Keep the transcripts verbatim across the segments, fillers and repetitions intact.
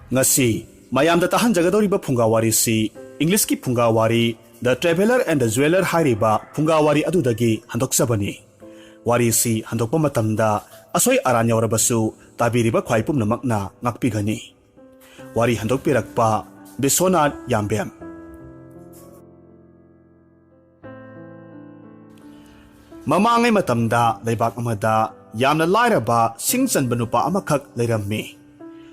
ꯉꯁꯤ ꯃꯌꯥꯝꯗ ꯇꯥꯍꯟꯖꯒꯗꯧꯔꯤꯕ ꯐꯨꯡꯒꯥ ꯋꯥꯔꯤꯁꯤ ꯏꯪꯂꯤꯁꯀꯤ ꯐꯨꯡꯒꯥ ꯋꯥꯔꯤ The Traveller and the Jeweller ꯍꯥꯏꯔꯤꯕ ꯐꯨꯡꯒꯥ ꯋꯥꯔꯤ ꯑꯗꯨꯗꯒꯤ ꯍꯟꯗꯣꯛꯆꯕꯅꯤ꯫ ꯋꯥꯔꯤꯁꯤ ꯍꯟꯗꯣꯛꯄ ꯃꯇꯝꯗ ꯑꯁꯣꯏ ꯑꯔꯥꯟ ꯌꯥꯎꯔꯕꯁꯨ ꯇꯥꯕꯤꯔꯤꯕ ꯈ꯭ꯋꯥꯏ ꯄꯨꯝꯅꯃꯛꯅ ꯉꯥꯛꯄꯤꯒꯅꯤ꯫ ꯋꯥꯔꯤ ꯍꯟꯗꯣꯛꯄꯤꯔꯛꯄ ꯕꯤꯁ꯭ꯋꯅꯥꯊ ꯌꯥꯝꯕꯦꯝ꯫ ꯃꯃꯥꯡꯉꯩ ꯃꯇꯝꯗ ꯂꯩꯕꯥꯛ ꯑꯃꯗ ꯌꯥꯝꯅ ꯂꯥꯏꯔꯕ ꯁꯤꯡ ꯆꯟꯕ ꯅꯨꯄꯥ ꯑꯃꯈꯛ ꯂꯩꯔꯝꯃꯤ꯫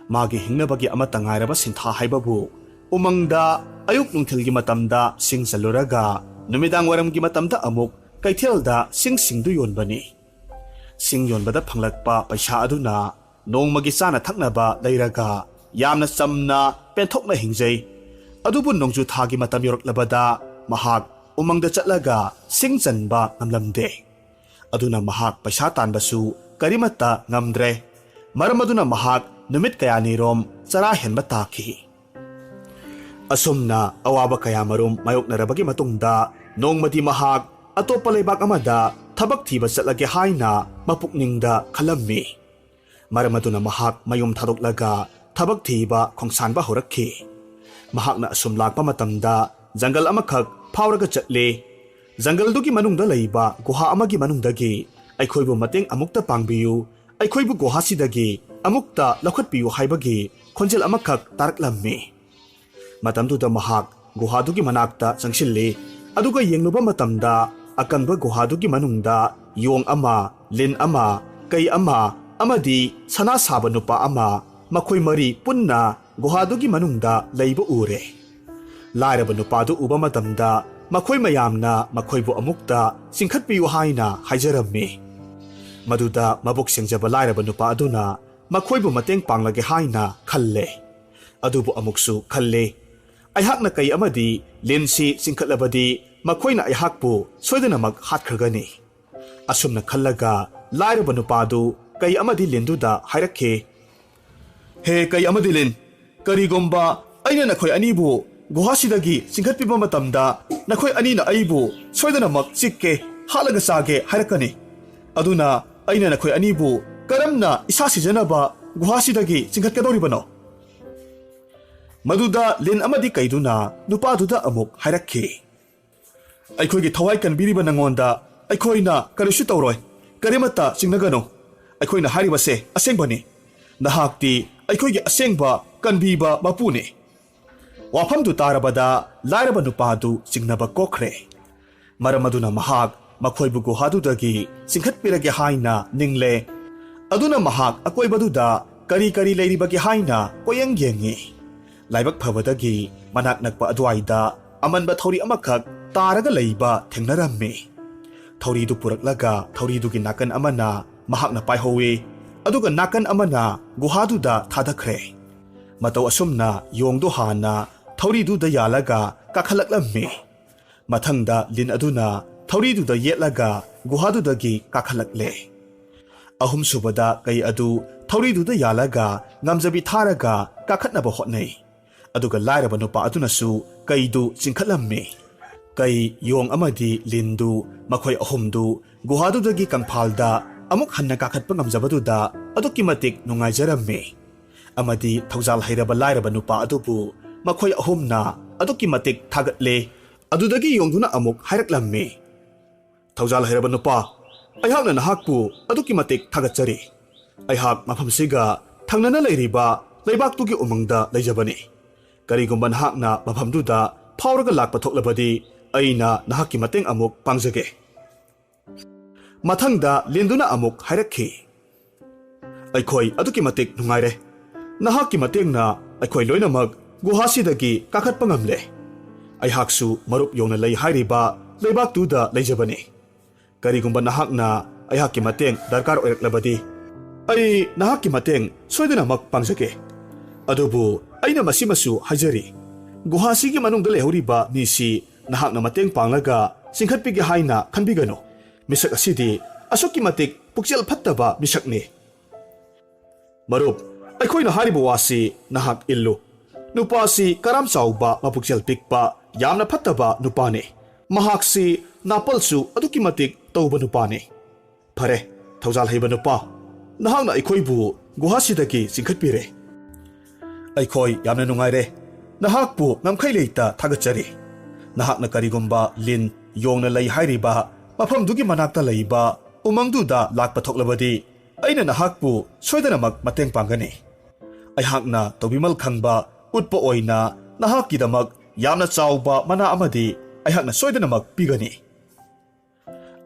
ꯃꯥꯒꯤ ꯍꯤꯡꯅꯕꯒꯤ ꯑꯃꯠꯇ ꯉꯥꯏꯔꯕ ꯁꯤꯟꯊꯥ ꯍꯥꯏꯕꯕꯨ ꯎꯃꯪꯗ ꯑꯌꯨꯛ ꯅꯨꯡꯊꯤꯜꯒꯤ ꯃꯇꯝꯗ ꯁꯤꯡ ꯆꯜꯂꯨꯔꯒ ꯅꯨꯃꯤꯗꯥꯡ ꯋꯥꯏꯔꯝꯒꯤ ꯃꯇꯝꯗ ꯑꯃꯨꯛ ꯀꯩꯊꯦꯜꯗ ꯁꯤꯡꯁꯤꯡꯗꯨ ꯌꯣꯟꯕꯅꯤ꯫ ꯁꯤꯡ ꯌꯣꯟꯕꯗ ꯐꯪꯂꯛꯄ ꯄꯩꯁꯥ ꯑꯗꯨꯅ ꯅꯣꯡꯃꯒꯤ ꯆꯥꯅ ꯊꯛꯅꯕ ꯂꯩꯔꯒ ꯌꯥꯝꯅ ꯆꯝꯅ ꯄꯦꯟꯊꯣꯛꯅ ꯍꯤꯡꯖꯩ꯫ ꯑꯗꯨꯕꯨ ꯅꯣꯡꯖꯨ ꯊꯥꯒꯤ ꯃꯇꯝ ꯌꯧꯔꯛꯂꯕꯗ ꯃꯍꯥꯛ ꯎꯃꯪꯗ ꯆꯠꯂꯒ ꯁꯤꯡ ꯆꯟꯕ ꯉꯝꯂꯝꯗꯦ꯫ ꯑꯗꯨꯅ ꯃꯍꯥꯛ ꯄꯩꯁꯥ ꯇꯥꯟꯕꯁꯨ ꯀꯔꯤꯃꯠꯇ ꯉꯝꯗ꯭ꯔꯦ꯫ ꯃꯔꯝ ꯑꯗꯨꯅ ꯃꯍꯥꯛ ꯅꯨꯃꯤꯠ ꯀꯌꯥꯅꯤꯔꯣꯝ ꯆꯔꯥ ꯍꯦꯟꯕ ꯇꯥꯈꯤ꯫ ꯑꯁꯨꯝꯅ ꯑꯋꯥꯕ ꯀꯌꯥꯃꯔꯨꯝ ꯃꯥꯌꯣꯛꯅꯔꯕꯒꯤ ꯃꯇꯨꯡꯗ ꯅꯣꯡꯃꯗꯤ ꯃꯍꯥꯛ ꯑꯇꯣꯞꯄ ꯂꯩꯕꯥꯛ ꯑꯃꯗ ꯊꯕꯛ ꯊꯤꯕ ꯆꯠꯂꯒꯦ ꯍꯥꯏꯅ ꯃꯄꯨꯛꯅꯤꯡꯗ ꯈꯜꯂꯝꯃꯤ꯫ ꯃꯔꯝ ꯑꯗꯨꯅ ꯃꯍꯥꯛ ꯃꯌꯨꯝ ꯊꯥꯗꯣꯛꯂꯒ ꯊꯕꯛ ꯊꯤꯕ ꯈꯣꯡꯁꯥꯟꯕ ꯍꯧꯔꯛꯈꯤ꯫ ꯃꯍꯥꯛꯅ ꯑꯁꯨꯝ ꯂꯥꯛꯄ ꯃꯇꯝꯗ ꯖꯪꯒꯜ ꯑꯃꯈꯛ ꯐꯥꯎꯔꯒ ꯆꯠꯂꯤ꯫ ꯖꯪꯒꯜꯗꯨꯒꯤ ꯃꯅꯨꯡꯗ ꯂꯩꯕ ꯒꯨꯍꯥ ꯑꯃꯒꯤ ꯃꯅꯨꯡꯗꯒꯤ "ꯑꯩꯈꯣꯏꯕꯨ ꯃꯇꯦꯡ ꯑꯃꯨꯛꯇ ꯄꯥꯡꯕꯤꯌꯨ, ꯑꯩꯈꯣꯏꯕꯨ ꯒꯨꯍꯥꯁꯤꯗꯒꯤ ꯑꯃꯨꯛꯇ ꯂꯧꯈꯠꯄꯤꯌꯨ" ꯍꯥꯏꯕꯒꯤ ꯈꯣꯟꯖꯦꯜ ꯑꯃꯈꯛ ꯇꯥꯔꯛꯂꯝꯃꯤ꯫ ꯃꯇꯝꯗꯨꯗ ꯃꯍꯥꯛ ꯒꯨꯍꯥꯗꯨꯒꯤ ꯃꯅꯥꯛꯇ ꯆꯪꯁꯤꯜꯂꯤ꯫ ꯑꯗꯨꯒ ꯌꯦꯡꯂꯨꯕ ꯃꯇꯝꯗ ꯑꯀꯪꯕ ꯒꯨꯍꯥꯗꯨꯒꯤ ꯃꯅꯨꯡꯗ ꯌꯣꯡ ꯑꯃ, ꯂꯤꯟ ꯑꯃ, ꯀꯩ ꯑꯃ ꯑꯃꯗꯤ ꯁꯅꯥ ꯁꯥꯕ ꯅꯨꯄꯥ ꯑꯃ, ꯃꯈꯣꯏ ꯃꯔꯤ ꯄꯨꯟꯅ ꯒꯨꯍꯥꯗꯨꯒꯤ ꯃꯅꯨꯡꯗ ꯂꯩꯕ ꯎꯔꯦ꯫ ꯂꯥꯏꯔꯕ ꯅꯨꯄꯥꯗꯨ ꯎꯕ ꯃꯇꯝꯗ ꯃꯈꯣꯏ ꯃꯌꯥꯝꯅ ꯃꯈꯣꯏꯕꯨ ꯑꯃꯨꯛꯇ ꯆꯤꯡꯈꯠꯄꯤꯌꯨ ꯍꯥꯏꯅ ꯍꯥꯏꯖꯔꯝꯃꯤ꯫ ꯃꯗꯨꯗ ꯃꯕꯨꯛ ꯁꯦꯡꯖꯕ ꯂꯥꯏꯔꯕ ꯅꯨꯄꯥ ꯑꯗꯨꯅ ꯃꯈꯣꯏꯕꯨ ꯃꯇꯦꯡ ꯄꯥꯡꯂꯒꯦ ꯍꯥꯏꯅ ꯈꯜꯂꯦ꯫ ꯑꯗꯨꯕꯨ ꯑꯃꯨꯛꯁꯨ ꯈꯜꯂꯦ, "ꯑꯩꯍꯥꯛꯅ ꯀꯩ ꯑꯃꯗꯤ ꯂꯤꯟꯁꯤ ꯆꯤꯡꯈꯠꯂꯕꯗꯤ ꯃꯈꯣꯏꯅ ꯑꯩꯍꯥꯛꯄꯨ ꯁꯣꯏꯗꯅꯃꯛ ꯍꯥꯠꯈ꯭ꯔꯒꯅꯤ"꯫ ꯑꯁꯨꯝꯅ ꯈꯜꯂꯒ ꯂꯥꯏꯔꯕ ꯅꯨꯄꯥꯗꯨ ꯀꯩ ꯑꯃꯗꯤ ꯂꯤꯟꯗꯨꯗ ꯍꯥꯏꯔꯛꯈꯤ, "ꯍꯦ ꯀꯩ ꯑꯃꯗꯤ ꯂꯤꯟ, ꯀꯔꯤꯒꯨꯝꯕ ꯑꯩꯅ ꯅꯈꯣꯏ ꯑꯅꯤꯕꯨ ꯒꯨꯍꯥꯁꯤꯗꯒꯤ ꯆꯤꯡꯈꯠꯄꯤꯕ ꯃꯇꯝꯗ ꯅꯈꯣꯏ ꯑꯅꯤꯅ ꯑꯩꯕꯨ ꯁꯣꯏꯗꯅꯃꯛ ꯆꯤꯛꯀꯦ, ꯍꯥꯠꯂꯒ ꯆꯥꯒꯦ ꯍꯥꯏꯔꯛꯀꯅꯤ꯫ ꯑꯗꯨꯅ ꯑꯩꯅ ꯅꯈꯣꯏ ꯑꯅꯤꯕꯨ ꯀꯔꯝꯅ ꯏꯁꯥ ꯁꯤꯖꯅꯕ ꯒꯨꯍꯥꯁꯤꯗꯒꯤ ꯆꯤꯡꯈꯠꯀꯗꯧꯔꯤꯕꯅꯣ?" ꯃꯗꯨꯗ ꯂꯤꯟ ꯑꯃꯗꯤ ꯀꯩꯗꯨꯅ ꯅꯨꯄꯥꯗꯨꯗ ꯑꯃꯨꯛ ꯍꯥꯏꯔꯛꯈꯤ, "ꯑꯩꯈꯣꯏꯒꯤ ꯊꯋꯥꯏ ꯀꯟꯕꯤꯔꯤꯕ ꯅꯉꯣꯟꯗ ꯑꯩꯈꯣꯏꯅ ꯀꯔꯤꯁꯨ ꯇꯧꯔꯣꯏ, ꯀꯔꯤꯃꯠꯇ ꯆꯤꯡꯅꯒꯅꯨ꯫ ꯑꯩꯈꯣꯏꯅ ꯍꯥꯏꯔꯤꯕꯁꯦ ꯑꯁꯦꯡꯕꯅꯤ꯫ ꯅꯍꯥꯛꯇꯤ ꯑꯩꯈꯣꯏꯒꯤ ꯑꯁꯦꯡꯕ ꯀꯟꯕꯤꯕ ꯃꯄꯨꯅꯤ"꯫ ꯋꯥꯐꯝꯗꯨ ꯇꯥꯔꯕꯗ ꯂꯥꯏꯔꯕ ꯅꯨꯄꯥꯗꯨ ꯆꯤꯡꯅꯕ ꯀꯣꯛꯈ꯭ꯔꯦ꯫ ꯃꯔꯝ ꯑꯗꯨꯅ ꯃꯍꯥꯛ ꯃꯈꯣꯏꯕꯨ ꯒꯨꯍꯥꯗꯨꯗꯒꯤ ꯆꯤꯡꯈꯠꯄꯤꯔꯒꯦ ꯍꯥꯏꯅ ꯅꯤꯡꯂꯦ꯫ ꯑꯗꯨꯅ ꯃꯍꯥꯛ ꯑꯀꯣꯏꯕꯗꯨꯗ ꯀꯔꯤ ꯀꯔꯤ ꯂꯩꯔꯤꯕꯒꯦ ꯍꯥꯏꯅ ꯀꯣꯏꯌꯦꯡ ꯌꯦꯡꯉꯤ꯫ ꯂꯥꯏꯕꯛ ꯐꯕꯗꯒꯤ ꯃꯅꯥꯛ ꯅꯛꯄ ꯑꯗꯨꯋꯥꯏꯗ ꯑꯃꯟꯕ ꯊꯧꯔꯤ ꯑꯃꯈꯛ ꯇꯥꯔꯒ ꯂꯩꯕ ꯊꯦꯡꯅꯔꯝꯃꯤ꯫ ꯊꯧꯔꯤꯗꯨ ꯄꯨꯔꯛꯂꯒ ꯊꯧꯔꯤꯗꯨꯒꯤ ꯅꯥꯀꯟ ꯑꯃꯅ ꯃꯍꯥꯛꯅ ꯄꯥꯏꯍꯧꯋꯤ, ꯑꯗꯨꯒ ꯅꯥꯀꯟ ꯑꯃꯅ ꯒꯨꯍꯥꯗꯨꯗ ꯊꯥꯗꯈ꯭ꯔꯦ꯫ ꯃꯇꯧ ꯑꯁꯨꯝꯅ ꯌꯣꯡꯗꯨ ꯍꯥꯟꯅ ꯊꯧꯔꯤꯗꯨꯗ ꯌꯥꯜꯂꯒ ꯀꯥꯈꯠꯂꯛꯂꯝꯃꯤ꯫ ꯃꯊꯪꯗ ꯂꯤꯟ ꯑꯗꯨꯅ ꯊꯧꯔꯤꯗꯨꯗ ꯌꯦꯠꯂꯒ ꯒꯨꯍꯥꯗꯨꯗꯒꯤ ꯀꯥꯈꯠꯂꯛꯂꯦ꯫ ꯑꯍꯨꯝꯁꯨꯕꯗ ꯀꯩ ꯑꯗꯨ ꯊꯧꯔꯤꯗꯨꯗ ꯌꯥꯜꯂꯒ ꯉꯝꯖꯕꯤ ꯊꯥꯔꯒ ꯀꯥꯈꯠꯅꯕ ꯍꯣꯠꯅꯩ꯫ ꯑꯗꯨꯒ ꯂꯥꯏꯔꯕ ꯅꯨꯄꯥ ꯑꯗꯨꯅꯁꯨ ꯀꯩꯗꯨ ꯆꯤꯡꯈꯠꯂꯝꯃꯤ꯫ ꯀꯩ, ꯌꯣꯡ ꯑꯃꯗꯤ ꯂꯤꯟꯗꯨ, ꯃꯈꯣꯏ ꯑꯍꯨꯝꯗꯨ ꯒꯨꯍꯥꯗꯨꯗꯒꯤ ꯀꯪꯐꯥꯜꯗ ꯑꯃꯨꯛ ꯍꯟꯅ ꯀꯥꯈꯠꯄ ꯉꯝꯖꯕꯗꯨꯗ ꯑꯗꯨꯛꯀꯤ ꯃꯇꯤꯛ ꯅꯨꯡꯉꯥꯏꯖꯔꯝꯃꯤ꯫ ꯑꯃꯗꯤ ꯊꯧꯖꯥꯜ ꯍꯩꯔꯕ ꯂꯥꯏꯔꯕ ꯅꯨꯄꯥ ꯑꯗꯨꯕꯨ ꯃꯈꯣꯏ ꯑꯍꯨꯝꯅ ꯑꯗꯨꯛꯀꯤ ꯃꯇꯤꯛ ꯊꯥꯒꯠꯂꯦ꯫ ꯑꯗꯨꯗꯒꯤ ꯌꯣꯡꯗꯨꯅ ꯑꯃꯨꯛ ꯍꯥꯏꯔꯛꯂꯝꯃꯤ, "ꯊꯧꯖꯥꯜ ꯍꯩꯔꯕ ꯅꯨꯄꯥ, ꯑꯩꯍꯥꯛꯅ ꯅꯍꯥꯛꯄꯨ ꯑꯗꯨꯛꯀꯤ ꯃꯇꯤꯛ ꯊꯥꯒꯠꯆꯔꯤ꯫ ꯑꯩꯍꯥꯛ ꯃꯐꯝꯁꯤꯒ ꯊꯪꯅꯅ ꯂꯩꯔꯤꯕ ꯂꯩꯕꯥꯛꯇꯨꯒꯤ ꯎꯃꯪꯗ ꯂꯩꯖꯕꯅꯤ꯫ ꯀꯔꯤꯒꯨꯝꯕ ꯅꯍꯥꯛꯅ ꯃꯐꯝꯗꯨꯗ ꯐꯥꯎꯔꯒ ꯂꯥꯛꯄ ꯊꯣꯛꯂꯕꯗꯤ ꯑꯩꯅ ꯅꯍꯥꯛꯀꯤ ꯃꯇꯦꯡ ꯑꯃꯨꯛ ꯄꯥꯡꯖꯒꯦ"꯫ ꯃꯊꯪꯗ ꯂꯤꯟꯗꯨꯅ ꯑꯃꯨꯛ ꯍꯥꯏꯔꯛꯈꯤ, "ꯑꯩꯈꯣꯏ ꯑꯗꯨꯛꯀꯤ ꯃꯇꯤꯛ ꯅꯨꯡꯉꯥꯏꯔꯦ꯫ ꯅꯍꯥꯛꯀꯤ ꯃꯇꯦꯡꯅ ꯑꯩꯈꯣꯏ ꯂꯣꯏꯅꯃꯛ ꯒꯨꯍꯥꯁꯤꯗꯒꯤ ꯀꯥꯈꯠꯄ ꯉꯝꯂꯦ꯫ ꯑꯩꯍꯥꯛꯁꯨ ꯃꯔꯨꯞ ꯌꯣꯡꯅ ꯂꯩ ꯍꯥꯏꯔꯤꯕ ꯂꯩꯕꯥꯛꯇꯨꯗ ꯂꯩꯖꯕꯅꯤ꯫ ꯀꯔꯤꯒꯨꯝꯕ ꯅꯍꯥꯛꯅ ꯑꯩꯍꯥꯛꯀꯤ ꯃꯇꯦꯡ ꯗꯔꯀꯥꯔ ꯑꯣꯏꯔꯛꯂꯕꯗꯤ, ꯑꯩ ꯅꯍꯥꯛꯀꯤ ꯃꯇꯦꯡ ꯁꯣꯏꯗꯅꯃꯛ ꯄꯥꯡꯖꯒꯦ꯫ ꯑꯗꯨꯕꯨ ꯑꯩꯅ ꯃꯁꯤꯃꯁꯨ ꯍꯥꯏꯖꯔꯤ, ꯒꯨꯍꯥꯁꯤꯒꯤ ꯃꯅꯨꯡꯗ ꯂꯩꯍꯧꯔꯤꯕ ꯃꯤꯁꯤ ꯅꯍꯥꯛꯅ ꯃꯇꯦꯡ ꯄꯥꯡꯂꯒ ꯆꯤꯡꯈꯠꯄꯤꯒꯦ ꯍꯥꯏꯅ ꯈꯟꯕꯤꯒꯅꯨ꯫ ꯃꯤꯁꯛ ꯑꯁꯤꯗꯤ ꯑꯁꯨꯛꯀꯤ ꯃꯇꯤꯛ ꯄꯨꯛꯆꯦꯜ ꯐꯠꯇꯕ ꯃꯤꯁꯛꯅꯤ꯫ ꯃꯔꯨꯞ, ꯑꯩꯈꯣꯏꯅ ꯍꯥꯏꯔꯤꯕ ꯋꯥꯁꯤ ꯅꯍꯥꯛ ꯏꯜꯂꯨ꯫ ꯅꯨꯄꯥꯁꯤ ꯀꯔꯥꯝ ꯆꯥꯎꯕ, ꯃꯄꯨꯛꯆꯦꯜ ꯄꯤꯛꯄ, ꯌꯥꯝꯅ ꯐꯠꯇꯕ ꯅꯨꯄꯥꯅꯤ꯫ ꯃꯍꯥꯛꯁꯤ ꯅꯥꯄꯜꯁꯨ ꯑꯗꯨꯛꯀꯤ ꯃꯇꯤꯛ ꯇꯧꯕ ꯅꯨꯄꯥꯅꯤ꯫ ꯐꯔꯦ, ꯊꯧꯖꯥꯜ ꯍꯩꯕ ꯅꯨꯄꯥ, ꯅꯍꯥꯛꯅ ꯑꯩꯈꯣꯏꯕꯨ ꯒꯨꯍꯥꯁꯤꯗꯒꯤ ꯆꯤꯡꯈꯠꯄꯤꯔꯦ꯫ ꯑꯩꯈꯣꯏ ꯌꯥꯝꯅ ꯅꯨꯡꯉꯥꯏꯔꯦ꯫ ꯅꯍꯥꯛꯄꯨ ꯉꯝꯈꯩ ꯂꯩꯇ ꯊꯥꯒꯠꯆꯔꯤ꯫ ꯅꯍꯥꯛꯅ ꯀꯔꯤꯒꯨꯝꯕ ꯂꯤꯟ ꯌꯣꯡꯅ ꯂꯩ ꯍꯥꯏꯔꯤꯕ ꯃꯐꯝꯗꯨꯒꯤ ꯃꯅꯥꯛꯇ ꯂꯩꯕ ꯎꯃꯪꯗꯨꯗ ꯂꯥꯛꯄ ꯊꯣꯛꯂꯕꯗꯤ, ꯑꯩꯅ ꯅꯍꯥꯛꯄꯨ ꯁꯣꯏꯗꯅꯃꯛ ꯃꯇꯦꯡ ꯄꯥꯡꯒꯅꯤ꯫ ꯑꯩꯍꯥꯛꯅ ꯇꯧꯕꯤꯃꯜ ꯈꯪꯕ ꯎꯠꯄ ꯑꯣꯏꯅ ꯅꯍꯥꯛꯀꯤꯗꯃꯛ ꯌꯥꯝꯅ ꯆꯥꯎꯕ ꯃꯅꯥ ꯑꯃꯗꯤ ꯑꯩꯍꯥꯛꯅ ꯁꯣꯏꯗꯅꯃꯛ ꯄꯤꯒꯅꯤ꯫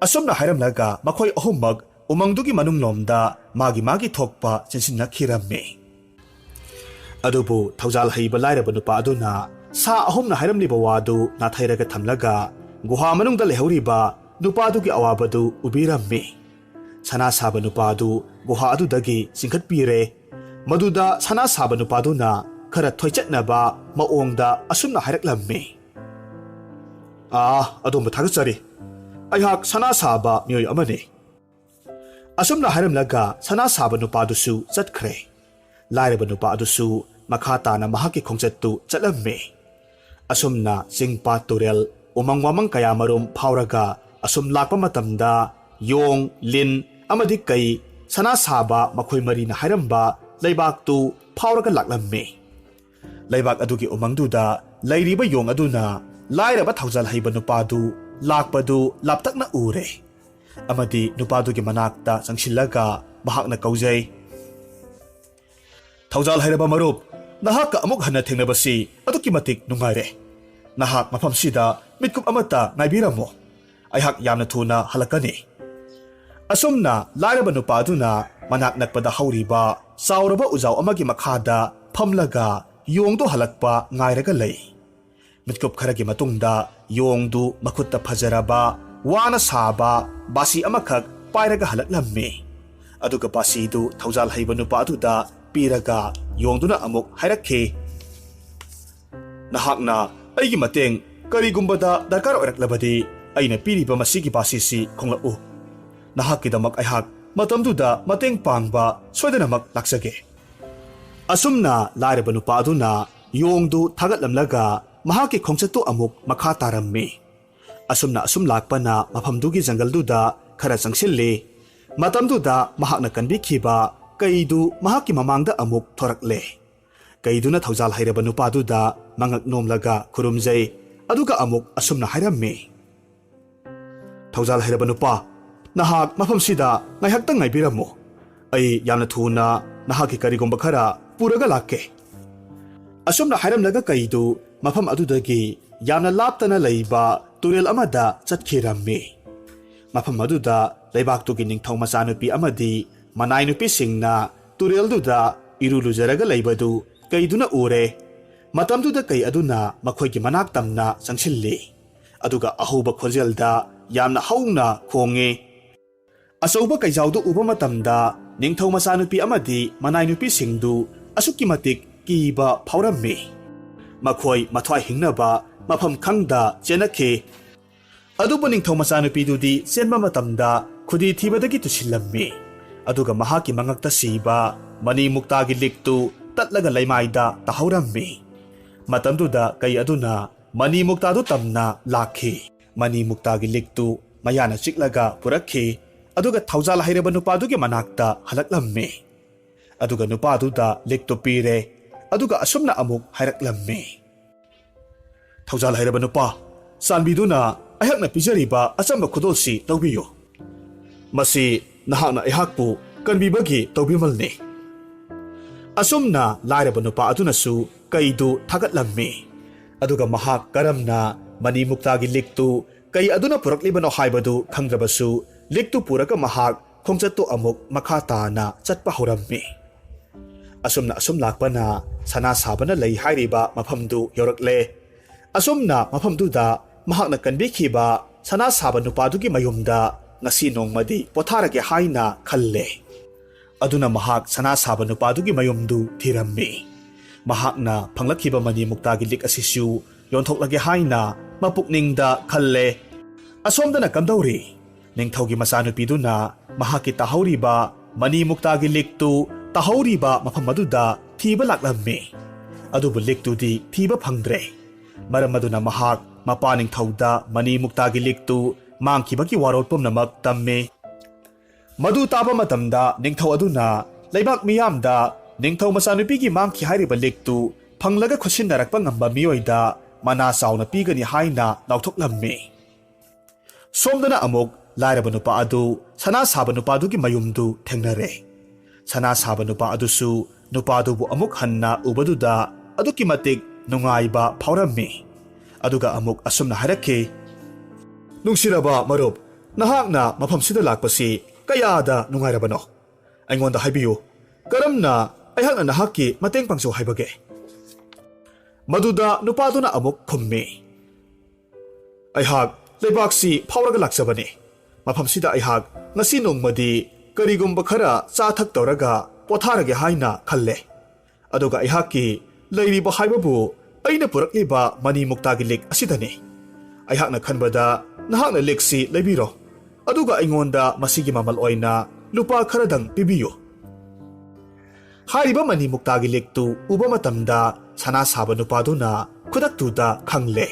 ꯑꯁꯨꯝꯅ ꯍꯥꯏꯔꯝꯂꯒ ꯃꯈꯣꯏ ꯑꯍꯨꯝꯃꯛ ꯎꯃꯪꯗꯨꯒꯤ ꯃꯅꯨꯡꯂꯣꯝꯗ ꯃꯥꯒꯤ ꯃꯥꯒꯤ ꯊꯣꯛꯄ ꯆꯦꯟꯁꯤꯟꯅꯈꯤꯔꯝꯃꯤ꯫ ꯑꯗꯨꯕꯨ ꯊꯧꯖꯥꯜ ꯍꯩꯕ ꯂꯥꯏꯔꯕ ꯅꯨꯄꯥ ꯑꯗꯨꯅ ꯁꯥ ꯑꯍꯨꯝꯅ ꯍꯥꯏꯔꯝꯂꯤꯕ ꯋꯥꯗꯨ ꯅꯥꯊꯩꯔꯒ ꯊꯝꯂꯒ ꯒꯨꯍꯥ ꯃꯅꯨꯡꯗ ꯂꯩꯍꯧꯔꯤꯕ ꯅꯨꯄꯥꯗꯨꯒꯤ ꯑꯋꯥꯕꯗꯨ ꯎꯕꯤꯔꯝꯃꯤ꯫ ꯁꯅꯥ ꯁꯥꯕ ꯅꯨꯄꯥꯗꯨ ꯒꯨꯍꯥ ꯑꯗꯨꯗꯒꯤ ꯆꯤꯡꯈꯠꯄꯤꯔꯦ꯫ ꯃꯗꯨꯗ ꯁꯅꯥ ꯁꯥꯕ ꯅꯨꯄꯥꯗꯨꯅ ꯈꯔ ꯊꯣꯏꯆꯠꯅꯕ ꯃꯑꯣꯡꯗ ꯑꯁꯨꯝꯅ ꯍꯥꯏꯔꯛꯂꯝꯃꯤ, "ꯑꯥ, ꯑꯗꯣꯝꯕꯨ ꯊꯥꯒꯠꯆꯔꯤ꯫ ꯑꯩꯍꯥꯛ ꯁꯅꯥ ꯁꯥꯕ ꯃꯤꯑꯣꯏ ꯑꯃꯅꯤ꯫" ꯑꯁꯨꯝꯅ ꯍꯥꯏꯔꯝꯂꯒ ꯁꯅꯥ ꯁꯥꯕ ꯅꯨꯄꯥꯗꯨꯁꯨ ꯆꯠꯈ꯭ꯔꯦ꯫ ꯂꯥꯏꯔꯕ ꯅꯨꯄꯥ ꯑꯗꯨꯁꯨ ꯃꯈꯥ ꯇꯥꯅ ꯃꯍꯥꯛꯀꯤ ꯈꯣꯡꯆꯠꯇꯨ ꯆꯠꯂꯝꯃꯤ꯫ ꯑꯁꯨꯝꯅ ꯆꯤꯡ ꯄꯥꯠ ꯇꯨꯔꯦꯜ ꯎꯃꯪ ꯋꯥꯃꯪ ꯀꯌꯥ ꯃꯔꯨꯝ ꯐꯥꯎꯔꯒ ꯑꯁꯨꯝ ꯂꯥꯛꯄ ꯃꯇꯝꯗ ꯌꯣꯡ, ꯂꯤꯟ ꯑꯃꯗꯤ ꯀꯩ, ꯁꯅꯥ ꯁꯥꯕ ꯃꯈꯣꯏ ꯃꯔꯤꯅ ꯍꯥꯏꯔꯝꯕ ꯂꯩꯕꯥꯛꯇꯨ ꯐꯥꯎꯔꯒ ꯂꯥꯛꯂꯝꯃꯤ꯫ ꯂꯩꯕꯥꯛ ꯑꯗꯨꯒꯤ ꯎꯃꯪꯗꯨꯗ ꯂꯩꯔꯤꯕ ꯌꯣꯡ ꯑꯗꯨꯅ ꯂꯥꯏꯔꯕ ꯊꯧꯖꯥꯜ ꯍꯩꯕ ꯅꯨꯄꯥꯗꯨ ꯂꯥꯛꯄꯗꯨ ꯂꯥꯞꯇꯛꯅ ꯎꯔꯦ ꯑꯃꯗꯤ ꯅꯨꯄꯥꯗꯨꯒꯤ ꯃꯅꯥꯛꯇ ꯆꯪꯁꯤꯜꯂꯒ ꯃꯍꯥꯛꯅ ꯀꯧꯖꯩ, "ꯊꯧꯖꯥꯜ ꯍꯩꯔꯕ ꯃꯔꯨꯞ, ꯅꯍꯥꯛꯀ ꯑꯃꯨꯛ ꯍꯟꯅ ꯊꯦꯡꯅꯕꯁꯤ ꯑꯗꯨꯛꯀꯤ ꯃꯇꯤꯛ ꯅꯨꯡꯉꯥꯏꯔꯦ꯫ ꯅꯍꯥꯛ ꯃꯐꯝꯁꯤꯗ ꯃꯤꯠꯀꯨꯞ ꯑꯃꯠꯇ ꯉꯥꯏꯕꯤꯔꯝꯃꯨ꯫ ꯑꯩꯍꯥꯛ ꯌꯥꯝꯅ ꯊꯨꯅ ꯍꯜꯂꯛꯀꯅꯤ꯫" ꯑꯁꯨꯝꯅ ꯂꯥꯏꯔꯕ ꯅꯨꯄꯥ ꯑꯗꯨꯅ ꯃꯅꯥꯛ ꯅꯛꯄꯗ ꯍꯧꯔꯤꯕ ꯆꯥꯎꯔꯕ ꯎꯖꯥꯎ ꯑꯃꯒꯤ ꯃꯈꯥꯗ ꯐꯝꯂꯒ ꯌꯣꯡꯗꯨ ꯍꯜꯂꯛꯄ ꯉꯥꯏꯔꯒ ꯂꯩ꯫ ꯃꯤꯠꯀꯨꯞ ꯈꯔꯒꯤ ꯃꯇꯨꯡꯗ ꯌꯣꯡꯗꯨ ꯃꯈꯨꯠꯇ ꯐꯖꯔꯕ, ꯋꯥꯅ ꯁꯥꯕ ꯕꯥꯁꯤ ꯑꯃꯈꯛ ꯄꯥꯏꯔꯒ ꯍꯜꯂꯛꯂꯝꯃꯤ꯫ ꯑꯗꯨꯒ ꯕꯥꯁꯤꯗꯨ ꯊꯧꯖꯥꯜ ꯍꯩꯕ ꯅꯨꯄꯥ ꯑꯗꯨꯗ ꯄꯤꯔꯒ ꯌꯣꯡꯗꯨꯅ ꯑꯃꯨꯛ ꯍꯥꯏꯔꯛꯈꯤ, "ꯅꯍꯥꯛꯅ ꯑꯩꯒꯤ ꯃꯇꯦꯡ ꯀꯔꯤꯒꯨꯝꯕꯗ ꯗꯔꯀꯥꯔ ꯑꯣꯏꯔꯛꯂꯕꯗꯤ, ꯑꯩꯅ ꯄꯤꯔꯤꯕ ꯃꯁꯤꯒꯤ ꯕꯥꯁꯤꯁꯤ ꯈꯣꯡꯂꯛꯎ꯫ ꯅꯍꯥꯛꯀꯤꯗꯃꯛ ꯑꯩꯍꯥꯛ ꯃꯇꯝꯗꯨꯗ ꯃꯇꯦꯡ ꯄꯥꯡꯕ ꯁꯣꯏꯗꯅꯃꯛ ꯂꯥꯛꯆꯒꯦ꯫" ꯑꯁꯨꯝꯅ ꯂꯥꯏꯔꯕ ꯅꯨꯄꯥ ꯑꯗꯨꯅ ꯌꯣꯡꯗꯨ ꯊꯥꯒꯠꯂꯝꯂꯒ ꯃꯍꯥꯛꯀꯤ ꯈꯣꯡꯆꯠꯇꯨ ꯑꯃꯨꯛ ꯃꯈꯥ ꯇꯥꯔꯝꯃꯤ꯫ ꯑꯁꯨꯝꯅ ꯑꯁꯨꯝ ꯂꯥꯛꯄꯅ ꯃꯐꯝꯗꯨꯒꯤ ꯖꯪꯒꯜꯗꯨꯗ ꯈꯔ ꯆꯪꯁꯤꯜꯂꯤ꯫ ꯃꯇꯝꯗꯨꯗ ꯃꯍꯥꯛꯅ ꯀꯟꯕꯤꯈꯤꯕ ꯀꯩꯗꯨ ꯃꯍꯥꯛꯀꯤ ꯃꯃꯥꯡꯗ ꯑꯃꯨꯛ ꯊꯣꯔꯛꯂꯦ꯫ ꯀꯩꯗꯨꯅ ꯊꯧꯖꯥꯜ ꯍꯩꯔꯕ ꯅꯨꯄꯥꯗꯨꯗ ꯃꯉꯛ ꯅꯣꯝꯂꯒ ꯈꯨꯔꯨꯝꯖꯩ꯫ ꯑꯗꯨꯒ ꯑꯃꯨꯛ ꯑꯁꯨꯝꯅ ꯍꯥꯏꯔꯝꯃꯤ, "ꯊꯧꯖꯥꯜ ꯍꯩꯔꯕ ꯅꯨꯄꯥ, ꯅꯍꯥꯛ ꯃꯐꯝꯁꯤꯗ ꯉꯥꯏꯍꯥꯛꯇꯪ ꯉꯥꯏꯕꯤꯔꯝꯃꯨ꯫ ꯑꯩ ꯌꯥꯝꯅ ꯊꯨꯅ ꯅꯍꯥꯛꯀꯤ ꯀꯔꯤꯒꯨꯝꯕ ꯈꯔ ꯄꯨꯔꯒ ꯂꯥꯛꯀꯦ"꯫ ꯑꯁꯨꯝꯅ ꯍꯥꯏꯔꯝꯂꯒ ꯀꯩꯗꯨ ꯃꯐꯝ ꯑꯗꯨꯗꯒꯤ ꯌꯥꯝꯅ ꯂꯥꯞꯇꯅ ꯂꯩꯕ ꯇꯨꯔꯦꯜ ꯑꯃꯗ ꯆꯠꯈꯤꯔꯝꯃꯤ꯫ ꯃꯐꯝ ꯑꯗꯨꯗ ꯂꯩꯕꯥꯛꯇꯨꯒꯤ ꯅꯤꯡꯊꯧ ꯃꯆꯥꯅꯨꯄꯤ ꯑꯃꯗꯤ ꯃꯅꯥꯏ ꯅꯨꯄꯤꯁꯤꯡꯅ ꯇꯨꯔꯦꯜꯗꯨꯗ ꯏꯔꯨ ꯂꯨꯖꯔꯒ ꯂꯩꯕꯗꯨ ꯀꯩꯗꯨꯅ ꯎꯔꯦ꯫ ꯃꯇꯝꯗꯨꯗ ꯀꯩ ꯑꯗꯨꯅ ꯃꯈꯣꯏꯒꯤ ꯃꯅꯥꯛ ꯇꯝꯅ ꯆꯪꯁꯤꯜꯂꯤ꯫ ꯑꯗꯨꯒ ꯑꯍꯧꯕ ꯈꯣꯟꯖꯦꯜꯗ ꯌꯥꯝꯅ ꯍꯧꯅ ꯈꯣꯡꯉꯤ꯫ ꯑꯆꯧꯕ ꯀꯩꯖꯥꯎꯗꯨ ꯎꯕ ꯃꯇꯝꯗ ꯅꯤꯡꯊꯧ ꯃꯆꯥꯅꯨꯄꯤ ꯑꯃꯗꯤ ꯃꯅꯥꯏ ꯅꯨꯄꯤꯁꯤꯡꯗꯨ ꯑꯁꯨꯛꯀꯤ ꯃꯇꯤꯛ ꯀꯤꯕ ꯐꯥꯎꯔꯝꯃꯤ꯫ ꯃꯈꯣꯏ ꯃꯊ꯭ꯋꯥꯏ ꯍꯤꯡꯅꯕ ꯃꯐꯝ ꯈꯪꯗ ꯆꯦꯟꯅꯈꯤ꯫ ꯑꯗꯨꯕꯨ ꯅꯤꯡꯊꯧ ꯃꯆꯥꯅꯨꯄꯤꯗꯨꯗꯤ ꯆꯦꯟꯕ ꯃꯇꯝꯗ ꯈꯨꯗꯤ ꯊꯤꯕꯗꯒꯤ ꯇꯨꯁꯤꯜꯂꯝꯃꯤ꯫ ꯑꯗꯨꯒ ꯃꯍꯥꯛꯀꯤ ꯃꯉꯛꯇ ꯁꯤꯕ ꯃꯅꯤ ꯃꯨꯛꯇꯥꯒꯤ ꯂꯤꯛꯇꯨ ꯇꯠꯂꯒ ꯂꯩꯃꯥꯏꯗ ꯇꯥꯍꯧꯔꯝꯃꯤ꯫ ꯃꯇꯝꯗꯨꯗ ꯀꯩ ꯑꯗꯨꯅ ꯃꯅꯤ ꯃꯨꯛꯇꯥꯗꯨ ꯇꯝꯅ ꯂꯥꯛꯈꯤ꯫ ꯃꯅꯤ ꯃꯨꯛꯇꯥꯒꯤ ꯂꯤꯛꯇꯨ ꯃꯌꯥꯅ ꯆꯤꯛꯂꯒ ꯄꯨꯔꯛꯈꯤ꯫ ꯑꯗꯨꯒ ꯊꯧꯖꯥꯜ ꯍꯩꯔꯕ ꯅꯨꯄꯥꯗꯨꯒꯤ ꯃꯅꯥꯛꯇ ꯍꯜꯂꯛꯂꯝꯃꯤ꯫ ꯑꯗꯨꯒ ꯅꯨꯄꯥꯗꯨꯗ ꯂꯤꯛꯇꯨ ꯄꯤꯔꯦ꯫ ꯑꯗꯨꯒ ꯑꯁꯨꯝꯅ ꯑꯃꯨꯛ ꯍꯥꯏꯔꯛꯂꯝꯃꯤ, "ꯊꯧꯖꯥꯜ ꯍꯩꯔꯕ ꯅꯨꯄꯥ, ꯆꯥꯟꯕꯤꯗꯨꯅ ꯑꯩꯍꯥꯛꯅ ꯄꯤꯖꯔꯤꯕ ꯑꯆꯝꯕ ꯈꯨꯗꯣꯜꯁꯤ ꯂꯧꯕꯤꯌꯨ꯫ ꯃꯁꯤ ꯅꯍꯥꯛꯅ ꯑꯩꯍꯥꯛꯄꯨ ꯀꯟꯕꯤꯕꯒꯤ ꯇꯧꯕꯤꯃꯜꯅꯤ"꯫ ꯑꯁꯨꯝꯅ ꯂꯥꯏꯔꯕ ꯅꯨꯄꯥ ꯑꯗꯨꯅꯁꯨ ꯀꯩꯗꯨ ꯊꯥꯒꯠꯂꯝꯃꯤ꯫ ꯑꯗꯨꯒ ꯃꯍꯥꯛ ꯀꯔꯝꯅ ꯃꯅꯤ ꯃꯨꯛꯇꯥꯒꯤ ꯂꯤꯛꯇꯨ ꯀꯩ ꯑꯗꯨꯅ ꯄꯨꯔꯛꯂꯤꯕꯅꯣ ꯍꯥꯏꯕꯗꯨ ꯈꯪꯗ꯭ꯔꯕꯁꯨ, ꯂꯤꯛꯇꯨ ꯄꯨꯔꯒ ꯃꯍꯥꯛ ꯈꯣꯡꯆꯠꯇꯨ ꯑꯃꯨꯛ ꯃꯈꯥ ꯇꯥꯅ ꯆꯠꯄ ꯍꯧꯔꯝꯃꯤ꯫ ꯑꯁꯨꯝꯅ ꯑꯁꯨꯝ ꯂꯥꯛꯄꯅ ꯁꯅꯥ ꯁꯥꯕꯅ ꯂꯩ ꯍꯥꯏꯔꯤꯕ ꯃꯐꯝꯗꯨ ꯌꯧꯔꯛꯂꯦ꯫ ꯑꯁꯨꯝꯅ ꯃꯐꯝꯗꯨꯗ ꯃꯍꯥꯛꯅ ꯀꯟꯕꯤꯈꯤꯕ ꯁꯅꯥ ꯁꯥꯕ ꯅꯨꯄꯥꯗꯨꯒꯤ ꯃꯌꯨꯝꯗ ꯉꯁꯤ ꯅꯣꯡꯃꯗꯤ ꯄꯣꯊꯥꯔꯒꯦ ꯍꯥꯏꯅ ꯈꯜꯂꯦ꯫ ꯑꯗꯨꯅ ꯃꯍꯥꯛ ꯁꯅꯥ ꯁꯥꯕ ꯅꯨꯄꯥꯗꯨꯒꯤ ꯃꯌꯨꯝꯗꯨ ꯊꯤꯔꯝꯃꯤ꯫ ꯃꯍꯥꯛꯅ ꯐꯪꯂꯛꯈꯤꯕ ꯃꯅꯤ ꯃꯨꯛꯇꯥꯒꯤ ꯂꯤꯛ ꯑꯁꯤꯁꯨ ꯌꯣꯟꯊꯣꯛꯂꯒꯦ ꯍꯥꯏꯅ ꯃꯄꯨꯛꯅꯤꯡꯗ ꯈꯜꯂꯦ꯫ ꯑꯁꯣꯝꯗꯅ ꯀꯝꯗꯧꯔꯤ? ꯅꯤꯡꯊꯧꯒꯤ ꯃꯆꯥꯅꯨꯄꯤꯗꯨꯅ ꯃꯍꯥꯛꯀꯤ ꯇꯥꯍꯧꯔꯤꯕ ꯃꯅꯤ ꯃꯨꯛꯇꯥꯒꯤ ꯂꯤꯛꯇꯨ ꯇꯥꯍꯧꯔꯤꯕ ꯃꯐꯝ ꯑꯗꯨꯗ ꯊꯤꯕ ꯂꯥꯛꯂꯝꯃꯤ꯫ ꯑꯗꯨꯕꯨ ꯂꯤꯛꯇꯨꯗꯤ ꯊꯤꯕ ꯐꯪꯗ꯭ꯔꯦ꯫ ꯃꯔꯝ ꯑꯗꯨꯅ ꯃꯍꯥꯛ ꯃꯄꯥ ꯅꯤꯡꯊꯧꯗ ꯃꯅꯤ ꯃꯨꯛꯇꯥꯒꯤ ꯂꯤꯛꯇꯨ ꯃꯥꯡꯈꯤꯕꯒꯤ ꯋꯥꯔꯣꯜ ꯄꯨꯝꯅꯃꯛ ꯇꯝꯃꯤ꯫ ꯃꯗꯨ ꯇꯥꯕ ꯃꯇꯝꯗ ꯅꯤꯡꯊꯧ ꯑꯗꯨꯅ ꯂꯩꯕꯥꯛ ꯃꯤꯌꯥꯝꯗ ꯅꯤꯡꯊꯧ ꯃꯆꯥꯅꯨꯄꯤꯒꯤ ꯃꯥꯡꯈꯤ ꯍꯥꯏꯔꯤꯕ ꯂꯤꯛꯇꯨ ꯐꯪꯂꯒ ꯈꯨꯠꯁꯤꯟꯅꯔꯛꯄ ꯉꯝꯕ ꯃꯤꯑꯣꯏꯗ ꯃꯅꯥ ꯆꯥꯎꯅ ꯄꯤꯒꯅꯤ ꯍꯥꯏꯅ ꯂꯥꯎꯊꯣꯛꯂꯝꯃꯤ꯫ ꯁꯣꯝꯗꯅ ꯑꯃꯨꯛ ꯂꯥꯏꯔꯕ ꯅꯨꯄꯥ ꯑꯗꯨ ꯁꯅꯥ ꯁꯥꯕ ꯅꯨꯄꯥꯗꯨꯒꯤ ꯃꯌꯨꯝꯗꯨ ꯊꯦꯡꯅꯔꯦ꯫ ꯁꯅꯥ ꯁꯥꯕ ꯅꯨꯄꯥ ꯑꯗꯨꯁꯨ ꯅꯨꯄꯥꯗꯨꯕꯨ ꯑꯃꯨꯛ ꯍꯟꯅ ꯎꯕꯗꯨꯗ ꯑꯗꯨꯛꯀꯤ ꯃꯇꯤꯛ ꯅꯨꯡꯉꯥꯏꯕ ꯐꯥꯎꯔꯝꯃꯤ꯫ ꯑꯗꯨꯒ ꯑꯃꯨꯛ ꯑꯁꯨꯝꯅ ꯍꯥꯏꯔꯛꯈꯤ, "ꯅꯨꯡꯁꯤꯔꯕ ꯃꯔꯨꯞ, ꯅꯍꯥꯛꯅ ꯃꯐꯝꯁꯤꯗ ꯂꯥꯛꯄꯁꯤ ꯀꯌꯥꯗ ꯅꯨꯡꯉꯥꯏꯔꯕꯅꯣ? ꯑꯩꯉꯣꯟꯗ ꯍꯥꯏꯕꯤꯌꯨ, ꯀꯔꯝꯅ ꯑꯩꯍꯥꯛꯅ ꯅꯍꯥꯛꯀꯤ ꯃꯇꯦꯡ ꯄꯥꯡꯖꯧ ꯍꯥꯏꯕꯒꯦ?" ꯃꯗꯨꯗ ꯅꯨꯄꯥꯗꯨꯅ ꯑꯃꯨꯛ ꯈꯨꯝꯃꯤ, "ꯑꯩꯍꯥꯛ ꯂꯩꯕꯥꯛꯁꯤ ꯐꯥꯎꯔꯒ ꯂꯥꯛꯆꯕꯅꯤ꯫ ꯃꯐꯝꯁꯤꯗ ꯑꯩꯍꯥꯛ ꯉꯁꯤ ꯅꯣꯡꯃꯗꯤ ꯀꯔꯤꯒꯨꯝꯕ ꯈꯔ ꯆꯥ ꯊꯛ ꯇꯧꯔꯒ ꯄꯣꯊꯥꯔꯒꯦ ꯍꯥꯏꯅ ꯈꯜꯂꯦ꯫ ꯑꯗꯨꯒ ꯑꯩꯍꯥꯛꯀꯤ ꯂꯩꯔꯤꯕ ꯍꯥꯏꯕꯕꯨ ꯑꯩꯅ ꯄꯨꯔꯛꯂꯤꯕ ꯃꯅꯤ ꯃꯨꯛꯇꯥꯒꯤ ꯂꯤꯛ ꯑꯁꯤꯗꯅꯤ꯫ ꯑꯩꯍꯥꯛꯅ ꯈꯟꯕꯗ ꯅꯍꯥꯛꯅ ꯂꯤꯛꯁꯤ ꯂꯩꯕꯤꯔꯣ, ꯑꯗꯨꯒ ꯑꯩꯉꯣꯟꯗ ꯃꯁꯤꯒꯤ ꯃꯃꯜ ꯑꯣꯏꯅ ꯂꯨꯄꯥ ꯈꯔꯗꯪ ꯄꯤꯕꯤꯌꯨ꯫" ꯍꯥꯏꯔꯤꯕ ꯃꯅꯤ ꯃꯨꯛꯇꯥꯒꯤ ꯂꯤꯛꯇꯨ ꯎꯕ ꯃꯇꯝꯗ ꯁꯅꯥ ꯁꯥꯕ ꯅꯨꯄꯥꯗꯨꯅ ꯈꯨꯗꯛꯇꯨꯗ ꯈꯪꯂꯦ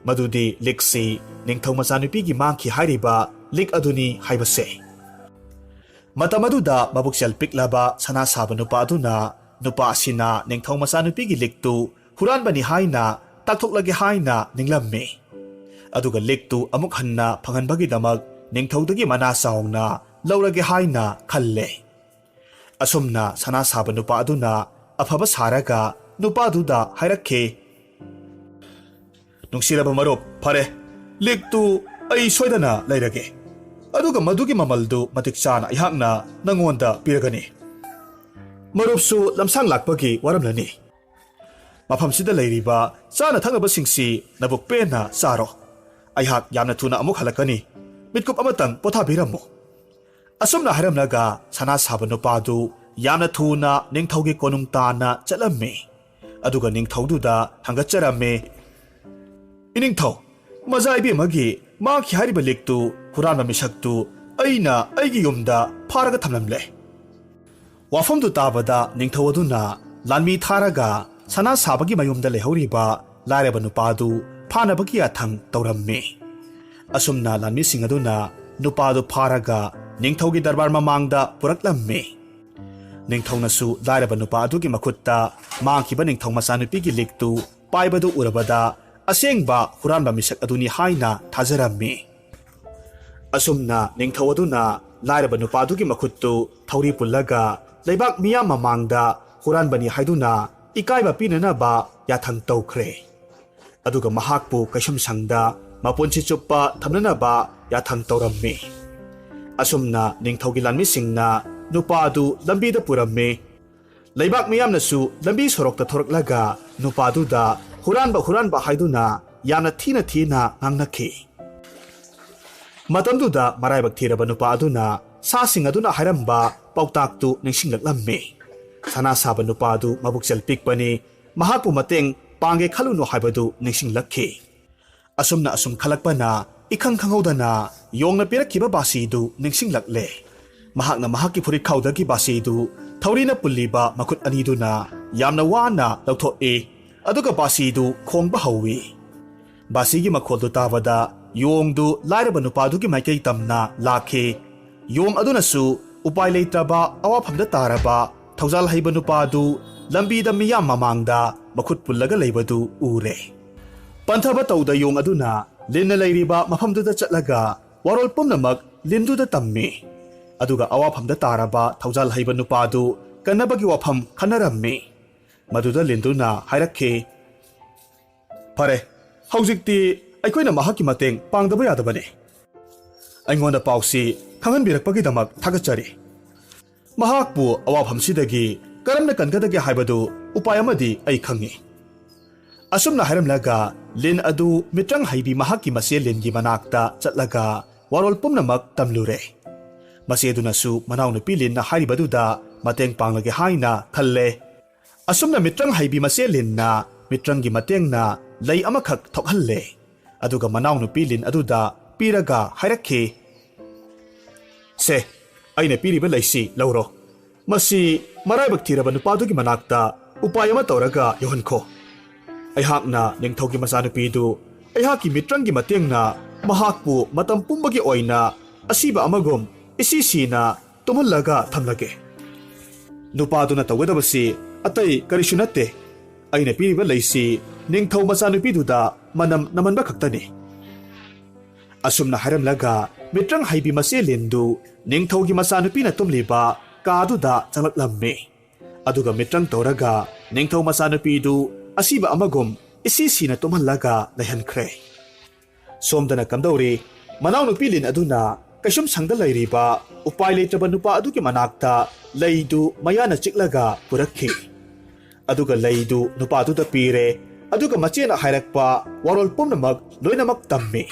ꯃꯗꯨꯗꯤ ꯂꯤꯛꯁꯤ ꯅꯤꯡꯊꯧ ꯃꯆꯥꯅꯨꯄꯤꯒꯤ ꯃꯥꯡꯈꯤ ꯍꯥꯏꯔꯤꯕ ꯂꯤꯛ ꯑꯗꯨꯅꯤ ꯍꯥꯏꯕꯁꯦ꯫ ꯃꯇꯝ ꯑꯗꯨꯗ ꯃꯕꯨꯛꯆꯦꯜ ꯄꯤꯛꯂꯕ ꯁꯅꯥ ꯁꯥꯕ ꯅꯨꯄꯥ ꯑꯗꯨꯅ ꯅꯨꯄꯥ ꯑꯁꯤꯅ ꯅꯤꯡꯊꯧ ꯃꯆꯥꯅꯨꯄꯤꯒꯤ ꯂꯤꯛꯇꯨ ꯍꯨꯔꯥꯟꯕꯅꯤ ꯍꯥꯏꯅ ꯇꯥꯛꯊꯣꯛꯂꯒꯦ ꯍꯥꯏꯅ ꯅꯤꯡꯂꯝꯃꯤ꯫ ꯑꯗꯨꯒ ꯂꯤꯛꯇꯨ ꯑꯃꯨꯛ ꯍꯟꯅ ꯐꯪꯍꯟꯕꯒꯤꯗꯃꯛ ꯅꯤꯡꯊꯧꯗꯒꯤ ꯃꯅꯥ ꯆꯥꯎꯅ ꯂꯧꯔꯒꯦ ꯍꯥꯏꯅ ꯈꯜꯂꯦ꯫ ꯑꯁꯨꯝꯅ ꯁꯅꯥ ꯁꯥꯕ ꯅꯨꯄꯥ ꯑꯗꯨꯅ ꯑꯐꯕ ꯁꯥꯔꯒ ꯅꯨꯄꯥꯗꯨꯗ ꯍꯥꯏꯔꯛꯈꯤ, "ꯅꯨꯡꯁꯤꯔꯕ ꯃꯔꯨꯞ, ꯐꯔꯦ, ꯂꯤꯛꯇꯨ ꯑꯩ ꯁꯣꯏꯗꯅ ꯂꯩꯔꯒꯦ, ꯑꯗꯨꯒ ꯃꯗꯨꯒꯤ ꯃꯃꯜꯗꯨ ꯃꯇꯤꯛ ꯆꯥꯅ ꯑꯩꯍꯥꯛꯅ ꯅꯪꯉꯣꯟꯗ ꯄꯤꯔꯒꯅꯤ꯫ ꯃꯔꯨꯞꯁꯨ ꯂꯝꯁꯥꯡ ꯂꯥꯛꯄꯒꯤ ꯋꯥꯔꯝꯂꯅꯤ꯫ ꯃꯐꯝꯁꯤꯗ ꯂꯩꯔꯤꯕ ꯆꯥꯅ ꯊꯛꯅꯕꯁꯤꯡꯁꯤ ꯅꯕꯨꯛ ꯄꯦꯟꯅ ꯆꯥꯔꯣ꯫ ꯑꯩꯍꯥꯛ ꯌꯥꯝꯅ ꯊꯨꯅ ꯑꯃꯨꯛ ꯍꯜꯂꯛꯀꯅꯤ꯫ ꯃꯤꯠꯀꯨꯞ ꯑꯃꯇꯪ ꯄꯣꯊꯥꯕꯤꯔꯝꯃꯨ꯫" ꯑꯁꯨꯝꯅ ꯍꯥꯏꯔꯝꯂꯒ ꯁꯅꯥ ꯁꯥꯕ ꯅꯨꯄꯥꯗꯨ ꯌꯥꯝꯅ ꯊꯨꯅ ꯅꯤꯡꯊꯧꯒꯤ ꯀꯣꯅꯨꯡ ꯇꯥꯟꯅ ꯆꯠꯂꯝꯃꯤ꯫ ꯑꯗꯨꯒ ꯅꯤꯡꯊꯧꯗꯨꯗ ꯊꯥꯡꯒꯠꯆꯔꯝꯃꯤ, "ꯏꯅꯤꯡꯊꯧ, ꯃꯖꯥ ꯏꯕꯦꯝꯃꯒꯤ ꯃꯥꯡꯈꯤ ꯍꯥꯏꯔꯤꯕ ꯂꯤꯛꯇꯨ ꯍꯨꯔꯥꯟꯕ ꯃꯤꯁꯛꯇꯨ ꯑꯩꯅ ꯑꯩꯒꯤ ꯌꯨꯝꯗ ꯐꯥꯔꯒ ꯊꯝꯂꯝꯂꯦ꯫" ꯋꯥꯐꯝꯗꯨ ꯇꯥꯕꯗ ꯅꯤꯡꯊꯧ ꯑꯗꯨꯅ ꯂꯥꯟꯃꯤ ꯊꯥꯔꯒ ꯁꯅꯥ ꯁꯥꯕꯒꯤ ꯃꯌꯨꯝꯗ ꯂꯩꯍꯧꯔꯤꯕ ꯂꯥꯏꯔꯕ ꯅꯨꯄꯥꯗꯨ ꯐꯥꯅꯕꯒꯤ ꯌꯥꯊꯪ ꯇꯧꯔꯝꯃꯤ꯫ ꯑꯁꯨꯝꯅ ꯂꯥꯟꯃꯤꯁꯤꯡ ꯑꯗꯨꯅ ꯅꯨꯄꯥꯗꯨ ꯐꯥꯔꯒ ꯅꯤꯡꯊꯧꯒꯤ ꯗꯔꯕꯥꯔ ꯃꯃꯥꯡꯗ ꯄꯨꯔꯛꯂꯝꯃꯤ꯫ ꯅꯤꯡꯊꯧꯅꯁꯨ ꯂꯥꯏꯔꯕ ꯅꯨꯄꯥ ꯑꯗꯨꯒꯤ ꯃꯈꯨꯠꯇ ꯃꯥꯡꯈꯤꯕ ꯅꯤꯡꯊꯧ ꯃꯆꯥꯅꯨꯄꯤꯒꯤ ꯂꯤꯛꯇꯨ ꯄꯥꯏꯕꯗꯨ ꯎꯔꯕꯗ ꯑꯁꯦꯡꯕ ꯍꯨꯔꯥꯟꯕ ꯃꯤꯁꯛ ꯑꯗꯨꯅꯤ ꯍꯥꯏꯅ ꯊꯥꯖꯔꯝꯃꯤ꯫ ꯑꯁꯨꯝꯅ ꯅꯤꯡꯊꯧ ꯑꯗꯨꯅ ꯂꯥꯏꯔꯕ ꯅꯨꯄꯥꯗꯨꯒꯤ ꯃꯈꯨꯠꯇꯨ ꯊꯧꯔꯤ ꯄꯨꯜꯂꯒ ꯂꯩꯕꯥꯛ ꯃꯤꯌꯥꯝ ꯃꯃꯥꯡꯗ ꯍꯨꯔꯥꯟꯕꯅꯤ ꯍꯥꯏꯗꯨꯅ ꯏꯀꯥꯏꯕ ꯄꯤꯅꯅꯕ ꯌꯥꯊꯪ ꯇꯧꯈ꯭ꯔꯦ꯫ ꯑꯗꯨꯒ ꯃꯍꯥꯛꯄꯨ ꯀꯩꯁꯨꯝꯁꯪꯗ ꯃꯄꯨꯟꯁꯤ ꯆꯨꯞꯄ ꯊꯝꯅꯅꯕ ꯌꯥꯊꯪ ꯇꯧꯔꯝꯃꯤ꯫ ꯑꯁꯨꯝꯅ ꯅꯤꯡꯊꯧꯒꯤ ꯂꯥꯟꯃꯤꯁꯤꯡꯅ ꯅꯨꯄꯥ ꯑꯗꯨ ꯂꯝꯕꯤꯗ ꯄꯨꯔꯝꯃꯤ꯫ ꯂꯩꯕꯥꯛ ꯃꯤꯌꯥꯝꯅꯁꯨ ꯂꯝꯕꯤ ꯁꯣꯔꯣꯛꯇ ꯊꯣꯔꯛꯂꯒ ꯅꯨꯄꯥꯗꯨꯗ ꯍꯨꯔꯥꯟꯕ, ꯍꯨꯔꯥꯟꯕ ꯍꯥꯏꯗꯨꯅ ꯌꯥꯝꯅ ꯊꯤꯅ ꯊꯤꯅ ꯉꯥꯡꯅꯈꯤ꯫ ꯃꯇꯝꯗꯨꯗ ꯃꯔꯥꯏꯕꯛ ꯊꯤꯔꯕ ꯅꯨꯄꯥ ꯑꯗꯨꯅ ꯁꯥꯁꯤꯡ ꯑꯗꯨꯅ ꯍꯥꯏꯔꯝꯕ ꯄꯥꯎꯇꯥꯛꯇꯨ ꯅꯤꯡꯁꯤꯡꯂꯛꯂꯝꯃꯤ꯫ ꯁꯅꯥ ꯁꯥꯕ ꯅꯨꯄꯥ ꯑꯗꯨ ꯃꯕꯨꯛꯆꯦꯜ ꯄꯤꯛꯄꯅꯤ, ꯃꯍꯥꯛꯄꯨ ꯃꯇꯦꯡ ꯄꯥꯡꯒꯦ ꯈꯜꯂꯨꯅꯨ ꯍꯥꯏꯕꯗꯨ ꯅꯤꯡꯁꯤꯡꯂꯛꯈꯤ꯫ ꯑꯁꯨꯝꯅ ꯑꯁꯨꯝ ꯈꯜꯂꯛꯄꯅ ꯏꯈꯪ ꯈꯪꯍꯧꯗꯅ ꯌꯣꯡꯅ ꯄꯤꯔꯛꯈꯤꯕ ꯕꯥꯁꯤꯗꯨ ꯅꯤꯡꯁꯤꯡꯂꯛꯂꯦ꯫ ꯃꯍꯥꯛꯅ ꯃꯍꯥꯛꯀꯤ ꯐꯨꯔꯤꯠꯈꯥꯎꯗꯒꯤ ꯕꯥꯁꯤꯗꯨ ꯊꯧꯔꯤꯅ ꯄꯨꯜꯂꯤꯕ ꯃꯈꯨꯠ ꯑꯅꯤꯗꯨꯅ ꯌꯥꯝꯅ ꯋꯥꯅ ꯂꯧꯊꯣꯛꯏ, ꯑꯗꯨꯒ ꯕꯥꯁꯤꯗꯨ ꯈꯣꯡꯕ ꯍꯧꯏ꯫ ꯕꯥꯁꯤꯒꯤ ꯃꯈꯣꯜꯗꯨ ꯇꯥꯕꯗ ꯌꯣꯡꯗꯨ ꯂꯥꯏꯔꯕ ꯅꯨꯄꯥꯗꯨꯒꯤ ꯃꯥꯏꯀꯩ ꯇꯝꯅ ꯂꯥꯛꯈꯤ꯫ ꯌꯣꯡ ꯑꯗꯨꯅꯁꯨ ꯎꯄꯥꯏ ꯂꯩꯇ꯭ꯔꯕ ꯑꯋꯥꯐꯝꯗ ꯇꯥꯔꯕ ꯊꯧꯖꯥꯜ ꯍꯩꯕ ꯅꯨꯄꯥꯗꯨ ꯂꯝꯕꯤꯗ ꯃꯤꯌꯥꯝ ꯃꯃꯥꯡꯗ ꯃꯈꯨꯠ ꯄꯨꯜꯂꯒ ꯂꯩꯕꯗꯨ ꯎꯔꯦ꯫ ꯄꯟꯊꯕ ꯇꯧꯗ ꯌꯣꯡ ꯑꯗꯨꯅ ꯂꯤꯟꯅ ꯂꯩꯔꯤꯕ ꯃꯐꯝꯗꯨꯗ ꯆꯠꯂꯒ ꯋꯥꯔꯣꯜ ꯄꯨꯝꯅꯃꯛ ꯂꯤꯟꯗꯨꯗ ꯇꯝꯃꯤ꯫ ꯑꯗꯨꯒ ꯑꯋꯥꯐꯝꯗ ꯇꯥꯔꯕ ꯊꯧꯖꯥꯜ ꯍꯩꯕ ꯅꯨꯄꯥꯗꯨ ꯀꯟꯅꯕꯒꯤ ꯋꯥꯐꯝ ꯈꯟꯅꯔꯝꯃꯤ꯫ ꯃꯗꯨꯗ ꯂꯤꯟꯗꯨꯅ ꯍꯥꯏꯔꯛꯈꯤ, "ꯐꯔꯦ, ꯍꯧꯖꯤꯛꯇꯤ ꯑꯩꯈꯣꯏꯅ ꯃꯍꯥꯛꯀꯤ ꯃꯇꯦꯡ ꯄꯥꯡꯗꯕ ꯌꯥꯗꯕꯅꯤ꯫ ꯑꯩꯉꯣꯟꯗ ꯄꯥꯎꯁꯤ ꯈꯪꯍꯟꯕꯤꯔꯛꯄꯒꯤꯗꯃꯛ ꯊꯥꯒꯠꯆꯔꯤ꯫ ꯃꯍꯥꯛꯄꯨ ꯑꯋꯥꯐꯝꯁꯤꯗꯒꯤ ꯀꯔꯝꯅ ꯀꯟꯒꯗꯒꯦ ꯍꯥꯏꯕꯗꯨ ꯎꯄꯥꯏ ꯑꯃꯗꯤ ꯑꯩ ꯈꯪꯏ꯫" ꯑꯁꯨꯝꯅ ꯍꯥꯏꯔꯝꯂꯒ ꯂꯤꯟ ꯑꯗꯨ ꯃꯤꯇ꯭ꯔꯪ ꯍꯩꯕꯤ ꯃꯍꯥꯛꯀꯤ ꯃꯆꯦ ꯂꯤꯟꯒꯤ ꯃꯅꯥꯛꯇ ꯆꯠꯂꯒ ꯋꯥꯔꯣꯜ ꯄꯨꯝꯅꯃꯛ ꯇꯝꯂꯨꯔꯦ꯫ ꯃꯆꯦꯗꯨꯅꯁꯨ ꯃꯅꯥꯎꯅꯨꯄꯤ ꯂꯤꯟꯅ ꯍꯥꯏꯔꯤꯕꯗꯨꯗ ꯃꯇꯦꯡ ꯄꯥꯡꯂꯒꯦ ꯍꯥꯏꯅ ꯈꯜꯂꯦ꯫ ꯑꯁꯨꯝꯅ ꯃꯤꯇ꯭ꯔꯪ ꯍꯩꯕꯤ ꯃꯆꯦ ꯂꯤꯟꯅ ꯃꯤꯇ꯭ꯔꯪꯒꯤ ꯃꯇꯦꯡꯅ ꯂꯩ ꯑꯃꯈꯛ ꯊꯣꯛꯍꯜꯂꯦ꯫ ꯑꯗꯨꯒ ꯃꯅꯥꯎꯅꯨꯄꯤ ꯂꯤꯟ ꯑꯗꯨꯗ ꯄꯤꯔꯒ ꯍꯥꯏꯔꯛꯈꯤ, "ꯁꯦ, ꯑꯩꯅ ꯄꯤꯔꯤꯕ ꯂꯩꯁꯤ ꯂꯧꯔꯣ꯫ ꯃꯁꯤ ꯃꯔꯥꯏꯕꯛ ꯊꯤꯔꯕ ꯅꯨꯄꯥꯗꯨꯒꯤ ꯃꯅꯥꯛꯇ ꯎꯄꯥꯏ ꯑꯃ ꯇꯧꯔꯒ ꯌꯧꯍꯟꯈꯣ꯫ ꯑꯩꯍꯥꯛꯅ ꯅꯤꯡꯊꯧꯒꯤ ꯃꯆꯥꯅꯨꯄꯤꯗꯨ ꯑꯩꯍꯥꯛꯀꯤ ꯃꯤꯇ꯭ꯔꯪꯒꯤ ꯃꯇꯦꯡꯅ ꯃꯍꯥꯛꯄꯨ ꯃꯇꯝ ꯄꯨꯝꯕꯒꯤ ꯑꯣꯏꯅ ꯑꯁꯤꯕ ꯑꯃꯒꯨꯝ ꯏꯁꯤ ꯁꯤꯅ ꯇꯨꯝꯍꯜꯂꯒ ꯊꯝꯂꯒꯦ꯫" ꯅꯨꯄꯥꯗꯨꯅ ꯇꯧꯒꯗꯕꯁꯤ ꯑꯇꯩ ꯀꯔꯤꯁꯨ ꯅꯠꯇꯦ꯫ ꯑꯩꯅ ꯄꯤꯔꯤꯕ ꯂꯩꯁꯤ ꯅꯤꯡꯊꯧ ꯃꯆꯥꯅꯨꯄꯤꯗꯨꯗ ꯃꯅꯝ ꯅꯝꯍꯟꯕ ꯈꯛꯇꯅꯤ꯫ ꯑꯁꯨꯝꯅ ꯍꯥꯏꯔꯝꯂꯒ ꯃꯤꯇ꯭ꯔꯪ ꯍꯩꯕꯤ ꯃꯆꯦ ꯂꯤꯟꯗꯨ ꯅꯤꯡꯊꯧꯒꯤ ꯃꯆꯥꯅꯨꯄꯤꯅ ꯇꯨꯝꯂꯤꯕ ꯀꯥꯗꯨꯗ ꯆꯪꯂꯛꯂꯝꯃꯤ꯫ ꯑꯗꯨꯒ ꯃꯤꯇ꯭ꯔꯪ ꯇꯧꯔꯒ ꯅꯤꯡꯊꯧ ꯃꯆꯥꯅꯨꯄꯤꯗꯨ ꯑꯁꯤꯕ ꯑꯃꯒꯨꯝ ꯏꯁꯤ ꯁꯤꯅ ꯇꯨꯝꯍꯜꯂꯒ ꯂꯩꯍꯟꯈ꯭ꯔꯦ꯫ ꯁꯣꯝꯗꯅ ꯀꯝꯗꯧꯔꯤ? ꯃꯅꯥꯎꯅꯨꯄꯤ ꯂꯤꯟ ꯑꯗꯨꯅ ꯀꯩꯁꯨꯝ ꯁꯪꯗ ꯂꯩꯔꯤꯕ ꯎꯄꯥꯏ ꯂꯩꯇ꯭ꯔꯕ ꯅꯨꯄꯥ ꯑꯗꯨꯒꯤ ꯃꯅꯥꯛꯇ ꯂꯩꯗꯨ ꯃꯌꯥꯅ ꯆꯤꯛꯂꯒ ꯄꯨꯔꯛꯈꯤ꯫ ꯑꯗꯨꯒ ꯂꯩꯗꯨ ꯅꯨꯄꯥꯗꯨꯗ ꯄꯤꯔꯦ꯫ ꯑꯗꯨꯒ ꯃꯆꯦꯅ ꯍꯥꯏꯔꯛꯄ ꯋꯥꯔꯣꯜ ꯄꯨꯝꯅꯃꯛ ꯂꯣꯏꯅꯃꯛ ꯇꯝꯃꯤ꯫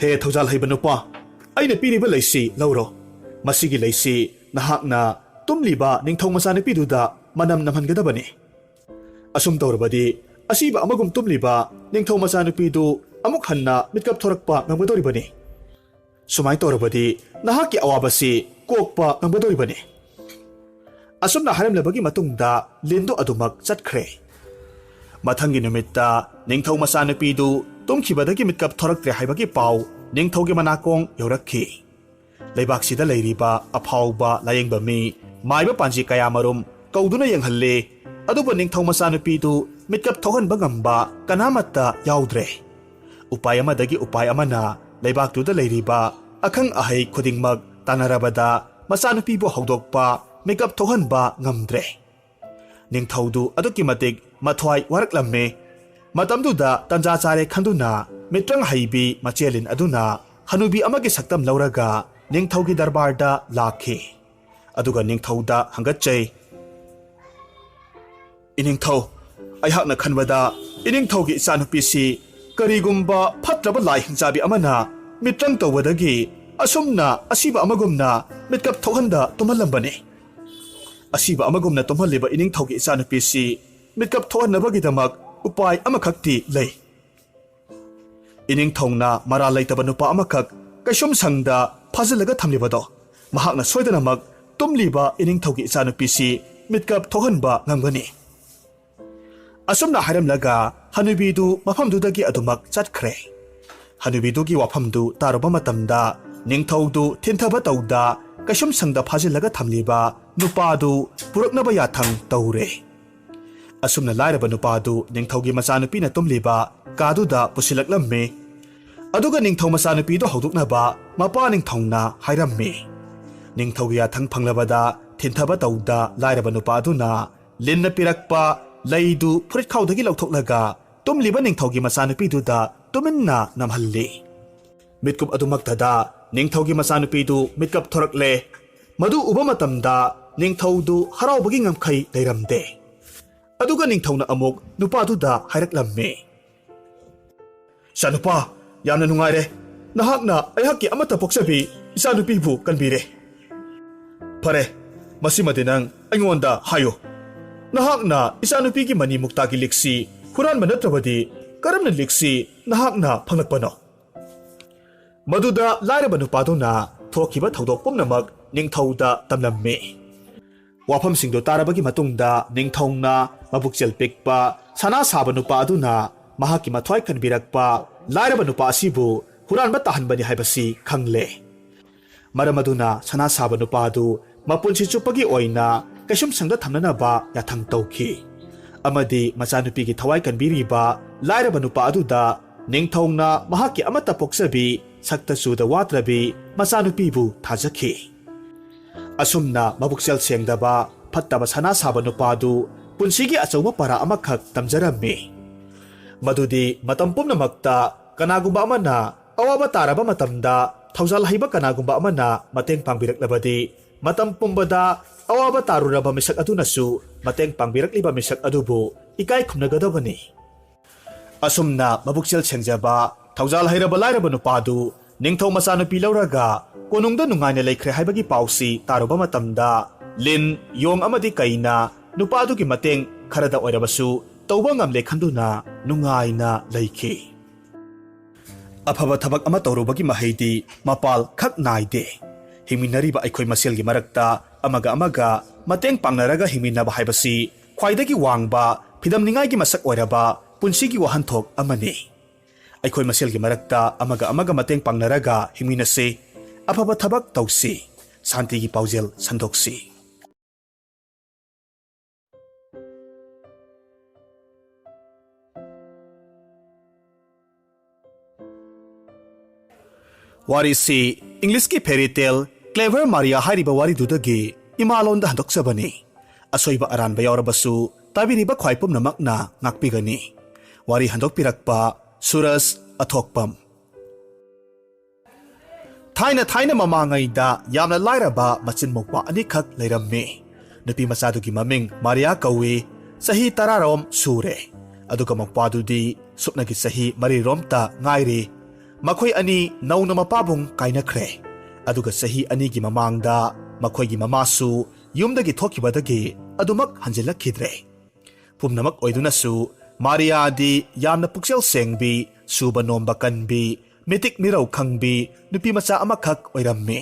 "ꯍꯦ ꯊꯧꯖꯥꯜ ꯍꯩꯕ ꯅꯨꯄꯥ, ꯑꯩꯅ ꯄꯤꯔꯤꯕ ꯂꯩꯁꯤ ꯂꯧꯔꯣ꯫ ꯃꯁꯤꯒꯤ ꯂꯩꯁꯤ ꯅꯍꯥꯛꯅ ꯇꯨꯝꯂꯤꯕ ꯅꯤꯡꯊꯧ ꯃꯆꯥꯅꯨꯄꯤꯗꯨꯗ ꯃꯅꯝ ꯅꯝꯍꯟꯒꯗꯕꯅꯤ꯫ ꯑꯁꯨꯝ ꯇꯧꯔꯕꯗꯤ ꯑꯁꯤꯕ ꯑꯃꯒꯨꯝ ꯇꯨꯝꯂꯤꯕ ꯅꯤꯡꯊꯧ ꯃꯆꯥꯅꯨꯄꯤꯗꯨ ꯑꯃꯨꯛ ꯍꯟꯅ ꯃꯤꯠꯀꯞ ꯊꯣꯔꯛꯄ ꯉꯝꯒꯗꯧꯔꯤꯕꯅꯤ꯫ ꯁꯨꯃꯥꯏꯅ ꯇꯧꯔꯕꯗꯤ ꯅꯍꯥꯛꯀꯤ ꯑꯋꯥꯕꯁꯤ ꯀꯣꯛꯄ ꯉꯝꯒꯗꯧꯔꯤꯕꯅꯤ꯫" ꯑꯁꯨꯝꯅ ꯍꯥꯏꯔꯝꯂꯕꯒꯤ ꯃꯇꯨꯡꯗ ꯂꯤꯟꯗꯨ ꯑꯗꯨꯃꯛ ꯆꯠꯈ꯭ꯔꯦ꯫ ꯃꯊꯪꯒꯤ ꯅꯨꯃꯤꯠꯇ ꯅꯤꯡꯊꯧ ꯃꯆꯥꯅꯨꯄꯤꯗꯨ ꯇꯨꯝꯈꯤꯕꯗꯒꯤ ꯃꯤꯠꯀꯞ ꯊꯣꯔꯛꯇ꯭ꯔꯦ ꯍꯥꯏꯕꯒꯤ ꯄꯥꯎ ꯅꯤꯡꯊꯧꯒꯤ ꯃꯅꯥꯀꯣꯡ ꯌꯧꯔꯛꯈꯤ꯫ ꯂꯩꯕꯥꯛꯁꯤꯗ ꯂꯩꯔꯤꯕ ꯑꯐꯥꯎꯕ ꯂꯥꯌꯦꯡꯕ ꯃꯤ, ꯃꯥꯏꯕ ꯄꯥꯟꯖꯤ ꯀꯌꯥꯃꯔꯨꯝ ꯀꯧꯗꯨꯅ ꯌꯦꯡꯍꯜꯂꯤ꯫ ꯑꯗꯨꯕꯨ ꯅꯤꯡꯊꯧ ꯃꯆꯥꯅꯨꯄꯤꯗꯨ ꯃꯤꯠꯀꯞ ꯊꯣꯛꯍꯟꯕ ꯉꯝꯕ ꯀꯅꯥꯃꯠꯇ ꯌꯥꯎꯗ꯭ꯔꯦ꯫ ꯎꯄꯥꯏ ꯑꯃꯗꯒꯤ ꯎꯄꯥꯏ ꯑꯃꯅ ꯂꯩꯕꯥꯛꯇꯨꯗ ꯂꯩꯔꯤꯕ ꯑꯈꯪ ꯑꯍꯩ ꯈꯨꯗꯤꯡꯃꯛ ꯇꯥꯟꯅꯔꯕꯗ ꯃꯆꯥꯅꯨꯄꯤꯕꯨ ꯍꯧꯗꯣꯛꯄ, ꯃꯤꯀꯞ ꯊꯣꯛꯍꯟꯕ ꯉꯝꯗ꯭ꯔꯦ꯫ ꯅꯤꯡꯊꯧꯗꯨ ꯑꯗꯨꯛꯀꯤ ꯃꯇꯤꯛ ꯃꯊ꯭ꯋꯥꯏ ꯋꯥꯔꯛꯂꯝꯃꯤ꯫ ꯃꯇꯝꯗꯨꯗ ꯇꯟꯖꯥ ꯆꯥꯔꯦ ꯈꯟꯗꯨꯅ ꯃꯤꯇ꯭ꯔꯪ ꯍꯩꯕꯤ ꯃꯆꯦꯂꯤꯟ ꯑꯗꯨꯅ ꯍꯅꯨꯕꯤ ꯑꯃꯒꯤ ꯁꯛꯇꯝ ꯂꯧꯔꯒ ꯅꯤꯡꯊꯧꯒꯤ ꯗꯔꯕꯥꯔꯗ ꯂꯥꯛꯈꯤ꯫ ꯑꯗꯨꯒ ꯅꯤꯡꯊꯧꯗ ꯍꯪꯒꯠꯆꯩ, "ꯏꯅꯤꯡꯊꯧ, ꯑꯩꯍꯥꯛꯅ ꯈꯟꯕꯗ ꯏꯅꯤꯡꯊꯧꯒꯤ ꯏꯆꯥꯅꯨꯄꯤꯁꯤ ꯀꯔꯤꯒꯨꯝꯕ ꯐꯠꯇ꯭ꯔꯕ ꯂꯥꯏ ꯍꯤꯡꯆꯥꯕꯤ ꯑꯃꯅ ꯃꯤꯇ꯭ꯔꯪ ꯇꯧꯕꯗꯒꯤ ꯑꯁꯨꯝꯅ ꯑꯁꯤꯕ ꯑꯃꯒꯨꯝꯅ ꯃꯤꯠꯀꯞ ꯊꯣꯛꯍꯟꯗ ꯇꯨꯝꯍꯜꯂꯝꯕꯅꯤ꯫ ꯑꯁꯤꯕ ꯑꯃꯒꯨꯝꯅ ꯇꯨꯝꯍꯜꯂꯤꯕ ꯏꯅꯤꯡꯊꯧꯒꯤ ꯏꯆꯥꯅꯨꯄꯤꯁꯤ ꯃꯤꯠꯀꯞ ꯊꯣꯛꯍꯟꯅꯕꯒꯤꯗꯃꯛ ꯎꯄꯥꯏ ꯑꯃꯈꯛꯇꯤ ꯂꯩ꯫ ꯏꯅꯤꯡꯊꯧꯅ ꯃꯔꯥꯜ ꯂꯩꯇꯕ ꯅꯨꯄꯥ ꯑꯃꯈꯛ ꯀꯩꯁꯨꯝ ꯁꯪꯗ ꯐꯥꯖꯤꯜꯂꯒ ꯊꯝꯂꯤꯕꯗꯣ, ꯃꯍꯥꯛꯅ ꯁꯣꯏꯗꯅꯃꯛ ꯇꯨꯝꯂꯤꯕ ꯏꯅꯤꯡꯊꯧꯒꯤ ꯏꯆꯥꯅꯨꯄꯤꯁꯤ ꯃꯤꯠꯀꯞ ꯊꯣꯛꯍꯟꯕ ꯉꯝꯒꯅꯤ꯫" ꯑꯁꯨꯝꯅ ꯍꯥꯏꯔꯝꯂꯒ ꯍꯅꯨꯕꯤꯗꯨ ꯃꯐꯝꯗꯨꯗꯒꯤ ꯑꯗꯨꯃꯛ ꯆꯠꯈ꯭ꯔꯦ꯫ ꯍꯅꯨꯕꯤꯗꯨꯒꯤ ꯋꯥꯐꯝꯗꯨ ꯇꯥꯔꯨꯕ ꯃꯇꯝꯗ ꯅꯤꯡꯊꯧꯗꯨ ꯊꯤꯟꯊꯕ ꯇꯧꯗ ꯀꯩꯁꯨꯝꯁꯪꯗ ꯐꯥꯖꯤꯜꯂꯒ ꯊꯝꯂꯤꯕ ꯅꯨꯄꯥꯗꯨ ꯄꯨꯔꯛꯅꯕ ꯌꯥꯊꯪ ꯇꯧꯔꯦ꯫ ꯑꯁꯨꯝꯅ ꯂꯥꯏꯔꯕ ꯅꯨꯄꯥꯗꯨ ꯅꯤꯡꯊꯧꯒꯤ ꯃꯆꯥꯅꯨꯄꯤꯅ ꯇꯨꯝꯂꯤꯕ ꯀꯥꯗꯨꯗ ꯄꯨꯁꯤꯜꯂꯛꯂꯝꯃꯤ꯫ ꯑꯗꯨꯒ ꯅꯤꯡꯊꯧ ꯃꯆꯥꯅꯨꯄꯤꯗꯨ ꯍꯧꯗꯣꯛꯅꯕ ꯃꯄꯥ ꯅꯤꯡꯊꯧꯅ ꯍꯥꯏꯔꯝꯃꯤ꯫ ꯅꯤꯡꯊꯧꯒꯤ ꯌꯥꯊꯪ ꯐꯪꯂꯕꯗ ꯊꯤꯟꯊꯕ ꯇꯧꯗ ꯂꯥꯏꯔꯕ ꯅꯨꯄꯥ ꯑꯗꯨꯅ ꯂꯤꯟꯅ ꯄꯤꯔꯛꯄ ꯂꯩꯗꯨ ꯐꯨꯔꯤꯠꯈꯥꯎꯗꯒꯤ ꯂꯧꯊꯣꯛꯂꯒ ꯇꯨꯝꯂꯤꯕ ꯅꯤꯡꯊꯧꯒꯤ ꯃꯆꯥꯅꯨꯄꯤꯗꯨꯗ ꯇꯨꯃꯤꯟꯅ ꯅꯝꯍꯜꯂꯤ꯫ ꯃꯤꯠꯀꯨꯞ ꯑꯗꯨꯃꯛꯇꯗ ꯅꯤꯡꯊꯧꯒꯤ ꯃꯆꯥꯅꯨꯄꯤꯗꯨ ꯃꯤꯠꯀꯞ ꯊꯣꯔꯛꯂꯦ꯫ ꯃꯗꯨ ꯎꯕ ꯃꯇꯝꯗ ꯅꯤꯡꯊꯧꯗꯨ ꯍꯔꯥꯎꯕꯒꯤ ꯉꯝꯈꯩ ꯂꯩꯔꯝꯗꯦ꯫ ꯑꯗꯨꯒ ꯅꯤꯡꯊꯧꯅ ꯑꯃꯨꯛ ꯅꯨꯄꯥꯗꯨꯗ ꯍꯥꯏꯔꯛꯂꯝꯃꯤ, "ꯏꯆꯥꯅꯨꯄꯥ, ꯌꯥꯝꯅ ꯅꯨꯡꯉꯥꯏꯔꯦ꯫ ꯅꯍꯥꯛꯅ ꯑꯩꯍꯥꯛꯀꯤ ꯑꯃꯠꯇ ꯄꯣꯛꯆꯕꯤ ꯏꯆꯥꯅꯨꯄꯤꯕꯨ ꯀꯟꯕꯤꯔꯦ꯫ ꯐꯔꯦ, ꯃꯁꯤꯃꯗꯤ ꯅꯪ ꯑꯩꯉꯣꯟꯗ ꯍꯥꯏꯌꯨ꯫ ꯅꯍꯥꯛꯅ ꯏꯆꯥꯅꯨꯄꯤꯒꯤ ꯃꯅꯤ ꯃꯨꯛꯇꯥꯒꯤ ꯂꯤꯛꯁꯤ ꯍꯨꯔꯥꯟꯕ ꯅꯠꯇ꯭ꯔꯕꯗꯤ ꯀꯔꯝꯅ ꯂꯤꯛꯁꯤ ꯅꯍꯥꯛꯅ ꯐꯪꯂꯛꯄꯅꯣ?" ꯃꯗꯨꯗ ꯂꯥꯏꯔꯕ ꯅꯨꯄꯥꯗꯨꯅ ꯊꯣꯛꯈꯤꯕ ꯊꯧꯗꯣꯛ ꯄꯨꯝꯅꯃꯛ ꯅꯤꯡꯊꯧꯗ ꯇꯝꯂꯝꯃꯤ꯫ ꯋꯥꯐꯝꯁꯤꯡꯗꯨ ꯇꯥꯔꯕꯒꯤ ꯃꯇꯨꯡꯗ ꯅꯤꯡꯊꯧꯅ ꯃꯕꯨꯛꯆꯦꯜ ꯄꯤꯛꯄ ꯁꯅꯥ ꯁꯥꯕ ꯅꯨꯄꯥ ꯑꯗꯨꯅ ꯃꯍꯥꯛꯀꯤ ꯃꯊ꯭ꯋꯥꯏ ꯀꯟꯕꯤꯔꯛꯄ ꯂꯥꯏꯔꯕ ꯅꯨꯄꯥ ꯑꯁꯤꯕꯨ ꯍꯨꯔꯥꯟꯕ ꯇꯥꯍꯟꯕꯅꯤ ꯍꯥꯏꯕꯁꯤ ꯈꯪꯂꯦ꯫ ꯃꯔꯝ ꯑꯗꯨꯅ ꯁꯅꯥ ꯁꯥꯕ ꯅꯨꯄꯥ ꯑꯗꯨ ꯃꯄꯨꯟꯁꯤ ꯆꯨꯞꯄꯒꯤ ꯑꯣꯏꯅ ꯀꯩꯁꯨꯝꯁꯪꯗ ꯊꯝꯅꯅꯕ ꯌꯥꯊꯪ ꯇꯧꯈꯤ꯫ ꯑꯃꯗꯤ ꯃꯆꯥꯅꯨꯄꯤꯒꯤ ꯊꯋꯥꯏ ꯀꯟꯕꯤꯔꯤꯕ ꯂꯥꯏꯔꯕ ꯅꯨꯄꯥ ꯑꯗꯨꯗ ꯅꯤꯡꯊꯧꯅ ꯃꯍꯥꯛꯀꯤ ꯑꯃꯠꯇ ꯄꯣꯛꯆꯕꯤ, ꯁꯛꯇ ꯆꯨꯗ ꯋꯥꯠꯇ꯭ꯔꯕꯤ ꯃꯆꯥꯅꯨꯄꯤꯕꯨ ꯊꯥꯖꯈꯤ꯫ ꯑꯁꯨꯝꯅ ꯃꯕꯨꯛꯆꯦꯜ ꯁꯦꯡꯗꯕ, ꯐꯠꯇꯕ ꯁꯅꯥ ꯁꯥꯕ ꯅꯨꯄꯥꯗꯨ ꯄꯨꯟꯁꯤꯒꯤ ꯑꯆꯧꯕ ꯄꯔꯥ ꯑꯃꯈꯛ ꯇꯝꯖꯔꯝꯃꯤ꯫ ꯃꯗꯨꯗꯤ ꯃꯇꯝ ꯄꯨꯝꯅꯃꯛꯇ ꯀꯅꯥꯒꯨꯝꯕ ꯑꯃꯅ ꯑꯋꯥꯕ ꯇꯥꯔꯕ ꯃꯇꯝꯗ ꯊꯧꯖꯥꯜ ꯍꯩꯕ ꯀꯅꯥꯒꯨꯝꯕ ꯑꯃꯅ ꯃꯇꯦꯡ ꯄꯥꯡꯕꯤꯔꯛꯂꯕꯗꯤ, ꯃꯇꯝ ꯄꯨꯝꯕꯗ ꯑꯋꯥꯕ ꯇꯥꯔꯨꯔꯕ ꯃꯤꯁꯛ ꯑꯗꯨꯅꯁꯨ ꯃꯇꯦꯡ ꯄꯥꯡꯕꯤꯔꯛꯂꯤꯕ ꯃꯤꯁꯛ ꯑꯗꯨꯕꯨ ꯏꯀꯥꯏ ꯈꯨꯝꯅꯒꯗꯕꯅꯤ꯫ ꯑꯁꯨꯝꯅ ꯃꯕꯨꯛꯆꯦꯜ ꯁꯦꯡꯖꯕ, ꯊꯧꯖꯥꯜ ꯍꯩꯔꯕ ꯂꯥꯏꯔꯕ ꯅꯨꯄꯥꯗꯨ ꯅꯤꯡꯊꯧ ꯃꯆꯥꯅꯨꯄꯤ ꯂꯧꯔꯒ ꯀꯣꯅꯨꯡꯗ ꯅꯨꯡꯉꯥꯏꯅ ꯂꯩꯈ꯭ꯔꯦ ꯍꯥꯏꯕꯒꯤ ꯄꯥꯎꯁꯤ ꯇꯥꯔꯨꯕ ꯃꯇꯝꯗ, ꯂꯤꯟ, ꯌꯣꯡ ꯑꯃꯗꯤ ꯀꯩꯅ ꯅꯨꯄꯥꯗꯨꯒꯤ ꯃꯇꯦꯡ ꯈꯔꯗ ꯑꯣꯏꯔꯕꯁꯨ ꯇꯧꯕ ꯉꯝꯂꯦ ꯈꯟꯗꯨꯅ ꯅꯨꯡꯉꯥꯏꯅ ꯂꯩꯈꯤ꯫ ꯑꯐꯕ ꯊꯕꯛ ꯑꯃ ꯇꯧꯔꯨꯕꯒꯤ ꯃꯍꯩꯗꯤ ꯃꯄꯥꯜ ꯈꯛ ꯅꯥꯏꯗꯦ꯫ ꯍꯤꯡꯃꯤꯟꯅꯔꯤꯕ ꯑꯩꯈꯣꯏ ꯃꯁꯦꯜꯒꯤ ꯃꯔꯛꯇ ꯑꯃꯒ ꯑꯃꯒ ꯃꯇꯦꯡ ꯄꯥꯡꯅꯔꯒ ꯍꯤꯡꯃꯤꯟꯅꯕ ꯍꯥꯏꯕꯁꯤ ꯈ꯭ꯋꯥꯏꯗꯒꯤ ꯋꯥꯡꯕ, ꯐꯤꯗꯝꯅꯤꯡꯉꯥꯏꯒꯤ ꯃꯁꯛ ꯑꯣꯏꯔꯕ ꯄꯨꯟꯁꯤꯒꯤ ꯋꯥꯍꯟꯊꯣꯛ ꯑꯃꯅꯤ꯫ ꯑꯩꯈꯣꯏ ꯃꯁꯦꯜꯒꯤ ꯃꯔꯛꯇ ꯑꯃꯒ ꯑꯃꯒ ꯃꯇꯦꯡ ꯄꯥꯡꯅꯔꯒ ꯍꯤꯡꯃꯤꯟꯅꯁꯤ, ꯑꯐꯕ ꯊꯕꯛ ꯇꯧꯁꯤ, ꯁꯥꯟꯇꯤꯒꯤ ꯄꯥꯎꯖꯦꯜ ꯁꯟꯗꯣꯛꯁꯤ꯫ ꯋꯥꯔꯤꯁꯤ ꯏꯪꯂꯤꯁꯀꯤ fairy tale Clever Maria ꯍꯥꯏꯔꯤꯕ ꯋꯥꯔꯤꯗꯨꯗꯒꯤ ꯏꯃꯥꯂꯣꯟꯗ ꯍꯟꯗꯣꯛꯆꯕꯅꯤ꯫ ꯑꯁꯣꯏꯕ ꯑꯔꯥꯟꯕ ꯌꯥꯎꯔꯕꯁꯨ ꯇꯥꯕꯤꯔꯤꯕ ꯈ꯭ꯋꯥꯏ ꯄꯨꯝꯅꯃꯛꯅ ꯉꯥꯛꯄꯤꯒꯅꯤ꯫ ꯋꯥꯔꯤ ꯍꯟꯗꯣꯛꯄꯤꯔꯛꯄ ꯁꯨꯔꯖ ꯑꯊꯣꯛꯄꯝ꯫ ꯊꯥꯏꯅ ꯊꯥꯏꯅ ꯃꯃꯥꯡꯉꯩꯗ ꯌꯥꯝꯅ ꯂꯥꯏꯔꯕ ꯃꯆꯤꯟ ꯃꯧꯄ꯭ꯋꯥ ꯑꯅꯤꯈꯛ ꯂꯩꯔꯝꯃꯤ꯫ ꯅꯨꯄꯤ ꯃꯆꯥꯗꯨꯒꯤ ꯃꯃꯤꯡ ꯃꯥꯔꯤꯌꯥ ꯀꯧꯏ꯫ ꯆꯍꯤ ꯇꯔꯥꯔꯣꯝ ꯁꯨꯔꯦ꯫ ꯑꯗꯨꯒ ꯃꯧꯄ꯭ꯋꯥꯗꯨꯗꯤ ꯁꯨꯞꯅꯒꯤ ꯆꯍꯤ ꯃꯔꯤꯔꯣꯝꯇ ꯉꯥꯏꯔꯤ꯫ ꯃꯈꯣꯏ ꯑꯅꯤ ꯅꯧꯅ ꯃꯄꯥꯕꯨꯡ ꯀꯥꯏꯅꯈ꯭ꯔꯦ꯫ ꯑꯗꯨꯒ ꯆꯍꯤ ꯑꯅꯤꯒꯤ ꯃꯃꯥꯡꯗ ꯃꯈꯣꯏꯒꯤ ꯃꯃꯥꯁꯨ ꯌꯨꯝꯗꯒꯤ ꯊꯣꯛꯈꯤꯕꯗꯒꯤ ꯑꯗꯨꯃꯛ ꯍꯟꯖꯤꯜꯂꯛꯈꯤꯗ꯭ꯔꯦ꯫ ꯄꯨꯝꯅꯃꯛ ꯑꯣꯏꯗꯨꯅꯁꯨ ꯃꯥꯔꯤꯌꯥꯗꯤ ꯌꯥꯝꯅ ꯄꯨꯛꯆꯦꯜ ꯁꯦꯡꯕꯤ, ꯁꯨꯕ ꯅꯣꯝꯕ ꯀꯟꯕꯤ, ꯃꯤꯇꯤꯛ ꯃꯤꯔꯧ ꯈꯪꯕꯤ ꯅꯨꯄꯤ ꯃꯆꯥ ꯑꯃꯈꯛ ꯑꯣꯏꯔꯝꯃꯤ꯫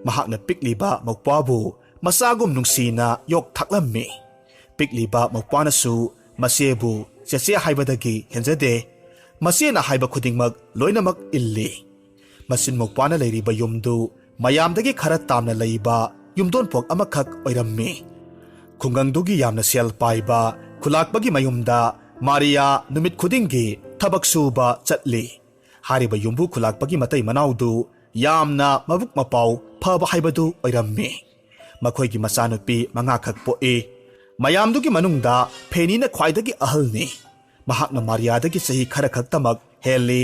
ꯃꯍꯥꯛꯅ ꯄꯤꯛꯂꯤꯕ ꯃꯧꯄ꯭ꯋꯥꯕꯨ ꯃꯆꯥꯒꯨꯝ ꯅꯨꯡꯁꯤꯅ ꯌꯣꯛ ꯊꯥꯛꯂꯝꯃꯤ꯫ ꯄꯤꯛꯂꯤꯕ ꯃꯧꯄ꯭ꯋꯥꯅꯁꯨ ꯃꯆꯦꯕꯨ ꯆꯦꯆꯦ ꯍꯥꯏꯕꯗꯒꯤ ꯍꯦꯟꯖꯗꯦ꯫ ꯃꯆꯦꯅ ꯍꯥꯏꯕ ꯈꯨꯗꯤꯡꯃꯛ ꯂꯣꯏꯅꯃꯛ ꯏꯜꯂꯤ꯫ ꯃꯆꯤꯟ ꯃꯧꯄ꯭ꯋꯥꯅ ꯂꯩꯔꯤꯕ ꯌꯨꯝꯗꯨ ꯃꯌꯥꯝꯗꯒꯤ ꯈꯔ ꯇꯥꯝꯅ ꯂꯩꯕ ꯌꯨꯝꯗꯣꯟꯄꯣꯛ ꯑꯃꯈꯛ ꯑꯣꯏꯔꯝꯃꯤ꯫ ꯈꯨꯡꯒꯪꯗꯨꯒꯤ ꯌꯥꯝꯅ ꯁꯦꯜ ꯄꯥꯏꯕ ꯈꯨꯂꯥꯛꯄꯒꯤ ꯃꯌꯨꯝꯗ ꯃꯥꯔꯤꯌꯥ ꯅꯨꯃꯤꯠ ꯈꯨꯗꯤꯡꯒꯤ ꯊꯕꯛ ꯁꯨꯕ ꯆꯠꯂꯤ꯫ ꯍꯥꯏꯔꯤꯕ ꯌꯨꯝꯕꯨ ꯈꯨꯂꯥꯛꯄꯒꯤ ꯃꯇꯩ ꯃꯅꯥꯎꯗꯨ ꯌꯥꯝꯅ ꯃꯕꯨꯛ ꯃꯄꯥꯎ ꯐꯕ ꯍꯥꯏꯕꯗꯨ ꯑꯣꯏꯔꯝꯃꯤ꯫ ꯃꯈꯣꯏꯒꯤ ꯃꯆꯥꯅꯨꯄꯤ ꯃꯉꯥꯈꯛ ꯄꯣꯛꯏ꯫ ꯃꯌꯥꯝꯗꯨꯒꯤ ꯃꯅꯨꯡꯗ ꯐꯦꯅꯤꯅ ꯈ꯭ꯋꯥꯏꯗꯒꯤ ꯑꯍꯜꯅꯤ꯫ ꯃꯍꯥꯛꯅ ꯃꯥꯔꯤꯌꯥꯗꯒꯤ ꯆꯍꯤ ꯈꯔ ꯈꯛꯇꯃꯛ ꯍꯦꯜꯂꯤ꯫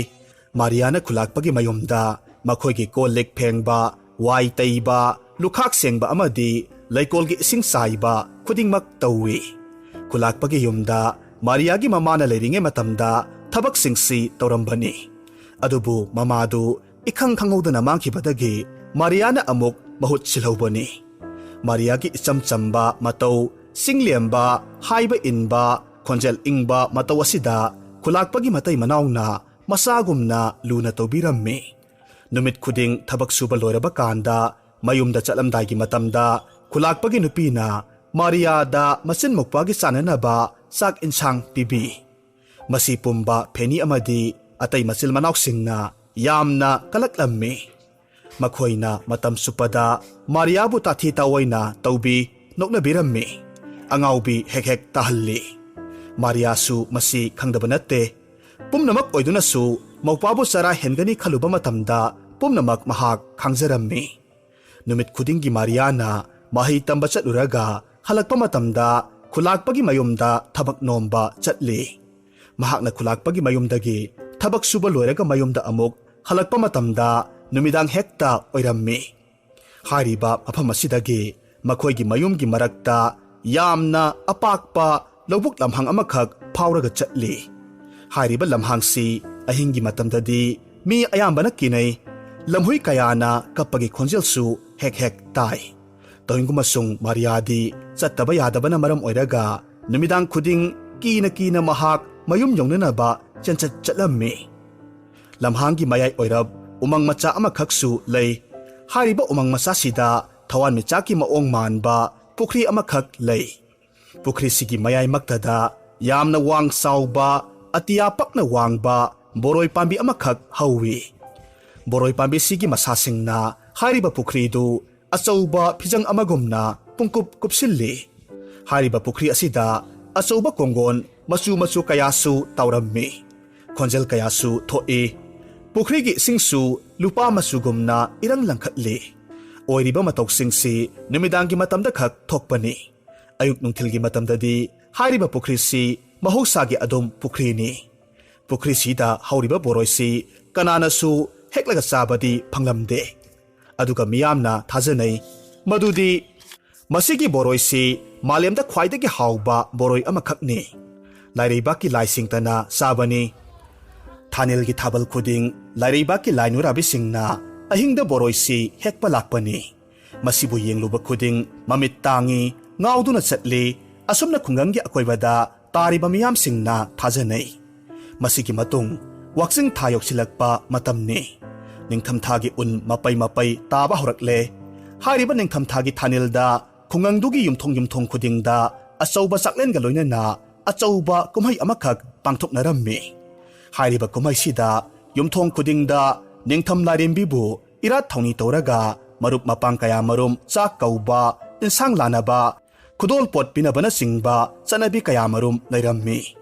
ꯃꯥꯔꯤꯌꯥꯅ ꯈꯨꯂꯥꯛꯄꯒꯤ ꯃꯌꯨꯝꯗ ꯃꯈꯣꯏꯒꯤ ꯀꯣꯜ ꯂꯤꯛ ꯐꯦꯡꯕ, ꯋꯥꯏ ꯇꯩꯕ, ꯂꯨꯈꯥꯛ ꯁꯦꯡꯕ ꯑꯃꯗꯤ ꯂꯩꯀꯣꯜꯒꯤ ꯏꯁꯤꯡ ꯆꯥꯏꯕ ꯈꯨꯗꯤꯡꯃꯛ ꯇꯧꯏ꯫ ꯈꯨꯂꯥꯛꯄꯒꯤ ꯌꯨꯝꯗ ꯃꯥꯔꯤꯌꯥꯒꯤ ꯃꯃꯥꯅ ꯂꯩꯔꯤꯉꯩ ꯃꯇꯝꯗ ꯊꯕꯛꯁꯤꯡꯁꯤ ꯇꯧꯔꯝꯕꯅꯤ꯫ ꯑꯗꯨꯕꯨ ꯃꯃꯥꯗꯨ ꯏꯈꯪ ꯈꯪꯍꯧꯗꯅ ꯃꯥꯡꯈꯤꯕꯗꯒꯤ ꯃꯥꯔꯤꯌꯥꯅ ꯑꯃꯨꯛ ꯃꯍꯨꯠ ꯁꯤꯜꯍꯧꯕꯅꯤ꯫ ꯃꯥꯔꯤꯌꯥꯒꯤ ꯏꯆꯝ ꯆꯝꯕ ꯃꯇꯧ, ꯆꯤꯡꯂꯦꯝꯕ, ꯍꯥꯏꯕ ꯏꯟꯕ, ꯈꯣꯟꯖꯦꯜ ꯏꯪꯕ ꯃꯇꯧ ꯑꯁꯤꯗ ꯈꯨꯂꯥꯛꯄꯒꯤ ꯃꯇꯩ ꯃꯅꯥꯎꯅ ꯃꯆꯥꯒꯨꯝꯅ ꯂꯨꯅ ꯇꯧꯕꯤꯔꯝꯃꯤ꯫ ꯅꯨꯃꯤꯠ ꯈꯨꯗꯤꯡ ꯊꯕꯛ ꯁꯨꯕ ꯂꯣꯏꯔꯕ ꯀꯥꯟꯗ ꯃꯌꯨꯝꯗ ꯆꯠꯂꯝꯗꯥꯏꯒꯤ ꯃꯇꯝꯗ ꯈꯨꯂꯥꯛꯄꯒꯤ ꯅꯨꯄꯤꯅ ꯃꯥꯔꯤꯌꯥꯗ ꯃꯆꯤꯟ ꯃꯧꯄ꯭ꯋꯥꯒꯤ ꯆꯥꯅꯅꯕ ꯆꯥꯛ ꯏꯟꯁꯥꯡ ꯄꯤꯕꯤ꯫ ꯃꯁꯤ ꯄꯨꯝꯕ ꯐꯦꯅꯤ ꯑꯃꯗꯤ ꯑꯇꯩ ꯃꯆꯤꯜ ꯃꯅꯥꯎꯁꯤꯡꯅ ꯌꯥꯝꯅ ꯀꯂꯛꯂꯝꯃꯤ꯫ ꯃꯈꯣꯏꯅ ꯃꯇꯝ ꯆꯨꯞꯄꯗ ꯃꯥꯔꯤꯌꯥꯕꯨ ꯇꯥꯊꯤ ꯇꯥꯑꯣꯏꯅ ꯇꯧꯕꯤ, ꯅꯣꯛꯅꯕꯤꯔꯝꯃꯤ, ꯑꯉꯥꯎꯕꯤ ꯍꯦꯛ ꯍꯦꯛ ꯇꯥꯍꯜꯂꯤ꯫ ꯃꯥꯔꯤꯌꯥꯁꯨ ꯃꯁꯤ ꯈꯪꯗꯕ ꯅꯠꯇꯦ꯫ ꯄꯨꯝꯅꯃꯛ ꯑꯣꯏꯗꯨꯅꯁꯨ ꯃꯧꯄꯥꯕꯨ ꯆꯔꯥ ꯍꯦꯟꯒꯅꯤ ꯈꯜꯂꯨꯕ ꯃꯇꯝꯗ ꯄꯨꯝꯅꯃꯛ ꯃꯍꯥꯛ ꯈꯪꯖꯔꯝꯃꯤ꯫ ꯅꯨꯃꯤꯠ ꯈꯨꯗꯤꯡꯒꯤ ꯃꯥꯔꯤꯌꯥꯅ ꯃꯍꯩ ꯇꯝꯕ ꯆꯠꯂꯨꯔꯒ ꯍꯜꯂꯛꯄ ꯃꯇꯝꯗ ꯈꯨꯂꯥꯛꯄꯒꯤ ꯃꯌꯨꯝꯗ ꯊꯕꯛ ꯅꯣꯝꯕ ꯆꯠꯂꯤ꯫ ꯃꯍꯥꯛꯅ ꯈꯨꯂꯥꯛꯄꯒꯤ ꯃꯌꯨꯝꯗꯒꯤ ꯊꯕꯛ ꯁꯨꯕ ꯂꯣꯏꯔꯒ ꯃꯌꯨꯝꯗ ꯑꯃꯨꯛ ꯍꯜꯂꯛꯄ ꯃꯇꯝꯗ ꯅꯨꯃꯤꯗꯥꯡ ꯍꯦꯛꯇ ꯑꯣꯏꯔꯝꯃꯤ꯫ ꯍꯥꯏꯔꯤꯕ ꯃꯐꯝ ꯑꯁꯤꯗꯒꯤ ꯃꯈꯣꯏꯒꯤ ꯃꯌꯨꯝꯒꯤ ꯃꯔꯛꯇ ꯌꯥꯝꯅ ꯑꯄꯥꯛꯄ ꯂꯧꯕꯨꯛ ꯂꯝꯍꯥꯡ ꯑꯃꯈꯛ ꯐꯥꯎꯔꯒ ꯆꯠꯂꯤ꯫ ꯍꯥꯏꯔꯤꯕ ꯂꯝꯍꯥꯡꯁꯤ ꯑꯍꯤꯡꯒꯤ ꯃꯇꯝꯗꯗꯤ ꯃꯤ ꯑꯌꯥꯝꯕꯅ ꯀꯤꯅꯩ꯫ ꯂꯝꯍꯨꯏ ꯀꯌꯥꯅ ꯀꯞꯄꯒꯤ ꯈꯣꯟꯖꯦꯜꯁꯨ ꯍꯦꯛ ꯍꯦꯛ ꯇꯥꯏ꯫ ꯇꯧꯏꯒꯨꯝꯕꯁꯨꯡ ꯃꯥꯔꯤꯌꯥꯗꯤ ꯆꯠꯇꯕ ꯌꯥꯗꯕꯅ ꯃꯔꯝ ꯑꯣꯏꯔꯒ ꯅꯨꯃꯤꯗꯥꯡ ꯈꯨꯗꯤꯡ ꯀꯤꯅ ꯀꯤꯅ ꯃꯍꯥꯛ ꯃꯌꯨꯝ ꯌꯧꯅꯅꯕ ꯆꯦꯟꯆꯠ ꯆꯠꯂꯝꯃꯤ꯫ ꯂꯝꯍꯥꯡꯒꯤ ꯃꯌꯥꯏ ꯑꯣꯏꯔꯞ ꯎꯃꯪ ꯃꯆꯥ ꯑꯃꯈꯛꯁꯨ ꯂꯩ꯫ ꯍꯥꯏꯔꯤꯕ ꯎꯃꯪ ꯃꯆꯥꯁꯤꯗ ꯊꯋꯥꯟꯃꯤꯆꯥꯛꯀꯤ ꯃꯑꯣꯡ ꯃꯥꯟꯕ ꯄꯨꯈ꯭ꯔꯤ ꯑꯃꯈꯛ ꯂꯩ꯫ ꯄꯨꯈ꯭ꯔꯤꯁꯤꯒꯤ ꯃꯌꯥꯏꯃꯛꯇꯗ ꯌꯥꯝꯅ ꯋꯥꯡ ꯆꯥꯎꯕ, ꯑꯇꯤꯌꯥ ꯄꯛꯅ ꯋꯥꯡꯕ ꯕꯣꯔꯣꯏ ꯄꯥꯝꯕꯤ ꯑꯃꯈꯛ ꯍꯧꯏ꯫ ꯕꯣꯔꯣꯏ ꯄꯥꯝꯕꯤꯁꯤꯒꯤ ꯃꯁꯥꯁꯤꯡꯅ ꯍꯥꯏꯔꯤꯕ ꯄꯨꯈ꯭ꯔꯤꯗꯨ ꯑꯆꯧꯕ ꯐꯤꯖꯪ ꯑꯃꯒꯨꯝꯅ ꯄꯨꯡꯀꯨꯞ ꯀꯨꯞꯁꯤꯜꯂꯤ꯫ ꯍꯥꯏꯔꯤꯕ ꯄꯨꯈ꯭ꯔꯤ ꯑꯁꯤꯗ ꯑꯆꯧꯕ ꯀꯣꯡꯒꯣꯟ ꯃꯆꯨ ꯃꯆꯨ ꯀꯌꯥꯁꯨ ꯇꯥꯎꯔꯝꯃꯤ꯫ ꯈꯣꯟꯖꯦꯜ ꯀꯌꯥꯁꯨ ꯊꯣꯛꯏ꯫ ꯄꯨꯈ꯭ꯔꯤꯒꯤ ꯏꯁꯤꯡꯁꯨ ꯂꯨꯄꯥ ꯃꯆꯨꯒꯨꯝꯅ ꯏꯔꯪ ꯂꯪꯈꯠꯂꯤ꯫ ꯑꯣꯏꯔꯤꯕ ꯃꯇꯧꯁꯤꯡꯁꯤ ꯅꯨꯃꯤꯗꯥꯡꯒꯤ ꯃꯇꯝꯗ ꯈꯛ ꯊꯣꯛꯄꯅꯤ꯫ ꯑꯌꯨꯛ ꯅꯨꯡꯊꯤꯜꯒꯤ ꯃꯇꯝꯗꯗꯤ ꯍꯥꯏꯔꯤꯕ ꯄꯨꯈ꯭ꯔꯤꯁꯤ ꯃꯍꯧꯁꯥꯒꯤ ꯑꯗꯨꯝ ꯄꯨꯈ꯭ꯔꯤꯅꯤ꯫ ꯄꯨꯈ꯭ꯔꯤꯁꯤꯗ ꯍꯧꯔꯤꯕ ꯕꯣꯔꯣꯏꯁꯤ ꯀꯅꯥꯅꯁꯨ ꯍꯦꯛꯂꯒ ꯆꯥꯕꯗꯤ ꯐꯪꯂꯝꯗꯦ꯫ ꯑꯗꯨꯒ ꯃꯤꯌꯥꯝꯅ ꯊꯥꯖꯅꯩ ꯃꯗꯨꯗꯤ ꯃꯁꯤꯒꯤ ꯕꯣꯔꯣꯏꯁꯤ ꯃꯥꯂꯦꯝꯗ ꯈ꯭ꯋꯥꯏꯗꯒꯤ ꯍꯥꯎꯕ ꯕꯣꯔꯣꯏ ꯑꯃꯈꯛꯅꯤ꯫ ꯂꯥꯏꯔꯩꯕꯥꯛꯀꯤ ꯂꯥꯏꯁꯤꯡꯇꯅ ꯆꯥꯕꯅꯤ꯫ ꯊꯥꯅꯦꯜꯒꯤ ꯊꯥꯕꯜ ꯈꯨꯗꯤꯡ ꯂꯥꯏꯔꯩꯕꯥꯛꯀꯤ ꯂꯥꯏ ꯅꯨꯔꯥꯕꯤꯁꯤꯡꯅ ꯑꯍꯤꯡꯗ ꯕꯣꯔꯣꯏꯁꯤ ꯍꯦꯛꯄ ꯂꯥꯛꯄꯅꯤ꯫ ꯃꯁꯤꯕꯨ ꯌꯦꯡꯂꯨꯕ ꯈꯨꯗꯤꯡ ꯃꯃꯤꯠ ꯇꯥꯡꯏ, ꯉꯥꯎꯗꯨꯅ ꯆꯠꯂꯤ꯫ ꯑꯁꯨꯝꯅ ꯈꯨꯡꯒꯪꯒꯤ ꯑꯀꯣꯏꯕꯗ ꯇꯥꯔꯤꯕ ꯃꯤꯌꯥꯝꯁꯤꯡꯅ ꯊꯥꯖꯅꯩ꯫ ꯃꯁꯤꯒꯤ ꯃꯇꯨꯡ ꯋꯥꯛꯆꯤꯡ ꯊꯥ ꯌꯧꯁꯤꯜꯂꯛꯄ ꯃꯇꯝꯅꯤ꯫ ꯅꯤꯡꯊꯝꯊꯥꯒꯤ ꯎꯟ ꯃꯄꯩ ꯃꯄꯩ ꯇꯥꯕ ꯍꯧꯔꯛꯂꯦ꯫ ꯍꯥꯏꯔꯤꯕ ꯅꯤꯡꯊꯝꯊꯥꯒꯤ ꯊꯥꯅꯤꯜꯗ ꯈꯨꯡꯒꯪꯗꯨꯒꯤ ꯌꯨꯝꯊꯣꯡ ꯌꯨꯝꯊꯣꯡ ꯈꯨꯗꯤꯡꯗ ꯑꯆꯧꯕ ꯆꯥꯛꯂꯦꯟꯒ ꯂꯣꯏꯅꯅ ꯑꯆꯧꯕ ꯀꯨꯝꯍꯩ ꯑꯃꯈꯛ ꯄꯥꯡꯊꯣꯛꯅꯔꯝꯃꯤ꯫ ꯍꯥꯏꯔꯤꯕ ꯀꯨꯝꯍꯩꯁꯤꯗ ꯌꯨꯝꯊꯣꯡ ꯈꯨꯗꯤꯡꯗ ꯅꯤꯡꯊꯝ ꯂꯥꯏꯔꯦꯝꯕꯤꯕꯨ ꯏꯔꯥꯠ ꯊꯧꯅꯤ ꯇꯧꯔꯒ ꯃꯔꯨꯞ ꯃꯄꯥꯡ ꯀꯌꯥ ꯃꯔꯨꯝ ꯆꯥꯛ ꯀꯧꯕ, ꯏꯟꯁꯥꯡ ꯂꯥꯟꯅꯕ, ꯈꯨꯗꯣꯜ ꯄꯣꯠ ꯄꯤꯅꯕꯅꯆꯤꯡꯕ ꯆꯠꯅꯕꯤ ꯀꯌꯥ ꯃꯔꯨꯝ ꯂꯩꯔꯝꯃꯤ꯫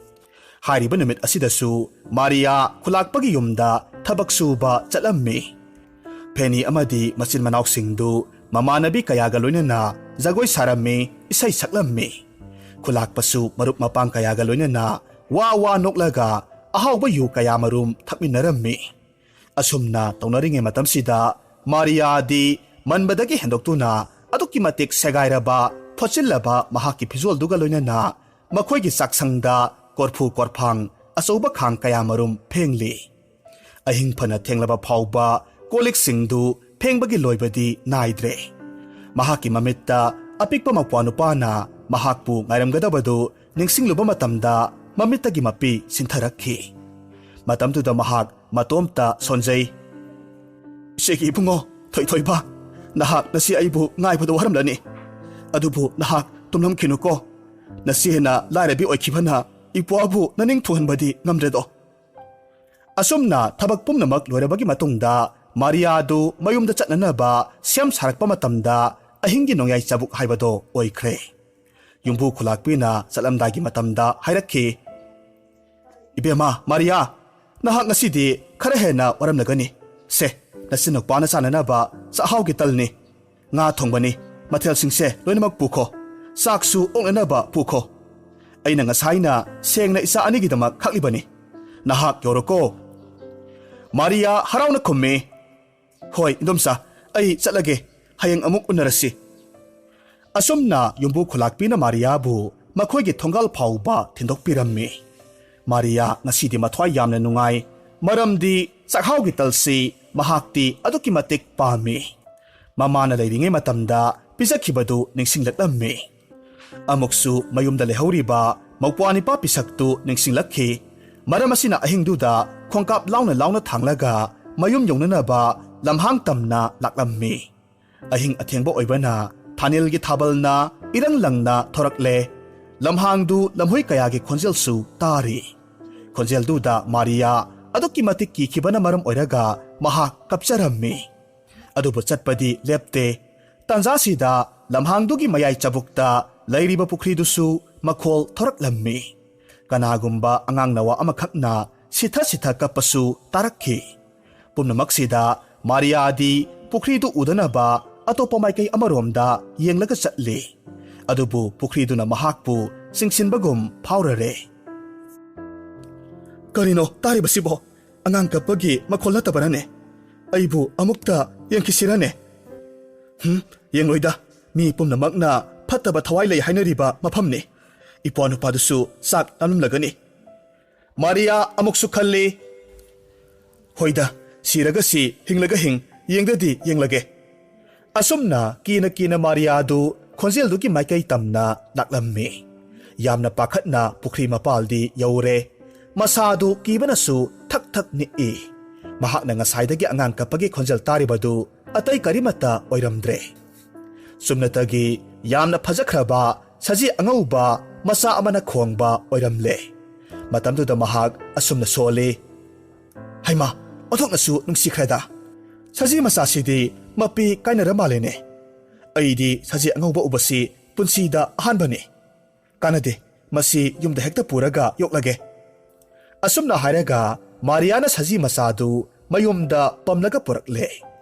ꯍꯥꯏꯔꯤꯕ ꯅꯨꯃꯤꯠ ꯑꯁꯤꯗꯁꯨ ꯃꯥꯔꯤꯌꯥ ꯈꯨꯂꯥꯛꯄꯒꯤ ꯌꯨꯝꯗ ꯊꯕꯛ ꯁꯨꯕ ꯆꯠꯂꯝꯃꯤ꯫ ꯐꯦꯅꯤ ꯑꯃꯗꯤ ꯃꯆꯤꯟ ꯃꯅꯥꯎꯁꯤꯡꯗꯨ ꯃꯃꯥꯟꯅꯕꯤ ꯀꯌꯥꯒ ꯂꯣꯏꯅꯅ ꯖꯒꯣꯏ ꯁꯥꯔꯝꯃꯤ, ꯏꯁꯩ ꯁꯛꯂꯝꯃꯤ꯫ ꯈꯨꯂꯥꯛꯄꯁꯨ ꯃꯔꯨꯞ ꯃꯄꯥꯡ ꯀꯌꯥꯒ ꯂꯣꯏꯅꯅ ꯋꯥ ꯋꯥ ꯅꯣꯛꯂꯒ ꯑꯍꯥꯎꯕ ꯌꯨ ꯀꯌꯥ ꯃꯔꯨꯝ ꯊꯛꯃꯤꯟꯅꯔꯝꯃꯤ꯫ ꯑꯁꯨꯝꯅ ꯇꯧꯅꯔꯤꯉꯩ ꯃꯇꯝꯁꯤꯗ ꯃꯥꯔꯤꯌꯥꯗꯤ ꯃꯟꯕꯗꯒꯤ ꯍꯦꯟꯗꯣꯛꯇꯨꯅ ꯑꯗꯨꯛꯀꯤ ꯃꯇꯤꯛ ꯁꯦꯒꯥꯏꯔꯕ, ꯐꯣꯠꯆꯤꯜꯂꯕ ꯃꯍꯥꯛꯀꯤ ꯐꯤꯖꯣꯜꯗꯨꯒ ꯂꯣꯏꯅꯅ ꯃꯈꯣꯏꯒꯤ ꯆꯥꯛꯁꯪꯗ ꯀꯣꯔꯐꯨ ꯀꯣꯔꯐꯥꯡ ꯑꯆꯧꯕ ꯈꯥꯡ ꯀꯌꯥ ꯃꯔꯨꯝ ꯐꯦꯡꯂꯤ꯫ ꯑꯍꯤꯡ ꯐꯅ ꯊꯦꯡꯂꯕ ꯐꯥꯎꯕ ꯀꯣꯜꯂꯤꯛꯁꯤꯡꯗꯨ ꯐꯦꯡꯕꯒꯤ ꯂꯣꯏꯕꯗꯤ ꯅꯥꯏꯗ꯭ꯔꯦ꯫ ꯃꯍꯥꯛꯀꯤ ꯃꯃꯤꯠꯇ ꯑꯄꯤꯛꯄ ꯃꯧꯄ꯭ꯋꯥ ꯅꯨꯄꯥꯅ ꯃꯍꯥꯛꯄꯨ ꯉꯥꯏꯔꯝꯒꯗꯕꯗꯨ ꯅꯤꯡꯁꯤꯡꯂꯨꯕ ꯃꯇꯝꯗ ꯃꯃꯤꯠꯇꯒꯤ ꯃꯄꯤ ꯁꯤꯟꯊꯔꯛꯈꯤ꯫ ꯃꯇꯝꯗꯨꯗ ꯃꯍꯥꯛ ꯃꯇꯣꯝꯇ ꯁꯣꯟꯖꯩ꯫ "ꯏꯆꯦꯒꯤ ꯏꯕꯨꯡꯉꯣ ꯊꯣꯏꯊꯣꯏꯕ, ꯅꯍꯥꯛ ꯉꯁꯤ ꯑꯩꯕꯨ ꯉꯥꯏꯕꯗ ꯋꯥꯔꯝꯂꯅꯤ꯫ ꯑꯗꯨꯕꯨ ꯅꯍꯥꯛ ꯇꯨꯝꯂꯝꯈꯤꯅꯨꯀꯣ꯫ ꯅꯆꯦꯅ ꯂꯥꯏꯔꯕꯤ ꯑꯣꯏꯈꯤꯕꯅ ꯏꯄ꯭ꯋꯥꯕꯨ ꯅꯅꯤꯡ ꯊꯨꯡꯍꯟꯕꯗꯤ ꯉꯝꯗ꯭ꯔꯦꯗꯣ꯫" ꯑꯁꯨꯝꯅ ꯊꯕꯛ ꯄꯨꯝꯅꯃꯛ ꯂꯣꯏꯔꯕꯒꯤ ꯃꯇꯨꯡꯗ ꯃꯥꯔꯤꯌꯥꯗꯨ ꯃꯌꯨꯝꯗ ꯆꯠꯅꯅꯕ ꯁꯦꯝ ꯁꯥꯔꯛꯄ ꯃꯇꯝꯗ ꯑꯍꯤꯡꯒꯤ ꯅꯣꯡꯌꯥꯏ ꯆꯕꯨꯛ ꯍꯥꯏꯕꯗꯣ ꯑꯣꯏꯈ꯭ꯔꯦ꯫ ꯌꯨꯝꯕꯨ ꯈꯨꯂꯥꯛꯄꯤꯅ ꯆꯠꯂꯝꯗꯥꯏꯒꯤ ꯃꯇꯝꯗ ꯍꯥꯏꯔꯛꯈꯤ, "ꯏꯕꯦꯝꯃ ꯃꯥꯔꯤꯌꯥ, ꯅꯍꯥꯛ ꯉꯁꯤꯗꯤ ꯈꯔ ꯍꯦꯟꯅ ꯋꯥꯔꯝꯂꯒꯅꯤ꯫ ꯁꯦ, ꯅꯆꯤꯟꯅꯨꯄꯥꯅ ꯆꯥꯅꯅꯕ ꯆꯥꯛꯍꯥꯎꯒꯤ ꯇꯜꯅꯤ, ꯉꯥ ꯊꯣꯡꯕꯅꯤ, ꯃꯊꯦꯜꯁꯤꯡꯁꯦ ꯂꯣꯏꯅꯃꯛ ꯄꯨꯈꯣ꯫ ꯆꯥꯛꯁꯨ ꯑꯣꯛꯅꯅꯕ ꯄꯨꯈꯣ꯫ ꯑꯩꯅ ꯉꯁꯥꯏꯅ ꯁꯦꯡꯅ ꯏꯆꯥ ꯑꯅꯤꯒꯤꯗꯃꯛ ꯈꯥꯛꯂꯤꯕꯅꯤ꯫ ꯅꯍꯥꯛ ꯌꯧꯔꯣꯀꯣ꯫" ꯃꯥꯔꯤꯌꯥ ꯍꯔꯥꯎꯅ ꯈꯨꯝꯃꯤ, "ꯍꯣꯏ, ꯏꯟꯗꯣꯝꯆꯥ, ꯑꯩ ꯆꯠꯂꯒꯦ꯫ ꯍꯌꯦꯡ ꯑꯃꯨꯛ ꯎꯅꯔꯁꯤ꯫" ꯑꯁꯨꯝꯅ ꯌꯨꯝꯕꯨ ꯈꯨꯂꯥꯛꯄꯤꯅ ꯃꯥꯔꯤꯌꯥꯕꯨ ꯃꯈꯣꯏꯒꯤ ꯊꯣꯡꯒꯥꯜ ꯐꯥꯎꯕ ꯊꯤꯟꯗꯣꯛꯄꯤꯔꯝꯃꯤ꯫ ꯃꯥꯔꯤꯌꯥ ꯉꯁꯤꯗꯤ ꯃꯊ꯭ꯋꯥꯏ ꯌꯥꯝꯅ ꯅꯨꯡꯉꯥꯏ, ꯃꯔꯝꯗꯤ ꯆꯥꯛꯍꯥꯎꯒꯤ ꯇꯜꯁꯤ ꯃꯍꯥꯛꯇꯤ ꯑꯗꯨꯛꯀꯤ ꯃꯇꯤꯛ ꯄꯥꯝꯃꯤ꯫ ꯃꯃꯥꯅ ꯂꯩꯔꯤꯉꯩ ꯃꯇꯝꯗ ꯄꯤꯖꯈꯤꯕꯗꯨ ꯅꯤꯡꯁꯤꯡꯂꯛꯂꯝꯃꯤ꯫ ꯑꯃꯨꯛꯁꯨ ꯃꯌꯨꯝꯗ ꯂꯩꯍꯧꯔꯤꯕ ꯃꯧꯄ꯭ꯋꯥ ꯅꯤꯄꯥ ꯄꯤꯁꯛꯇꯨ ꯅꯤꯡꯁꯤꯡꯂꯛꯈꯤ꯫ ꯃꯔꯝ ꯑꯁꯤꯅ ꯑꯍꯤꯡꯗꯨꯗ ꯈꯣꯡꯀꯥꯞ ꯂꯥꯎꯅ ꯂꯥꯎꯅ ꯊꯥꯡꯂꯒ ꯃꯌꯨꯝ ꯌꯧꯅꯅꯕ ꯂꯝꯍꯥꯡ ꯇꯝꯅ ꯂꯥꯛꯂꯝꯃꯤ꯫ ꯑꯍꯤꯡ ꯑꯊꯦꯡꯕ ꯑꯣꯏꯕꯅ ꯊꯥꯅꯤꯜꯒꯤ ꯊꯥꯕꯜꯅ ꯏꯔꯪ ꯂꯪꯅ ꯊꯣꯔꯛꯂꯦ꯫ ꯂꯝꯍꯥꯡꯗꯨ ꯂꯝꯍꯨꯏ ꯀꯌꯥꯒꯤ ꯈꯣꯟꯖꯦꯜꯁꯨ ꯇꯥꯔꯤ꯫ ꯈꯣꯟꯖꯦꯜꯗꯨꯗ ꯃꯥꯔꯤꯌꯥ ꯑꯗꯨꯛꯀꯤ ꯃꯇꯤꯛ ꯀꯤꯈꯤꯕꯅ ꯃꯔꯝ ꯑꯣꯏꯔꯒ ꯃꯍꯥꯛ ꯀꯞꯆꯔꯝꯃꯤ꯫ ꯑꯗꯨꯕꯨ ꯆꯠꯄꯗꯤ ꯂꯦꯞꯇꯦ꯫ ꯇꯥꯟꯖꯥꯁꯤꯗ ꯂꯝꯍꯥꯡꯗꯨꯒꯤ ꯃꯌꯥꯏ ꯆꯕꯨꯛꯇ ꯂꯩꯔꯤꯕ ꯄꯨꯈ꯭ꯔꯤꯗꯨꯁꯨ ꯃꯈꯣꯜ ꯊꯣꯔꯛꯂꯝꯃꯤ꯫ ꯀꯅꯥꯒꯨꯝꯕ ꯑꯉꯥꯡ ꯅꯋꯥ ꯑꯃꯈꯛꯅ ꯁꯤꯊ ꯁꯤꯊ ꯀꯞꯄꯁꯨ ꯇꯥꯔꯛꯈꯤ꯫ ꯄꯨꯝꯅꯃꯛꯁꯤꯗ ꯃꯥꯔꯤꯌꯥꯗꯤ ꯄꯨꯈ꯭ꯔꯤꯗꯨ ꯎꯗꯅꯕ ꯑꯇꯣꯞꯄ ꯃꯥꯏꯀꯩ ꯑꯃꯔꯣꯝꯗ ꯌꯦꯡꯂꯒ ꯆꯠꯂꯤ꯫ ꯑꯗꯨꯕꯨ ꯄꯨꯈ꯭ꯔꯤꯗꯨꯅ ꯃꯍꯥꯛꯄꯨ ꯆꯤꯡꯁꯤꯟꯕꯒꯨꯝ ꯐꯥꯎꯔꯔꯦ꯫ "ꯀꯔꯤꯅꯣ ꯇꯥꯔꯤꯕꯁꯤꯕꯣ? ꯑꯉꯥꯡ ꯀꯞꯄꯒꯤ ꯃꯈꯣꯜ ꯅꯠꯇꯕꯔꯅꯦ? ꯑꯩꯕꯨ ꯑꯃꯨꯛꯇ ꯌꯦꯡꯈꯤꯁꯤꯔꯅꯦ?" "ꯍꯨꯝ, ꯌꯦꯡꯂꯣꯏꯗ꯫ ꯃꯤ ꯄꯨꯝꯅꯃꯛꯅ ꯐꯠꯇꯕ ꯊꯋꯥꯏ ꯂꯩ ꯍꯥꯏꯅꯔꯤꯕ ꯃꯐꯝꯅꯤ꯫ ꯏꯄ꯭ꯋꯥ ꯅꯨꯄꯥꯗꯨꯁꯨ ꯆꯥꯛ ꯂꯥꯝꯂꯝꯂꯒꯅꯤ꯫" ꯃꯥꯔꯤꯌꯥ ꯑꯃꯨꯛꯁꯨ ꯈꯜꯂꯤ, "ꯍꯣꯏꯗ, ꯁꯤꯔꯒ ꯁꯤ, ꯍꯤꯡꯂꯒ ꯍꯤꯡ, ꯌꯦꯡꯗꯗꯤ ꯌꯦꯡꯂꯒꯦ꯫" ꯑꯁꯨꯝꯅ ꯀꯤꯅ ꯀꯤꯅ ꯃꯥꯔꯤꯌꯥꯗꯨ ꯈꯣꯟꯖꯦꯜꯗꯨꯒꯤ ꯃꯥꯏꯀꯩ ꯇꯝꯅ ꯂꯥꯛꯂꯝꯃꯤ꯫ ꯌꯥꯝꯅ ꯄꯥꯈꯠꯅ ꯄꯨꯈ꯭ꯔꯤ ꯃꯄꯥꯜꯗꯤ ꯌꯧꯔꯦ꯫ ꯃꯁꯥꯗꯨ ꯀꯤꯕꯅꯁꯨ ꯊꯛ ꯊꯛ ꯅꯤꯛꯏ꯫ ꯃꯍꯥꯛꯅ ꯉꯁꯥꯏꯗꯒꯤ ꯑꯉꯥꯡ ꯀꯞꯄꯒꯤ ꯈꯣꯟꯖꯦꯜ ꯇꯥꯔꯤꯕꯗꯨ ꯑꯇꯩ ꯀꯔꯤꯃꯠꯇ ꯑꯣꯏꯔꯝꯗ꯭ꯔꯦ꯫ ꯆꯨꯝꯅꯇꯒꯤ ꯌꯥꯝꯅ ꯐꯖꯈ꯭ꯔꯕ ꯁꯖꯤ ꯑꯉꯧꯕ ꯃꯆꯥ ꯑꯃꯅ ꯈꯣꯡꯕ ꯑꯣꯏꯔꯝꯂꯦ꯫ ꯃꯇꯝꯗꯨꯗ ꯃꯍꯥꯛ ꯑꯁꯨꯝꯅ ꯁꯣꯜꯂꯤ, "ꯍꯩꯃꯥ, ꯑꯣꯟꯊꯣꯛꯅꯁꯨ ꯅꯨꯡꯁꯤꯈ꯭ꯔꯦꯗ꯫ ꯁꯖꯤ ꯃꯆꯥꯁꯤꯗꯤ ꯃꯄꯤ ꯀꯥꯏꯅꯔ ꯃꯥꯜꯂꯦꯅꯦ꯫ ꯑꯩꯗꯤ ꯁꯖꯤ ꯑꯉꯧꯕ ꯎꯕꯁꯤ ꯄꯨꯟꯁꯤꯗ ꯑꯍꯥꯟꯕꯅꯤ꯫ ꯀꯥꯟꯅꯗꯦ, ꯃꯁꯤ ꯌꯨꯝꯗ ꯍꯦꯛꯇ ꯄꯨꯔꯒ ꯌꯣꯛꯂꯒꯦ꯫" ꯑꯁꯨꯝꯅ ꯍꯥꯏꯔꯒ ꯃꯥꯔꯤꯌꯥꯅ ꯁꯖꯤ ꯃꯆꯥꯗꯨ ꯃꯌꯨꯝꯗ ꯄꯝꯂꯒ ꯄꯨꯔꯛꯂꯦ꯫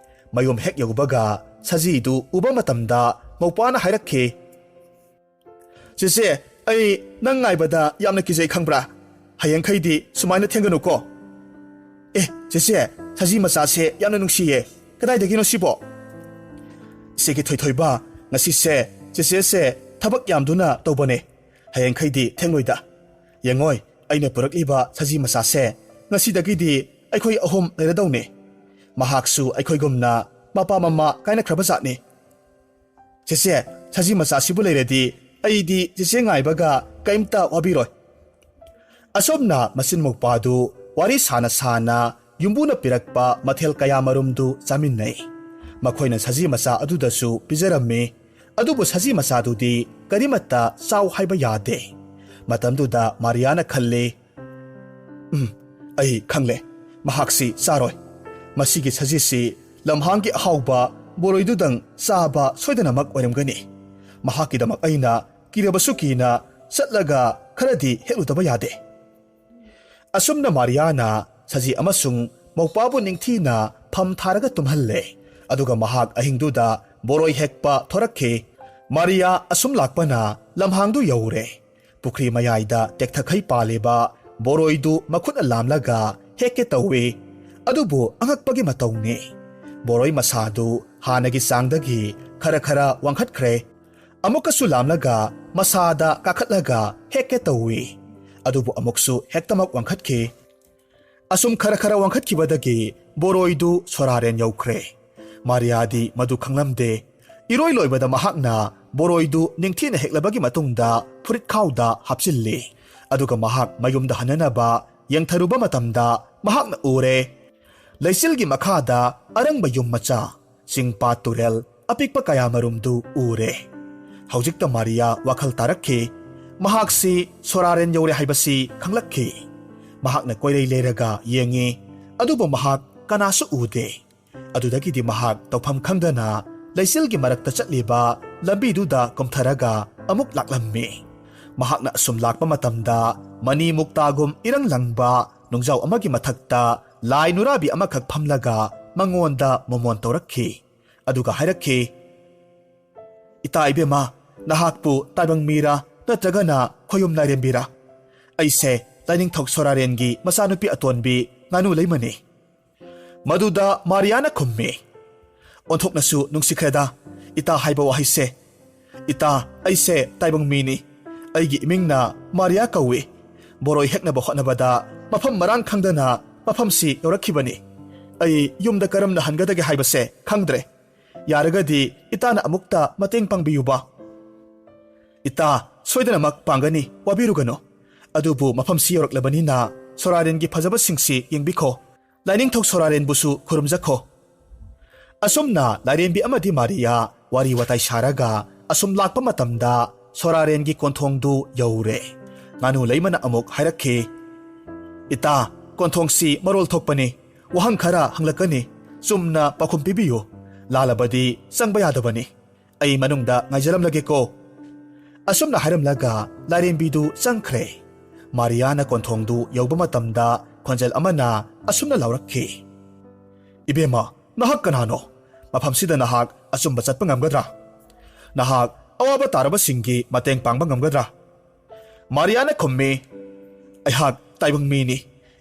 ꯃꯌꯨꯝ ꯍꯦꯛ ꯌꯧꯕꯒ ꯁꯖꯤꯗꯨ ꯎꯕ ꯃꯇꯝꯗ ꯃꯧꯄ꯭ꯋꯥꯅ ꯍꯥꯏꯔꯛꯈꯤ, "ꯆꯦꯆꯦ, ꯑꯩ ꯅꯪ ꯉꯥꯏꯕꯗ ꯌꯥꯝꯅ ꯀꯤꯖꯩ ꯈꯪꯕ꯭ꯔꯥ? ꯍꯌꯦꯡꯈꯩꯗꯤ ꯁꯨꯃꯥꯏꯅ ꯊꯦꯡꯒꯅꯨꯀꯣ꯫" "ꯑꯦ, ꯆꯦꯆꯦ, ꯁꯖꯤ ꯃꯆꯥꯁꯦ ꯌꯥꯝꯅ ꯅꯨꯡꯁꯤꯌꯦ꯫ ꯀꯗꯥꯏꯗꯒꯤꯅꯣ ꯁꯤꯕꯣ?" "ꯏꯆꯦꯒꯤ ꯊꯣꯏꯊꯣꯏꯕ, ꯉꯁꯤꯁꯦ ꯆꯦꯆꯦꯁꯦ ꯊꯕꯛ ꯌꯥꯝꯗꯨꯅ ꯇꯧꯕꯅꯦ꯫ ꯍꯌꯦꯡꯈꯩꯗꯤ ꯊꯦꯡꯂꯣꯏꯗ꯫ ꯌꯦꯡꯉꯣꯏ, ꯑꯩꯅ ꯄꯨꯔꯛꯂꯤꯕ ꯁꯖꯤ ꯃꯆꯥꯁꯦ ꯉꯁꯤꯗꯒꯤꯗꯤ ꯑꯩꯈꯣꯏ ꯑꯍꯨꯝ ꯂꯩꯔꯗꯧꯅꯦ꯫ ꯃꯍꯥꯛꯁꯨ ꯑꯩꯈꯣꯏꯒꯨꯝꯅ ꯃꯄꯥ ꯃꯃꯥ ꯀꯥꯏꯅꯈ꯭ꯔꯕ ꯖꯥꯠꯅꯤ꯫ ꯆꯦꯆꯦ, ꯁꯖꯤ ꯃꯆꯥꯁꯤꯕꯨ ꯂꯩꯔꯗꯤ ꯑꯩꯗꯤ ꯆꯦꯆꯦ ꯉꯥꯏꯕꯒ ꯀꯩꯝꯇ ꯋꯥꯕꯤꯔꯣꯏ꯫" ꯑꯁꯨꯝꯅ ꯃꯆꯤꯟ ꯃꯧꯄꯥꯗꯨ ꯋꯥꯔꯤ ꯁꯥꯅ ꯁꯥꯅ ꯌꯨꯝꯕꯨꯅ ꯄꯤꯔꯛꯄ ꯃꯊꯦꯜ ꯀꯌꯥ ꯃꯔꯨꯝꯗꯨ ꯆꯥꯃꯤꯟꯅꯩ꯫ ꯃꯈꯣꯏꯅ ꯁꯖꯤ ꯃꯆꯥ ꯑꯗꯨꯗꯁꯨ ꯄꯤꯖꯔꯝꯃꯤ꯫ ꯑꯗꯨꯕꯨ ꯁꯖꯤ ꯃꯆꯥꯗꯨꯗꯤ ꯀꯔꯤꯃꯠꯇ ꯆꯥꯎ ꯍꯥꯏꯕ ꯌꯥꯗꯦ꯫ ꯃꯇꯝꯗꯨꯗ ꯃꯥꯔꯤꯌꯥꯅ ꯈꯜꯂꯤ, "ꯎꯝ, ꯑꯩ ꯈꯪꯂꯦ꯫ ꯃꯍꯥꯛꯁꯤ ꯆꯥꯔꯣꯏ꯫ ꯃꯁꯤꯒꯤ ꯁꯖꯤꯁꯤ ꯂꯝꯍꯥꯡꯒꯤ ꯑꯍꯥꯎꯕ ꯕꯣꯔꯣꯏꯗꯨꯗꯪ ꯆꯥꯕ ꯁꯣꯏꯗꯅꯃꯛ ꯑꯣꯏꯔꯝꯒꯅꯤ꯫ ꯃꯍꯥꯛꯀꯤꯗꯃꯛ ꯑꯩꯅ ꯀꯤꯔꯕꯁꯨ ꯀꯤꯅ ꯆꯠꯂꯒ ꯈꯔꯗꯤ ꯍꯦꯛꯂꯨꯗꯕ ꯌꯥꯗꯦ꯫ ꯑꯁꯨꯝꯅ ꯃꯥꯔꯤꯌꯥꯅ ꯁꯖꯤ ꯑꯃꯁꯨꯡ ꯃꯧꯄꯥꯕꯨ ꯅꯤꯡꯊꯤꯅ ꯐꯝ ꯊꯥꯔꯒ ꯇꯨꯝꯍꯜꯂꯦ꯫ ꯑꯗꯨꯒ ꯃꯍꯥꯛ ꯑꯍꯤꯡꯗꯨꯗ ꯕꯣꯔꯣꯏ ꯍꯦꯛꯄ ꯊꯣꯔꯛꯈꯤ꯫ ꯃꯥꯔꯤꯌꯥ ꯑꯁꯨꯝ ꯂꯥꯛꯄꯅ ꯂꯝꯍꯥꯡꯗꯨ ꯌꯧꯔꯦ꯫ ꯄꯨꯈ꯭ꯔꯤ ꯃꯌꯥꯏꯗ ꯇꯦꯛꯊꯈꯩ ꯄꯥꯜꯂꯤꯕ ꯕꯣꯔꯣꯏꯗꯨ ꯃꯈꯨꯠꯅ ꯂꯥꯝꯂꯒ ꯍꯦꯛꯀꯦ ꯇꯧꯏ꯫ ꯑꯗꯨꯕꯨ ꯑꯉꯛꯄꯒꯤ ꯃꯇꯧꯅꯤ, ꯕꯣꯔꯣꯏ ꯃꯁꯥꯗꯨ ꯍꯥꯟꯅꯒꯤ ꯆꯥꯡꯗꯒꯤ ꯈꯔ ꯈꯔ ꯋꯥꯡꯈꯠꯈ꯭ꯔꯦ꯫ ꯑꯃꯨꯛꯀꯁꯨ ꯂꯥꯝꯂꯒ ꯃꯁꯥꯗ ꯀꯥꯈꯠꯂꯒ ꯍꯦꯛꯀꯦ ꯇꯧꯏ꯫ ꯑꯗꯨꯕꯨ ꯑꯃꯨꯛꯁꯨ ꯍꯦꯛꯇꯃꯛ ꯋꯥꯡꯈꯠꯈꯤ꯫ ꯑꯁꯨꯝ ꯈꯔ ꯈꯔ ꯋꯥꯡꯈꯠꯈꯤꯕꯗꯒꯤ ꯕꯣꯔꯣꯏꯗꯨ ꯁꯣꯔꯥꯔꯦꯟ ꯌꯧꯈ꯭ꯔꯦ꯫ ꯃꯥꯔꯤꯌꯥꯗꯤ ꯃꯗꯨ ꯈꯪꯂꯝꯗꯦ꯫ ꯏꯔꯣꯏ ꯂꯣꯏꯕꯗ ꯃꯍꯥꯛꯅ ꯕꯣꯔꯣꯏꯗꯨ ꯅꯤꯡꯊꯤꯅ ꯍꯦꯛꯂꯕꯒꯤ ꯃꯇꯨꯡꯗ ꯐꯨꯔꯤꯠꯈꯥꯎꯗ ꯍꯥꯞꯆꯤꯜꯂꯤ꯫ ꯑꯗꯨꯒ ꯃꯍꯥꯛ ꯃꯌꯨꯝꯗ ꯍꯟꯅꯅꯕ ꯌꯦꯡꯊꯔꯨꯕ ꯃꯇꯝꯗ ꯃꯍꯥꯛꯅ ꯎꯔꯦ, ꯂꯩꯆꯤꯜꯒꯤ ꯃꯈꯥꯗ ꯑꯔꯪꯕ ꯌꯨꯝ ꯃꯆꯥ, ꯆꯤꯡ ꯄꯥꯠ ꯇꯨꯔꯦꯜ ꯑꯄꯤꯛꯄ ꯀꯌꯥꯃꯔꯨꯝꯗꯨ ꯎꯔꯦ꯫ ꯍꯧꯖꯤꯛꯇ ꯃꯥꯔꯤꯌꯥ ꯋꯥꯈꯜ ꯇꯥꯔꯛꯈꯤ꯫ ꯃꯍꯥꯛꯁꯤ ꯁꯣꯔꯥꯔꯦꯟ ꯌꯧꯔꯦ ꯍꯥꯏꯕꯁꯤ ꯈꯪꯂꯛꯈꯤ꯫ ꯃꯍꯥꯛꯅ ꯀꯣꯏꯔꯩ ꯂꯩꯔꯒ ꯌꯦꯡꯉꯤ, ꯑꯗꯨꯕꯨ ꯃꯍꯥꯛ ꯀꯅꯥꯁꯨ ꯎꯗꯦ꯫ ꯑꯗꯨꯗꯒꯤꯗꯤ ꯃꯍꯥꯛ ꯇꯧꯐꯝ ꯈꯪꯗꯅ ꯂꯩꯆꯤꯜꯒꯤ ꯃꯔꯛꯇ ꯆꯠꯂꯤꯕ ꯂꯝꯕꯤꯗꯨꯗ ꯀꯨꯝꯊꯔꯒ ꯑꯃꯨꯛ ꯂꯥꯛꯂꯝꯃꯤ꯫ ꯃꯍꯥꯛꯅ ꯑꯁꯨꯝ ꯂꯥꯛꯄ ꯃꯇꯝꯗ ꯃꯅꯤ ꯃꯨꯛꯇꯥꯒꯨꯝ ꯏꯔꯪ ꯂꯪꯕ ꯅꯨꯡꯖꯥꯎ ꯑꯃꯒꯤ ꯃꯊꯛꯇ ꯂꯥꯏ ꯅꯨꯔꯥꯕꯤ ꯑꯃꯈꯛ ꯐꯝꯂꯒ ꯃꯉꯣꯟꯗ ꯃꯣꯃꯣꯟ ꯇꯧꯔꯛꯈꯤ꯫ ꯑꯗꯨꯒ ꯍꯥꯏꯔꯛꯈꯤ, "ꯏꯇꯥ ꯏꯕꯦꯝꯃ, ꯅꯍꯥꯛꯄꯨ ꯇꯥꯏꯕꯪ ꯃꯤꯔꯥ ꯅꯠꯇ꯭ꯔꯒꯅ ꯈꯣꯌꯨꯝ ꯂꯥꯏꯔꯦꯝꯕꯤꯔꯥ? ꯑꯩꯁꯦ ꯂꯥꯏꯅꯤꯡꯊꯧ ꯁꯣꯔꯥꯔꯦꯟꯒꯤ ꯃꯆꯥꯅꯨꯄꯤ ꯑꯇꯣꯟꯕꯤ ꯉꯥꯅꯨ ꯂꯩꯃꯅꯤ꯫" ꯃꯗꯨꯗ ꯃꯥꯔꯤꯌꯥꯅ ꯈꯨꯝꯃꯤ, "ꯑꯣꯟꯊꯣꯛꯅꯁꯨ ꯅꯨꯡꯁꯤꯈ꯭ꯔꯦꯗ ꯏꯇꯥ ꯍꯥꯏꯕ ꯋꯥꯍꯩꯁꯦ꯫ ꯏꯇꯥ, ꯑꯩꯁꯦ ꯇꯥꯏꯕꯪ ꯃꯤꯅꯤ꯫ ꯑꯩꯒꯤ ꯏꯃꯤꯡꯅ ꯃꯥꯔꯤꯌꯥ ꯀꯧꯏ꯫ ꯕꯣꯔꯣꯏ ꯍꯦꯛꯅꯕ ꯍꯣꯠꯅꯕꯗ ꯃꯐꯝ ꯃꯔꯥꯡ ꯈꯪꯗꯅ ꯃꯐꯝꯁꯤ ꯌꯧꯔꯛꯈꯤꯕꯅꯤ꯫ ꯑꯩ ꯌꯨꯝꯗ ꯀꯔꯝꯅ ꯍꯟꯒꯗꯒꯦ ꯍꯥꯏꯕꯁꯦ ꯈꯪꯗ꯭ꯔꯦ꯫ ꯌꯥꯔꯒꯗꯤ ꯏꯇꯥꯅ ꯑꯃꯨꯛꯇ ꯃꯇꯦꯡ ꯄꯥꯡꯕꯤꯌꯨꯕ꯫" "ꯏꯇꯥ, ꯁꯣꯏꯗꯅꯃꯛ ꯄꯥꯡꯒꯅꯤ, ꯋꯥꯕꯤꯔꯨꯒꯅꯨ꯫ ꯑꯗꯨꯕꯨ ꯃꯐꯝꯁꯤ ꯌꯧꯔꯛꯂꯕꯅꯤꯅ ꯁꯣꯔꯥꯔꯦꯟꯒꯤ ꯐꯖꯕꯁꯤꯡꯁꯤ ꯌꯦꯡꯕꯤꯈꯣ꯫ ꯂꯥꯏꯅꯤꯡꯊꯧ ꯁꯣꯔꯥꯔꯦꯟꯕꯨꯁꯨ ꯈꯨꯔꯨꯝꯖꯈꯣ꯫" ꯑꯁꯨꯝꯅ ꯂꯥꯏꯔꯦꯝꯕꯤ ꯑꯃꯗꯤ ꯃꯥꯔꯤꯌꯥ ꯋꯥꯔꯤ ꯋꯥꯇꯥꯏ ꯁꯥꯔꯒ ꯑꯁꯨꯝ ꯂꯥꯛꯄ ꯃꯇꯝꯗ ꯁꯣꯔꯥꯔꯦꯟꯒꯤ ꯀꯣꯟꯊꯣꯡꯗꯨ ꯌꯧꯔꯦ꯫ ꯉꯥꯅꯨ ꯂꯩꯃꯅ ꯑꯃꯨꯛ ꯍꯥꯏꯔꯛꯈꯤ, "ꯏꯇꯥ, ꯀꯣꯟꯊꯣꯡꯁꯤ ꯃꯔꯣꯜ ꯊꯣꯛꯄꯅꯤ꯫ ꯋꯥꯍꯪ ꯈꯔ ꯍꯪꯂꯛꯀꯅꯤ꯫ ꯆꯨꯝꯅ ꯄꯥꯎꯈꯨꯝ ꯄꯤꯕꯤꯌꯨ꯫ ꯂꯥꯜꯂꯕꯗꯤ ꯆꯪꯕ ꯌꯥꯗꯕꯅꯤ꯫ ꯑꯩ ꯃꯅꯨꯡꯗ ꯉꯥꯏꯖꯔꯝꯂꯒꯦꯀꯣ꯫" ꯑꯁꯨꯝꯅ ꯍꯥꯏꯔꯝꯂꯒ ꯂꯥꯏꯔꯦꯝꯕꯤꯗꯨ ꯆꯪꯈ꯭ꯔꯦ꯫ ꯃꯥꯔꯤꯌꯥꯅ ꯀꯣꯟꯊꯣꯡꯗꯨ ꯌꯧꯕ ꯃꯇꯝꯗ ꯈꯣꯟꯖꯦꯜ ꯑꯃꯅ ꯑꯁꯨꯝꯅ ꯂꯥꯎꯔꯛꯈꯤ, "ꯏꯕꯦꯝꯃ, ꯅꯍꯥꯛ ꯀꯅꯥꯅꯣ? ꯃꯐꯝꯁꯤꯗ ꯅꯍꯥꯛ ꯑꯆꯨꯝꯕ ꯆꯠꯄ ꯉꯝꯒꯗ꯭ꯔꯥ? ꯅꯍꯥꯛ ꯑꯋꯥꯕ ꯇꯥꯔꯕꯁꯤꯡꯒꯤ ꯃꯇꯦꯡ ꯄꯥꯡꯕ ꯉꯝꯒꯗ꯭ꯔꯥ?" ꯃꯥꯔꯤꯌꯥꯅ ꯈꯨꯝꯃꯤ, "ꯑꯩꯍꯥꯛ ꯇꯥꯏꯕꯪ ꯃꯤꯅꯤ꯫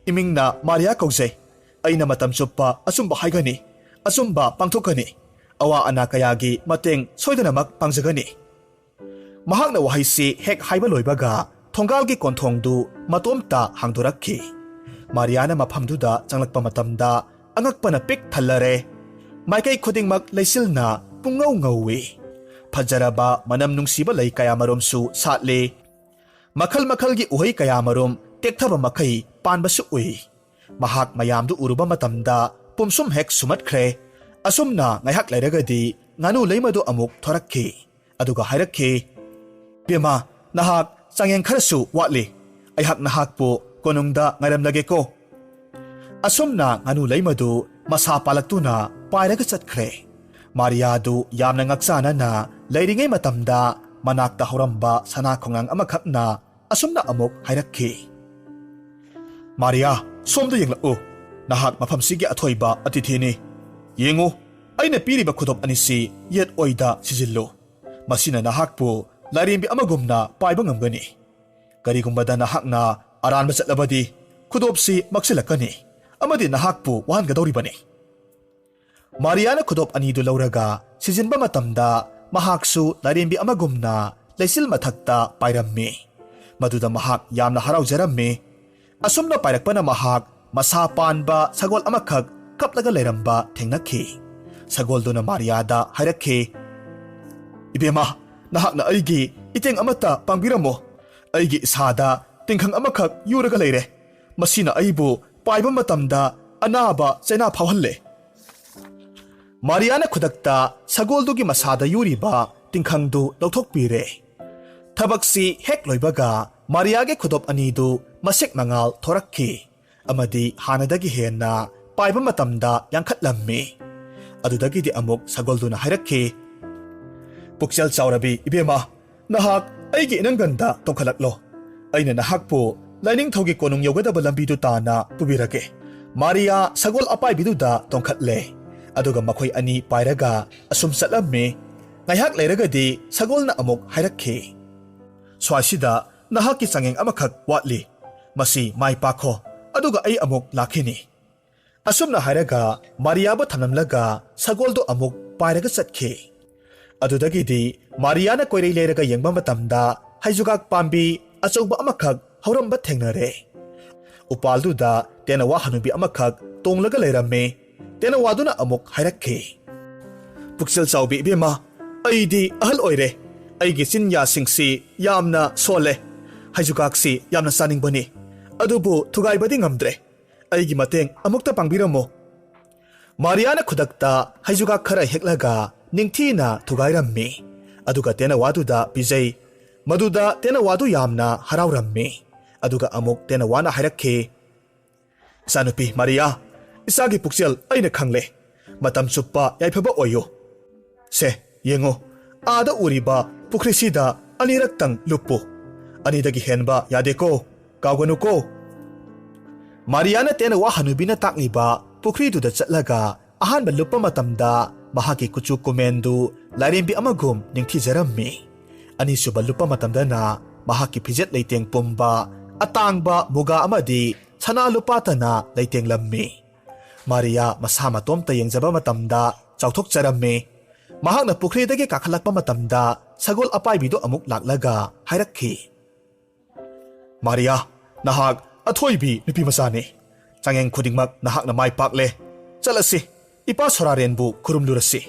ꯏꯃꯤꯡꯅ ꯃꯥꯔꯤꯌꯥ ꯀꯧꯖꯩ꯫ ꯑꯩꯅ ꯃꯇꯝ ꯆꯨꯞꯄ ꯑꯆꯨꯝꯕ ꯍꯥꯏꯒꯅꯤ, ꯑꯆꯨꯝꯕ ꯄꯥꯡꯊꯣꯛꯀꯅꯤ꯫ ꯑꯋꯥ ꯑꯅꯥ ꯀꯌꯥꯒꯤ ꯃꯇꯦꯡ ꯁꯣꯏꯗꯅꯃꯛ ꯄꯥꯡꯖꯒꯅꯤ꯫" ꯃꯍꯥꯛꯅ ꯋꯥꯍꯩꯁꯤ ꯍꯦꯛ ꯍꯥꯏꯕ ꯂꯣꯏꯕꯒ ꯊꯣꯡꯒꯥꯜꯒꯤ ꯀꯣꯟꯊꯣꯡꯗꯨ ꯃꯇꯣꯝꯇ ꯍꯥꯡꯗꯣꯔꯛꯈꯤ꯫ ꯃꯥꯔꯤꯌꯥꯅ ꯃꯐꯝꯗꯨꯗ ꯆꯪꯂꯛꯄ ꯃꯇꯝꯗ ꯑꯉꯛꯄꯅ ꯄꯤꯛ ꯊꯜꯂꯔꯦ꯫ ꯃꯥꯏꯀꯩ ꯈꯨꯗꯤꯡꯃꯛ ꯂꯩꯆꯤꯜꯅ ꯄꯨꯡꯉꯧ ꯉꯧꯏ꯫ ꯐꯖꯔꯕ ꯃꯅꯝ ꯅꯨꯡꯁꯤꯕ ꯂꯩ ꯀꯌꯥꯃꯔꯨꯝꯁꯨ ꯁꯥꯠꯂꯤ꯫ ꯃꯈꯜ ꯃꯈꯜꯒꯤ ꯎꯍꯩ ꯀꯌꯥꯃꯔꯨꯝ ꯇꯦꯛꯊꯕ ꯃꯈꯩ ꯄꯥꯟꯕꯁꯨ ꯎꯏ꯫ ꯃꯍꯥꯛ ꯃꯌꯥꯝꯗꯨ ꯎꯔꯨꯕ ꯃꯇꯝꯗ ꯄꯨꯝꯁꯨꯝ ꯍꯦꯛ ꯁꯨꯝꯍꯠꯈ꯭ꯔꯦ꯫ ꯑꯁꯨꯝꯅ ꯉꯥꯏꯍꯥꯛ ꯂꯩꯔꯒꯗꯤ ꯉꯥꯅꯨ ꯂꯩꯃꯗꯨ ꯑꯃꯨꯛ ꯊꯣꯔꯛꯈꯤ꯫ ꯑꯗꯨꯒ ꯍꯥꯏꯔꯛꯈꯤ, "ꯄꯦꯃꯥ, ꯅꯍꯥꯛ ꯆꯥꯡꯌꯦꯡ ꯈꯔꯁꯨ ꯋꯥꯠꯂꯤ꯫ ꯑꯩꯍꯥꯛ ꯅꯍꯥꯛꯄꯨ ꯀꯣꯅꯨꯡꯗ ꯉꯥꯏꯔꯝꯂꯒꯦꯀꯣ꯫" ꯑꯁꯨꯝꯅ ꯉꯥꯅꯨ ꯂꯩꯃꯗꯨ ꯃꯁꯥ ꯄꯥꯜꯂꯛꯇꯨꯅ ꯄꯥꯏꯔꯒ ꯆꯠꯈ꯭ꯔꯦ꯫ ꯃꯥꯔꯤꯌꯥꯗꯨ ꯌꯥꯝꯅ ꯉꯛꯆꯥꯅꯅ ꯂꯩꯔꯤꯉꯩ ꯃꯇꯝꯗ ꯃꯅꯥꯛꯇ ꯍꯧꯔꯝꯕ ꯁꯅꯥ ꯈꯣꯡꯅꯥꯡ ꯑꯃꯈꯛꯅ ꯑꯁꯨꯝꯅ ꯑꯃꯨꯛ ꯍꯥꯏꯔꯛꯈꯤ, "ꯃꯥꯔꯤꯌꯥ, ꯁꯣꯝꯗ ꯌꯦꯡꯂꯛꯎ꯫ ꯅꯍꯥꯛ ꯃꯐꯝꯁꯤꯒꯤ ꯑꯊꯣꯏꯕ ꯑꯇꯤꯊꯤꯅꯤ꯫ ꯌꯦꯡꯉꯨ, ꯑꯩꯅ ꯄꯤꯔꯤꯕ ꯈꯨꯗꯣꯞ ꯑꯅꯤꯁꯤ ꯌꯦꯠ ꯑꯣꯏꯗ ꯁꯤꯖꯤꯜꯂꯨ꯫ ꯃꯁꯤꯅ ꯅꯍꯥꯛꯄꯨ ꯂꯥꯏꯔꯦꯝꯕꯤ ꯑꯃꯒꯨꯝꯅ ꯄꯥꯏꯕ ꯉꯝꯒꯅꯤ꯫ ꯀꯔꯤꯒꯨꯝꯕꯗ ꯅꯍꯥꯛꯅ ꯑꯔꯥꯟꯕ ꯆꯠꯂꯕꯗꯤ, ꯈꯨꯗꯣꯞꯁꯤ ꯃꯛꯁꯤꯜꯂꯛꯀꯅꯤ ꯑꯃꯗꯤ ꯅꯍꯥꯛꯄꯨ ꯋꯥꯍꯟꯒꯗꯧꯔꯤꯕꯅꯤ꯫" ꯃꯥꯔꯤꯌꯥꯅ ꯈꯨꯗꯣꯞ ꯑꯅꯤꯗꯨ ꯂꯧꯔꯒ ꯁꯤꯖꯤꯟꯕ ꯃꯇꯝꯗ, ꯃꯍꯥꯛꯁꯨ ꯂꯥꯏꯔꯦꯝꯕꯤ ꯑꯃꯒꯨꯝꯅ ꯂꯩꯆꯤꯜ ꯃꯊꯛꯇ ꯄꯥꯏꯔꯝꯃꯤ꯫ ꯃꯗꯨꯗ ꯃꯍꯥꯛ ꯌꯥꯝꯅ ꯍꯔꯥꯎꯖꯔꯝꯃꯤ꯫ ꯑꯁꯨꯝꯅ ꯄꯥꯏꯔꯛꯄꯅ ꯃꯍꯥꯛ ꯃꯁꯥ ꯄꯥꯟꯕ ꯁꯒꯣꯜ ꯑꯃꯈꯛ ꯀꯞꯂꯒ ꯂꯩꯔꯝꯕ ꯊꯦꯡꯅꯈꯤ꯫ ꯁꯒꯣꯜꯗꯨꯅ ꯃꯥꯔꯤꯌꯥꯗ ꯍꯥꯏꯔꯛꯈꯤ, "ꯏꯕꯦꯝꯃ, ꯅꯍꯥꯛꯅ ꯑꯩꯒꯤ ꯏꯇꯦꯡ ꯑꯃꯠꯇ ꯄꯥꯡꯕꯤꯔꯝꯃꯣ꯫ ꯑꯩꯒꯤ ꯏꯁꯥꯗ ꯇꯤꯡꯈꯪ ꯑꯃꯈꯛ ꯌꯨꯔꯒ ꯂꯩꯔꯦ꯫ ꯃꯁꯤꯅ ꯑꯩꯕꯨ ꯄꯥꯏꯕ ꯃꯇꯝꯗ ꯑꯅꯥꯕ ꯆꯩꯅꯥ ꯐꯥꯎꯍꯜꯂꯦ꯫" ꯃꯥꯔꯤꯌꯥꯅ ꯈꯨꯗꯛꯇ ꯁꯒꯣꯜꯗꯨꯒꯤ ꯃꯁꯥꯗ ꯌꯨꯔꯤꯕ ꯇꯤꯡꯈꯪꯗꯨ ꯂꯧꯊꯣꯛꯄꯤꯔꯦ꯫ ꯊꯕꯛꯁꯤ ꯍꯦꯛ ꯂꯣꯏꯕꯒ ꯃꯥꯔꯤꯌꯥꯒꯤ ꯈꯨꯗꯣꯞ ꯑꯅꯤꯗꯨ ꯃꯁꯦꯛ ꯃꯉꯥꯜ ꯊꯣꯔꯛꯈꯤ ꯑꯃꯗꯤ ꯍꯥꯟꯅꯗꯒꯤ ꯍꯦꯟꯅ ꯄꯥꯏꯕ ꯃꯇꯝꯗ ꯌꯥꯡꯈꯠꯂꯝꯃꯤ꯫ ꯑꯗꯨꯗꯒꯤꯗꯤ ꯑꯃꯨꯛ ꯁꯒꯣꯜꯗꯨꯅ ꯍꯥꯏꯔꯛꯈꯤ, "ꯄꯨꯛꯆꯦꯜ ꯆꯥꯎꯔꯕꯤ ꯏꯕꯦꯝꯃ, ꯅꯍꯥꯛ ꯑꯩꯒꯤ ꯏꯅꯪꯒꯟꯗ ꯇꯣꯡꯈꯠꯂꯛꯂꯣ꯫ ꯑꯩꯅ ꯅꯍꯥꯛꯄꯨ ꯂꯥꯏꯅꯤꯡꯊꯧꯒꯤ ꯀꯣꯅꯨꯡ ꯌꯧꯒꯗꯕ ꯂꯝꯕꯤꯗꯨ ꯇꯥꯟꯅ ꯄꯨꯕꯤꯔꯒꯦ꯫" ꯃꯥꯔꯤꯌꯥ ꯁꯒꯣꯜ ꯑꯄꯥꯏꯕꯤꯗꯨꯗ ꯇꯣꯡꯈꯠꯂꯦ꯫ ꯑꯗꯨꯒ ꯃꯈꯣꯏ ꯑꯅꯤ ꯄꯥꯏꯔꯒ ꯑꯁꯨꯝ ꯆꯠꯂꯝꯃꯤ꯫ ꯉꯥꯏꯍꯥꯛ ꯂꯩꯔꯒꯗꯤ ꯁꯒꯣꯜꯅ ꯑꯃꯨꯛ ꯍꯥꯏꯔꯛꯈꯤ, "ꯁ꯭ꯋꯥꯏꯁꯤꯗ ꯅꯍꯥꯛꯀꯤ ꯆꯥꯡꯌꯦꯡ ꯑꯃꯈꯛ ꯋꯥꯠꯂꯤ꯫ ꯃꯁꯤ ꯃꯥꯏ ꯄꯥꯛꯈꯣ, ꯑꯗꯨꯒ ꯑꯩ ꯑꯃꯨꯛ ꯂꯥꯛꯈꯤꯅꯤ꯫" ꯑꯁꯨꯝꯅ ꯍꯥꯏꯔꯒ ꯃꯥꯔꯤꯌꯥꯕꯨ ꯊꯝꯂꯝꯂꯒ ꯁꯒꯣꯜꯗꯨ ꯑꯃꯨꯛ ꯄꯥꯏꯔꯒ ꯆꯠꯈꯤ꯫ ꯑꯗꯨꯗꯒꯤꯗꯤ ꯃꯥꯔꯤꯌꯥꯅ ꯀꯣꯏꯔꯩ ꯂꯩꯔꯒ ꯌꯦꯡꯕ ꯃꯇꯝꯗ ꯍꯩꯖꯨꯒꯥꯛ ꯄꯥꯝꯕꯤ ꯑꯆꯧꯕ ꯑꯃꯈꯛ ꯍꯧꯔꯝꯕ ꯊꯦꯡꯅꯔꯦ꯫ ꯎꯄꯥꯜꯗꯨꯗ ꯇꯦꯅꯋꯥ ꯍꯅꯨꯕꯤ ꯑꯃꯈꯛ ꯇꯣꯡꯂꯒ ꯂꯩꯔꯝꯃꯤ꯫ ꯇꯦꯅꯋꯥꯗꯨꯅ ꯑꯃꯨꯛ ꯍꯥꯏꯔꯛꯈꯤ, "ꯄꯨꯛꯆꯦꯜ ꯆꯥꯎꯕꯤ ꯏꯕꯦꯝꯃ, ꯑꯩꯗꯤ ꯑꯍꯜ ꯑꯣꯏꯔꯦ꯫ ꯑꯩꯒꯤ ꯆꯤꯟ ꯌꯥꯁꯤꯡꯁꯤ ꯌꯥꯝꯅ ꯁꯣꯜꯂꯦ꯫ ꯍꯩꯖꯨꯒꯥꯛꯁꯤ ꯌꯥꯝꯅ ꯆꯥꯅꯤꯡꯕꯅꯤ, ꯑꯗꯨꯕꯨ ꯊꯨꯒꯥꯏꯕꯗꯤ ꯉꯝꯗ꯭ꯔꯦ꯫ ꯑꯩꯒꯤ ꯃꯇꯦꯡ ꯑꯃꯨꯛꯇ ꯄꯥꯡꯕꯤꯔꯝꯃꯨ꯫" ꯃꯥꯔꯤꯌꯥꯅ ꯈꯨꯗꯛꯇ ꯍꯩꯖꯨꯒꯥꯛ ꯈꯔ ꯍꯦꯛꯂꯒ ꯅꯤꯡꯊꯤꯅ ꯊꯨꯒꯥꯏꯔꯝꯃꯤ꯫ ꯑꯗꯨꯒ ꯇꯦꯅꯋꯥꯗꯨꯗ ꯄꯤꯖꯩ꯫ ꯃꯗꯨꯗ ꯇꯦꯅꯋꯥꯗꯨ ꯌꯥꯝꯅ ꯍꯔꯥꯎꯔꯝꯃꯤ꯫ ꯑꯗꯨꯒ ꯑꯃꯨꯛ ꯇꯦꯅꯋꯥꯅ ꯍꯥꯏꯔꯛꯈꯤ, "ꯏꯆꯥꯅꯨꯄꯤ ꯃꯥꯔꯤꯌꯥ, ꯏꯆꯥꯒꯤ ꯄꯨꯛꯆꯦꯜ ꯑꯩꯅ ꯈꯪꯂꯦ꯫ ꯃꯇꯝ ꯆꯨꯞꯄ ꯌꯥꯏꯐꯕ ꯑꯣꯏꯌꯨ꯫ ꯁꯦ, ꯌꯦꯡꯉꯨ, ꯑꯥꯗ ꯎꯔꯤꯕ ꯄꯨꯈ꯭ꯔꯤꯁꯤꯗ ꯑꯅꯤꯔꯛꯇꯪ ꯂꯨꯞꯄꯨ꯫ ꯑꯅꯤꯗꯒꯤ ꯍꯦꯟꯕ ꯌꯥꯗꯦꯀꯣ, ꯀꯥꯎꯒꯅꯨꯀꯣ꯫" ꯃꯥꯔꯤꯌꯥꯅ ꯇꯦꯅꯋꯥ ꯍꯅꯨꯕꯤꯅ ꯇꯥꯛꯂꯤꯕ ꯄꯨꯈ꯭ꯔꯤꯗꯨꯗ ꯆꯠꯂꯒ ꯑꯍꯥꯟꯕ ꯂꯨꯞꯄ ꯃꯇꯝꯗ ꯃꯍꯥꯛꯀꯤ ꯀꯨꯆꯨ ꯀꯨꯃꯦꯟꯗꯨ ꯂꯥꯏꯔꯦꯝꯕꯤ ꯑꯃꯒꯨꯝ ꯅꯤꯡꯊꯤꯖꯔꯝꯃꯤ꯫ ꯑꯅꯤꯁꯨꯕ ꯂꯨꯞꯄ ꯃꯇꯝꯗꯅ ꯃꯍꯥꯛꯀꯤ ꯐꯤꯖꯦꯠ ꯂꯩꯇꯦꯡ ꯄꯨꯝꯕ ꯑꯇꯥꯡꯕ ꯃꯨꯒꯥ ꯑꯃꯗꯤ ꯁꯅꯥ ꯂꯨꯄꯥꯇꯅ ꯂꯩꯇꯦꯡꯂꯝꯃꯤ꯫ ꯃꯥꯔꯤꯌꯥ ꯃꯁꯥ ꯃꯇꯣꯝꯇ ꯌꯦꯡꯖꯕ ꯃꯇꯝꯗ ꯆꯥꯎꯊꯣꯛꯆꯔꯝꯃꯤ꯫ ꯃꯍꯥꯛꯅ ꯄꯨꯈ꯭ꯔꯤꯗꯒꯤ ꯀꯥꯈꯠꯂꯛꯄ ꯃꯇꯝꯗ ꯁꯒꯣꯜ ꯑꯄꯥꯏꯕꯤꯗꯨ ꯑꯃꯨꯛ ꯂꯥꯛꯂꯒ ꯍꯥꯏꯔꯛꯈꯤ, "ꯃꯥꯔꯤꯌꯥ, ꯅꯍꯥꯛ ꯑꯊꯣꯏꯕꯤ ꯅꯨꯄꯤ ꯃꯆꯥꯅꯤ꯫ ꯆꯥꯡꯌꯦꯡ ꯈꯨꯗꯤꯡꯃꯛ ꯅꯍꯥꯛꯅ ꯃꯥꯏ ꯄꯥꯛꯂꯦ꯫ ꯆꯠꯂꯁꯤ, ꯏꯄꯥ ꯁꯣꯔꯥꯔꯦꯟꯕꯨ ꯈꯨꯔꯨꯝꯂꯨꯔꯁꯤ꯫"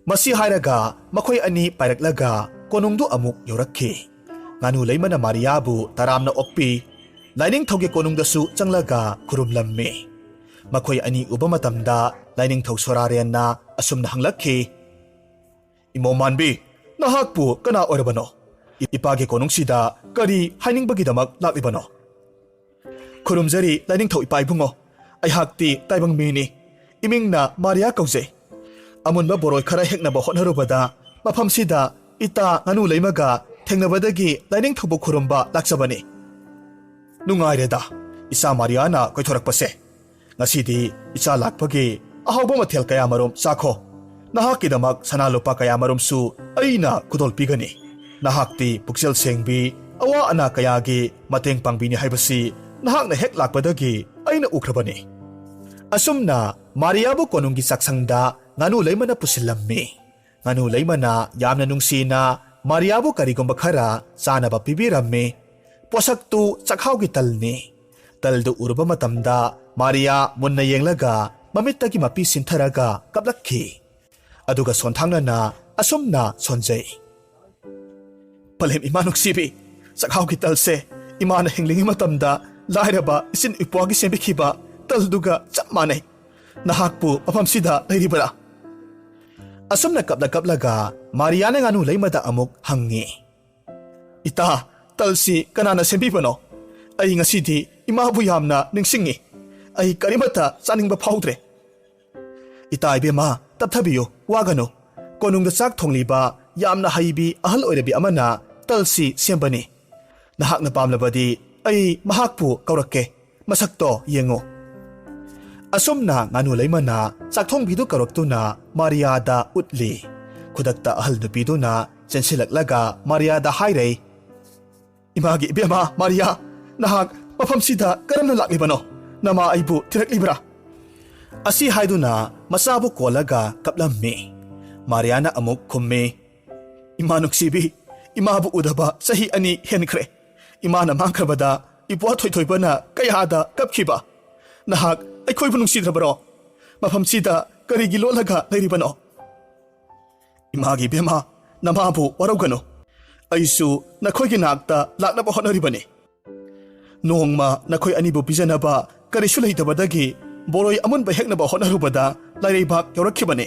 ꯃꯁꯤ ꯍꯥꯏꯔꯒ ꯃꯈꯣꯏ ꯑꯅꯤ ꯄꯥꯏꯔꯛꯂꯒ ꯀꯣꯅꯨꯡꯗꯨ ꯑꯃꯨꯛ ꯌꯧꯔꯛꯈꯤ꯫ ꯉꯥꯅꯨ ꯂꯩꯃꯅ ꯃꯥꯔꯤꯌꯥꯕꯨ ꯇꯔꯥꯝꯅ ꯑꯣꯛꯄꯤ꯫ ꯂꯥꯏꯅꯤꯡꯊꯧꯒꯤ ꯀꯣꯅꯨꯡꯗꯁꯨ ꯆꯪꯂꯒ ꯈꯨꯔꯨꯝꯂꯝꯃꯤ꯫ ꯃꯈꯣꯏ ꯑꯅꯤ ꯎꯕ ꯃꯇꯝꯗ ꯂꯥꯏꯅꯤꯡꯊꯧ ꯁꯣꯔꯥꯔꯦꯟꯅ ꯑꯁꯨꯝꯅ ꯍꯪꯂꯛꯈꯤ, "ꯏꯃꯧ ꯃꯥꯟꯕꯤ, ꯅꯍꯥꯛꯄꯨ ꯀꯅꯥ ꯑꯣꯏꯔꯕꯅꯣ? ꯏꯄꯥꯒꯤ ꯀꯣꯅꯨꯡꯁꯤꯗ ꯀꯔꯤ ꯍꯥꯏꯅꯤꯡꯕꯒꯤꯗꯃꯛ ꯂꯥꯛꯂꯤꯕꯅꯣ?" "ꯈꯨꯔꯨꯝꯖꯔꯤ ꯂꯥꯏꯅꯤꯡꯊꯧ ꯏꯄꯥ ꯏꯕꯨꯡꯉꯣ꯫ ꯑꯩꯍꯥꯛꯇꯤ ꯇꯥꯏꯕꯪ ꯃꯤꯅꯤ꯫ ꯏꯃꯤꯡꯅ ꯃꯥꯔꯤꯌꯥ ꯀꯧꯖꯩ꯫ ꯑꯃꯨꯟꯕ ꯕꯣꯔꯣꯏ ꯈꯔ ꯍꯦꯛꯅꯕ ꯍꯣꯠꯅꯔꯨꯕꯗ ꯃꯐꯝꯁꯤꯗ ꯏꯇꯥ ꯉꯥꯅꯨ ꯂꯩꯃꯒ ꯊꯦꯡꯅꯕꯗꯒꯤ ꯂꯥꯏꯅꯤꯡꯊꯧꯕꯨ ꯈꯨꯔꯨꯝꯕ ꯂꯥꯛꯆꯕꯅꯤ꯫ ꯅꯨꯡꯉꯥꯏꯔꯦꯗ, ꯏꯆꯥ ꯃꯥꯔꯤꯌꯥꯅ ꯀꯣꯏꯊꯣꯔꯛꯄꯁꯦ꯫ ꯉꯁꯤꯗꯤ ꯏꯆꯥ ꯂꯥꯛꯄꯒꯤ ꯑꯍꯥꯎꯕ ꯃꯊꯦꯜ ꯀꯌꯥꯃꯔꯨꯝ ꯆꯥꯈꯣ꯫ ꯅꯍꯥꯛꯀꯤꯗꯃꯛ ꯁꯅꯥ ꯂꯨꯄꯥ ꯀꯌꯥꯃꯔꯨꯝꯁꯨ ꯑꯩꯅ ꯈꯨꯗꯣꯜ ꯄꯤꯒꯅꯤ꯫ ꯅꯍꯥꯛꯇꯤ ꯄꯨꯛꯆꯦꯜ ꯁꯦꯡꯕꯤ, ꯑꯋꯥ ꯑꯅꯥ ꯀꯌꯥꯒꯤ ꯃꯇꯦꯡ ꯄꯥꯡꯕꯤꯅꯤ ꯍꯥꯏꯕꯁꯤ ꯅꯍꯥꯛꯅ ꯍꯦꯛ ꯂꯥꯛꯄꯗꯒꯤ ꯑꯩꯅ ꯎꯈ꯭ꯔꯕꯅꯤ꯫ ꯑꯁꯨꯝꯅ ꯃꯥꯔꯤꯌꯥꯕꯨ ꯀꯣꯅꯨꯡꯒꯤ ꯆꯥꯛꯁꯪꯗ ꯉꯥꯅꯨ ꯂꯩꯃꯅ ꯄꯨꯁꯤꯜꯂꯝꯃꯤ꯫ ꯉꯥꯅꯨ ꯂꯩꯃꯅ ꯌꯥꯝꯅ ꯅꯨꯡꯁꯤꯅ ꯃꯥꯔꯤꯌꯥꯕꯨ ꯀꯔꯤꯒꯨꯝꯕ ꯈꯔ ꯆꯥꯅꯕ ꯄꯤꯕꯤꯔꯝꯃꯤ꯫ ꯄꯣꯠꯁꯛꯇꯨ ꯆꯥꯛꯍꯥꯎꯒꯤ ꯇꯜꯅꯤ꯫ ꯇꯜꯗꯨ ꯎꯔꯨꯕ ꯃꯇꯝꯗ ꯃꯥꯔꯤꯌꯥ ꯃꯨꯟꯅ ꯌꯦꯡꯂꯒ ꯃꯃꯤꯠꯇꯒꯤ ꯃꯄꯤ ꯁꯤꯟꯊꯔꯒ ꯀꯞꯂꯛꯈꯤ꯫ ꯑꯗꯨꯒ ꯁꯣꯟꯊꯥꯡꯅꯅ ꯑꯁꯨꯝꯅ ꯁꯣꯟꯖꯩ꯫ ꯄꯂꯦꯝ ꯏꯃꯥ ꯅꯨꯡꯁꯤꯕꯤ, ꯆꯥꯛꯍꯥꯎꯒꯤ ꯇꯜꯁꯦ ꯏꯃꯥꯅ ꯍꯤꯡꯂꯤꯉꯩ ꯃꯇꯝꯗ ꯂꯥꯏꯔꯕ ꯏꯆꯤꯟ ꯏꯄ꯭ꯋꯥꯒꯤ ꯁꯦꯝꯕꯤꯈꯤꯕ ꯇꯜꯗꯨꯒ ꯆꯞ ꯃꯥꯟꯅꯩ꯫ ꯅꯍꯥꯛꯄꯨ ꯃꯐꯝꯁꯤꯗ ꯂꯩꯔꯤꯕꯔꯥ? ꯑꯁꯨꯝꯅ ꯀꯞꯂ ꯀꯞꯂꯒ ꯃꯥꯔꯤꯌꯥꯅ ꯉꯥꯅꯨ ꯂꯩꯃꯗ ꯑꯃꯨꯛ ꯍꯪꯉꯤ꯫ ꯏꯇꯥ, ꯇꯜꯁꯤ ꯀꯅꯥꯅ ꯁꯦꯝꯕꯤꯕꯅꯣ? ꯑꯩ ꯉꯁꯤꯗꯤ ꯏꯃꯥꯕꯨ ꯌꯥꯝꯅ ꯅꯤꯡꯁꯤꯡꯉꯤ꯫ ꯑꯩ ꯀꯔꯤꯃꯠꯇ ꯆꯥꯅꯤꯡꯕ ꯐꯥꯎꯗ꯭ꯔꯦ꯫ ꯏꯇꯥ ꯏꯕꯦꯝꯃ, ꯇꯞꯊꯕꯤꯌꯨ, ꯋꯥꯒꯅꯨ꯫ ꯀꯣꯅꯨꯡꯗ ꯆꯥꯛ ꯊꯣꯡꯂꯤꯕ ꯌꯥꯝꯅ ꯍꯩꯕꯤ ꯑꯍꯜ ꯑꯣꯏꯔꯕꯤ ꯑꯃꯅ ꯇꯜꯁꯤ ꯁꯦꯝꯕꯅꯤ꯫ ꯅꯍꯥꯛꯅ ꯄꯥꯝꯂꯕꯗꯤ ꯑꯩ ꯃꯍꯥꯛꯄꯨ ꯀꯧꯔꯛꯀꯦ꯫ ꯃꯁꯛꯇꯣ ꯌꯦꯡꯉꯨ꯫ ꯑꯁꯨꯝꯅ ꯉꯥꯅꯨ ꯂꯩꯃꯅ ꯆꯥꯛꯊꯣꯡꯕꯤꯗꯨ ꯀꯧꯔꯛꯇꯨꯅ ꯃꯥꯔꯤꯌꯥꯗ ꯎꯠꯂꯤ꯫ ꯈꯨꯗꯛꯇ ꯑꯍꯜ ꯅꯨꯄꯤꯗꯨꯅ ꯆꯦꯟꯁꯤꯜꯂꯛꯂꯒ ꯃꯥꯔꯤꯌꯥꯗ ꯍꯥꯏꯔꯩ, "ꯏꯃꯥꯒꯤ ꯏꯕꯦꯝꯃ ꯃꯥꯔꯤꯌꯥ, ꯅꯍꯥꯛ ꯃꯐꯝꯁꯤꯗ ꯀꯔꯝꯅ ꯂꯥꯛꯂꯤꯕꯅꯣ? ꯅꯃꯥ ꯑꯩꯕꯨ ꯊꯤꯔꯛꯂꯤꯕ꯭ꯔꯥ?" ꯑꯁꯤ ꯍꯥꯏꯗꯨꯅ ꯃꯆꯥꯕꯨ ꯀꯣꯜꯂꯒ ꯀꯞꯂꯝꯃꯤ꯫ ꯃꯥꯔꯤꯌꯥꯅ ꯑꯃꯨꯛ ꯈꯨꯝꯃꯤ, "ꯏꯃꯥ ꯅꯨꯡꯁꯤꯕꯤ, ꯏꯃꯥꯕꯨ ꯎꯗꯕ ꯆꯍꯤ ꯑꯅꯤ ꯍꯦꯟꯈ꯭ꯔꯦ꯫ ꯏꯃꯥꯅ ꯃꯥꯡꯈ꯭ꯔꯕꯗ ꯏꯄ꯭ꯋꯥ ꯊꯣꯏꯊꯣꯏꯕꯅ ꯀꯌꯥꯗ ꯀꯞꯈꯤꯕ꯫ ꯅꯍꯥꯛ ꯑꯩꯈꯣꯏꯕꯨ ꯅꯨꯡꯁꯤꯗ꯭ꯔꯕꯔꯣ? ꯃꯐꯝꯁꯤꯗ ꯀꯔꯤꯒꯤ ꯂꯣꯠꯂꯒ ꯂꯩꯔꯤꯕꯅꯣ?" "ꯏꯃꯥꯒꯤ ꯏꯕꯦꯝꯃ, ꯅꯃꯥꯕꯨ ꯋꯥꯔꯧꯒꯅꯨ꯫ ꯑꯩꯁꯨ ꯅꯈꯣꯏꯒꯤ ꯅꯥꯛꯇ ꯂꯥꯛꯅꯕ ꯍꯣꯠꯅꯔꯤꯕꯅꯤ꯫ ꯅꯣꯡꯃ ꯅꯈꯣꯏ ꯑꯅꯤꯕꯨ ꯄꯤꯖꯅꯕ ꯀꯔꯤꯁꯨ ꯂꯩꯇꯕꯗꯒꯤ ꯕꯣꯔꯣꯏ ꯑꯃꯨꯟꯕ ꯍꯦꯛꯅꯕ ꯍꯣꯠꯅꯔꯨꯕꯗ ꯂꯥꯏꯔꯩꯕꯥꯛ ꯌꯧꯔꯛꯈꯤꯕꯅꯤ꯫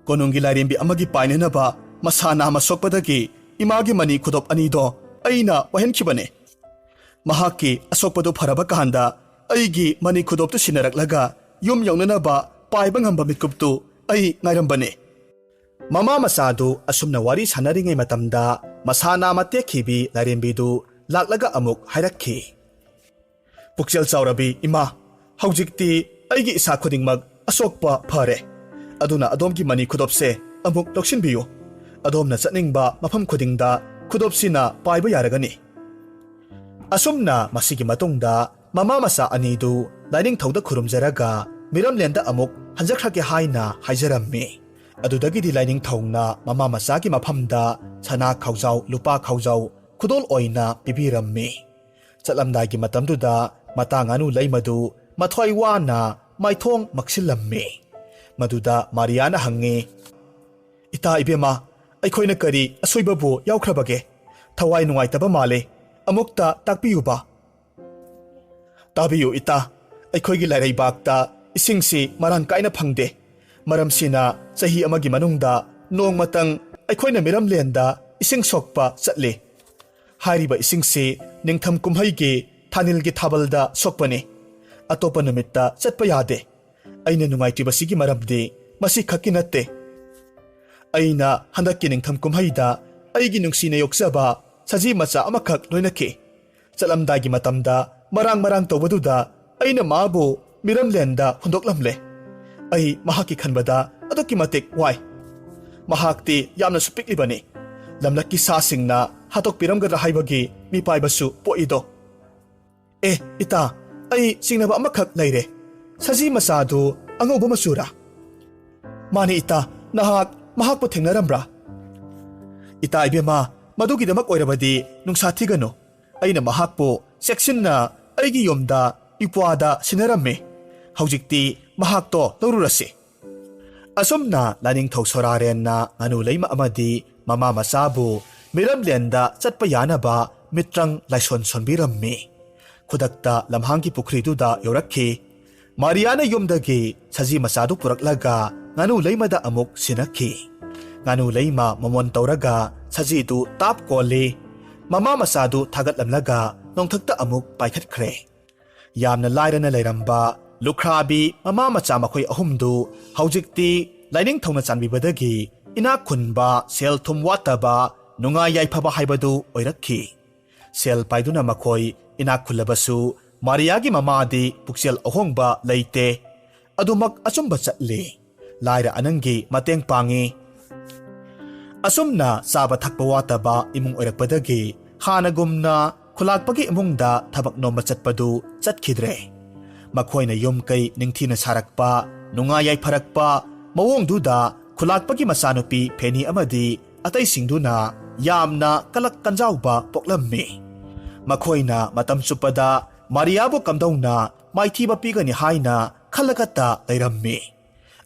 ꯀꯣꯅꯨꯡꯒꯤ ꯂꯥꯏꯔꯦꯝꯕꯤ ꯑꯃꯒꯤ ꯄꯥꯏꯅꯅꯕ ꯃꯁꯥ ꯅꯥꯝꯃ ꯁꯣꯛꯄꯗꯒꯤ ꯏꯃꯥꯒꯤ ꯃꯅꯤ ꯈꯨꯗꯣꯞ ꯑꯅꯤꯗꯣ ꯑꯩꯅ ꯋꯥꯏꯍꯟꯈꯤꯕꯅꯤ꯫ ꯃꯍꯥꯛꯀꯤ ꯑꯁꯣꯛꯄꯗꯨ ꯐꯔꯕ ꯀꯥꯟꯗ ꯑꯩꯒꯤ ꯃꯅꯤ ꯈꯨꯗꯣꯞꯇꯨ ꯁꯤꯟꯅꯔꯛꯂꯒ ꯌꯨꯝ ꯌꯧꯅꯅꯕ ꯄꯥꯏꯕ ꯉꯝꯕ ꯃꯤꯠꯀꯨꯞꯇꯨ ꯑꯩ ꯉꯥꯏꯔꯝꯕꯅꯤ꯫ ꯃꯃꯥ ꯃꯆꯥꯗꯨ ꯑꯁꯨꯝꯅ ꯋꯥꯔꯤ ꯁꯥꯟꯅꯔꯤꯉꯩ ꯃꯇꯝꯗ ꯃꯁꯥ ꯅꯥꯝꯃ ꯇꯦꯛꯈꯤꯕꯤ ꯂꯥꯏꯔꯦꯝꯕꯤꯗꯨ ꯂꯥꯛꯂꯒ ꯑꯃꯨꯛ ꯍꯥꯏꯔꯛꯈꯤ, "ꯄꯨꯛꯆꯦꯜ ꯆꯥꯎꯔꯕꯤ ꯏꯃꯥ, ꯍꯧꯖꯤꯛꯇꯤ ꯑꯩꯒꯤ ꯏꯁꯥ ꯈꯨꯗꯤꯡꯃꯛ ꯑꯁꯣꯛꯄ ꯐꯔꯦ꯫ ꯑꯗꯨꯅ ꯑꯗꯣꯝꯒꯤ ꯃꯅꯤ ꯈꯨꯗꯣꯞꯁꯦ ꯑꯃꯨꯛ ꯂꯧꯁꯤꯟꯕꯤꯌꯨ꯫ ꯑꯗꯣꯝꯅ ꯆꯠꯅꯤꯡꯕ ꯃꯐꯝ ꯈꯨꯗꯤꯡꯗ ꯈꯨꯗꯣꯞꯁꯤꯅ ꯄꯥꯏꯕ ꯌꯥꯔꯒꯅꯤ꯫" ꯑꯁꯨꯝꯅ ꯃꯁꯤꯒꯤ ꯃꯇꯨꯡꯗ ꯃꯃꯥ ꯃꯆꯥ ꯑꯅꯤꯗꯨ ꯂꯥꯏꯅꯤꯡꯊꯧꯗ ꯈꯨꯔꯨꯝꯖꯔꯒ ꯃꯤꯔꯝꯂꯦꯟꯗ ꯑꯃꯨꯛ ꯍꯟꯖꯈ꯭ꯔꯒꯦ ꯍꯥꯏꯅ ꯍꯥꯏꯖꯔꯝꯃꯤ꯫ ꯑꯗꯨꯗꯒꯤꯗꯤ ꯂꯥꯏꯅꯤꯡꯊꯧꯅ ꯃꯃꯥ ꯃꯆꯥꯒꯤ ꯃꯐꯝꯗ ꯁꯅꯥ ꯈꯥꯎꯖꯥꯎ, ꯂꯨꯄꯥ ꯈꯥꯎꯖꯥꯎ ꯈꯨꯗꯣꯜ ꯑꯣꯏꯅ ꯄꯤꯕꯤꯔꯝꯃꯤ꯫ ꯆꯠꯂꯝꯗꯥꯏꯒꯤ ꯃꯇꯝꯗꯨꯗ ꯃꯇꯥ ꯉꯥꯅꯨ ꯂꯩꯃꯗꯨ ꯃꯊ꯭ꯋꯥꯏ ꯋꯥꯅ ꯃꯥꯏꯊꯣꯡ ꯃꯛꯁꯤꯜꯂꯝꯃꯤ꯫ ꯃꯗꯨꯗ ꯃꯥꯔꯤꯌꯥꯅ ꯍꯪꯉꯤ, "ꯏꯇꯥ ꯏꯕꯦꯝꯃ, ꯑꯩꯈꯣꯏꯅ ꯀꯔꯤ ꯑꯁꯣꯏꯕꯕꯨ ꯌꯥꯎꯈ꯭ꯔꯕꯒꯦ? ꯊꯋꯥꯏ ꯅꯨꯡꯉꯥꯏꯇꯕ ꯃꯥꯜꯂꯦ꯫ ꯑꯃꯨꯛꯇ ꯇꯥꯛꯄꯤꯌꯨꯕ꯫" "ꯇꯥꯕꯤꯌꯨ ꯏꯇꯥ, ꯑꯩꯈꯣꯏꯒꯤ ꯂꯥꯏꯔꯩꯕꯥꯛꯇ ꯏꯁꯤꯡꯁꯤ ꯃꯔꯥꯡ ꯀꯥꯏꯅ ꯐꯪꯗꯦ꯫ ꯃꯔꯝꯁꯤꯅ ꯆꯍꯤ ꯑꯃꯒꯤ ꯃꯅꯨꯡꯗ ꯅꯣꯡꯃꯇꯪ ꯑꯩꯈꯣꯏꯅ ꯃꯤꯔꯝꯂꯦꯟꯗ ꯏꯁꯤꯡ ꯁꯣꯛꯄ ꯆꯠꯂꯤ꯫ ꯍꯥꯏꯔꯤꯕ ꯏꯁꯤꯡꯁꯤ ꯅꯤꯡꯊꯝ ꯀꯨꯝꯍꯩꯒꯤ ꯊꯥꯅꯤꯜꯒꯤ ꯊꯥꯕꯜꯗ ꯁꯣꯛꯄꯅꯤ꯫ ꯑꯇꯣꯞꯄ ꯅꯨꯃꯤꯠꯇ ꯆꯠꯄ ꯌꯥꯗꯦ꯫ ꯑꯩꯅ ꯅꯨꯡꯉꯥꯏꯇ꯭ꯔꯤꯕꯁꯤꯒꯤ ꯃꯔꯝꯗꯤ ꯃꯁꯤ ꯈꯛꯀꯤ ꯅꯠꯇꯦ꯫ ꯑꯩꯅ ꯍꯟꯗꯛꯀꯤ ꯅꯤꯡꯊꯝ ꯀꯨꯝꯍꯩꯗ ꯑꯩꯒꯤ ꯅꯨꯡꯁꯤꯅ ꯌꯣꯛꯆꯕ ꯁꯖꯤ ꯃꯆꯥ ꯑꯃꯈꯛ ꯂꯣꯏꯅꯈꯤ꯫ ꯆꯠꯂꯝꯗꯥꯏꯒꯤ ꯃꯇꯝꯗ ꯃꯔꯥꯡ ꯃꯔꯥꯡ ꯇꯧꯕꯗꯨꯗ ꯑꯩꯅ ꯃꯥꯕꯨ ꯃꯤꯔꯝꯂꯦꯟꯗ ꯍꯨꯟꯗꯣꯛꯂꯝꯂꯦ꯫ ꯑꯩ ꯃꯍꯥꯛꯀꯤ ꯈꯟꯕꯗ ꯑꯗꯨꯛꯀꯤ ꯃꯇꯤꯛ ꯋꯥꯏ꯫ ꯃꯍꯥꯛꯇꯤ ꯌꯥꯝꯅꯁꯨ ꯄꯤꯛꯂꯤꯕꯅꯤ꯫ ꯂꯝꯂꯛꯀꯤ ꯁꯥꯁꯤꯡꯅ ꯍꯥꯠꯇꯣꯛꯄꯤꯔꯝꯒꯗ꯭ꯔꯥ ꯍꯥꯏꯕꯒꯤ ꯃꯤꯄꯥꯏꯕꯁꯨ ꯄꯣꯛꯏꯗꯣ꯫ ꯑꯦ, ꯏꯇꯥ, ꯑꯩ ꯆꯤꯡꯅꯕ ꯑꯃꯈꯛ ꯂꯩꯔꯦ꯫ ꯁꯖꯤ ꯃꯆꯥꯗꯨ ꯑꯉꯧꯕ ꯃꯆꯨꯔꯥ?" "ꯃꯥꯅꯤ ꯏꯇꯥ, ꯅꯍꯥꯛ ꯃꯍꯥꯛꯄꯨ ꯊꯦꯡꯅꯔꯝꯕ꯭ꯔꯥ?" "ꯏꯇꯥ ꯏꯕꯦꯝꯃ, ꯃꯗꯨꯒꯤꯗꯃꯛ ꯑꯣꯏꯔꯕꯗꯤ ꯅꯨꯡꯁꯥ ꯊꯤꯒꯅꯨ꯫ ꯑꯩꯅ ꯃꯍꯥꯛꯄꯨ ꯆꯦꯛꯁꯤꯟꯅ ꯑꯩꯒꯤ ꯌꯨꯝꯗ ꯏꯄ꯭ꯋꯥꯗ ꯁꯤꯟꯅꯔꯝꯃꯤ꯫ ꯍꯧꯖꯤꯛꯇꯤ ꯃꯍꯥꯛꯇꯣ ꯂꯧꯔꯨꯔꯁꯤ꯫" ꯑꯁꯨꯝꯅ ꯂꯥꯏꯅꯤꯡꯊꯧ ꯁꯣꯔꯥꯔꯦꯟꯅ ꯉꯥꯅꯨ ꯂꯩꯃ ꯑꯃꯗꯤ ꯃꯃꯥ ꯃꯆꯥꯕꯨ ꯃꯤꯔꯝꯂꯦꯟꯗ ꯆꯠꯄ ꯌꯥꯅꯕ ꯃꯤꯇ꯭ꯔꯪ ꯂꯥꯏꯁꯣꯟ ꯁꯣꯟꯕꯤꯔꯝꯃꯤ꯫ ꯈꯨꯗꯛꯇ ꯂꯝꯍꯥꯡꯒꯤ ꯄꯨꯈ꯭ꯔꯤꯗꯨꯗ ꯌꯧꯔꯛꯈꯤ꯫ ꯃꯥꯔꯤꯌꯥꯅ ꯌꯨꯝꯗꯒꯤ ꯁꯖꯤ ꯃꯆꯥꯗꯨ ꯄꯨꯔꯛꯂꯒ ꯉꯥꯅꯨ ꯂꯩꯃꯗ ꯑꯃꯨꯛ ꯁꯤꯟꯅꯈꯤ꯫ ꯉꯥꯅꯨ ꯂꯩꯃ ꯃꯃꯣꯟ ꯇꯧꯔꯒ ꯁꯖꯤꯗꯨ ꯇꯥꯞ ꯀꯣꯜꯂꯤ꯫ ꯃꯃꯥ ꯃꯆꯥꯗꯨ ꯊꯥꯒꯠꯂꯝꯂꯒ ꯅꯣꯡꯊꯛꯇ ꯑꯃꯨꯛ ꯄꯥꯏꯈꯠꯈ꯭ꯔꯦ꯫ ꯌꯥꯝꯅ ꯂꯥꯏꯔꯅ ꯂꯩꯔꯝꯕ ꯂꯨꯈ꯭ꯔꯥꯕꯤ ꯃꯃꯥ ꯃꯆꯥ ꯃꯈꯣꯏ ꯑꯍꯨꯝꯗꯨ ꯍꯧꯖꯤꯛꯇꯤ ꯂꯥꯏꯅꯤꯡꯊꯧꯅ ꯆꯥꯟꯕꯤꯕꯗꯒꯤ ꯏꯅꯥꯛ ꯈꯨꯟꯕ, ꯁꯦꯜ ꯊꯨꯝ ꯋꯥꯠꯇꯕ, ꯅꯨꯡꯉꯥꯏ ꯌꯥꯏꯐꯕ ꯍꯥꯏꯕꯗꯨ ꯑꯣꯏꯔꯛꯈꯤ꯫ ꯁꯦꯜ ꯄꯥꯏꯗꯨꯅ ꯃꯈꯣꯏ ꯏꯅꯥꯛ ꯈꯨꯜꯂꯕꯁꯨ ꯃꯥꯔꯤꯌꯥꯒꯤ ꯃꯃꯥꯗꯤ ꯄꯨꯛꯆꯦꯜ ꯑꯍꯣꯡꯕ ꯂꯩꯇꯦ꯫ ꯑꯗꯨꯃꯛ ꯑꯆꯨꯝꯕ ꯆꯠꯂꯤ꯫ ꯂꯥꯏꯔ ꯑꯅꯪꯒꯤ ꯃꯇꯦꯡ ꯄꯥꯡꯉꯤ꯫ ꯑꯁꯨꯝꯅ ꯆꯥꯕ ꯊꯛꯄ ꯋꯥꯠꯇꯕ ꯏꯃꯨꯡ ꯑꯣꯏꯔꯛꯄꯗꯒꯤ ꯍꯥꯟꯅꯒꯨꯝꯅ ꯈꯨꯂꯥꯛꯄꯒꯤ ꯏꯃꯨꯡꯗ ꯊꯕꯛ ꯅꯣꯝꯕ ꯆꯠꯄꯗꯨ ꯆꯠꯈꯤꯗ꯭ꯔꯦ꯫ ꯃꯈꯣꯏꯅ ꯌꯨꯝ ꯀꯩ ꯅꯤꯡꯊꯤꯅ ꯁꯥꯔꯛꯄ, ꯅꯨꯡꯉꯥꯏ ꯌꯥꯏꯐꯔꯛꯄ ꯃꯑꯣꯡꯗꯨꯗ ꯈꯨꯂꯥꯛꯄꯒꯤ ꯃꯆꯥꯅꯨꯄꯤ ꯐꯦꯅꯤ ꯑꯃꯗꯤ ꯑꯇꯩꯁꯤꯡꯗꯨꯅ ꯌꯥꯝꯅ ꯀꯂꯛ ꯀꯟꯖꯥꯎꯕ ꯄꯣꯛꯂꯝꯃꯤ꯫ ꯃꯈꯣꯏꯅ ꯃꯇꯝ ꯆꯨꯞꯄꯗ ꯃꯥꯔꯤꯌꯥꯕꯨ ꯀꯝꯗꯧꯅ ꯃꯥꯏꯊꯤꯕ ꯄꯤꯒꯅꯤ ꯍꯥꯏꯅ ꯈꯜꯂꯒꯇ ꯂꯩꯔꯝꯃꯤ꯫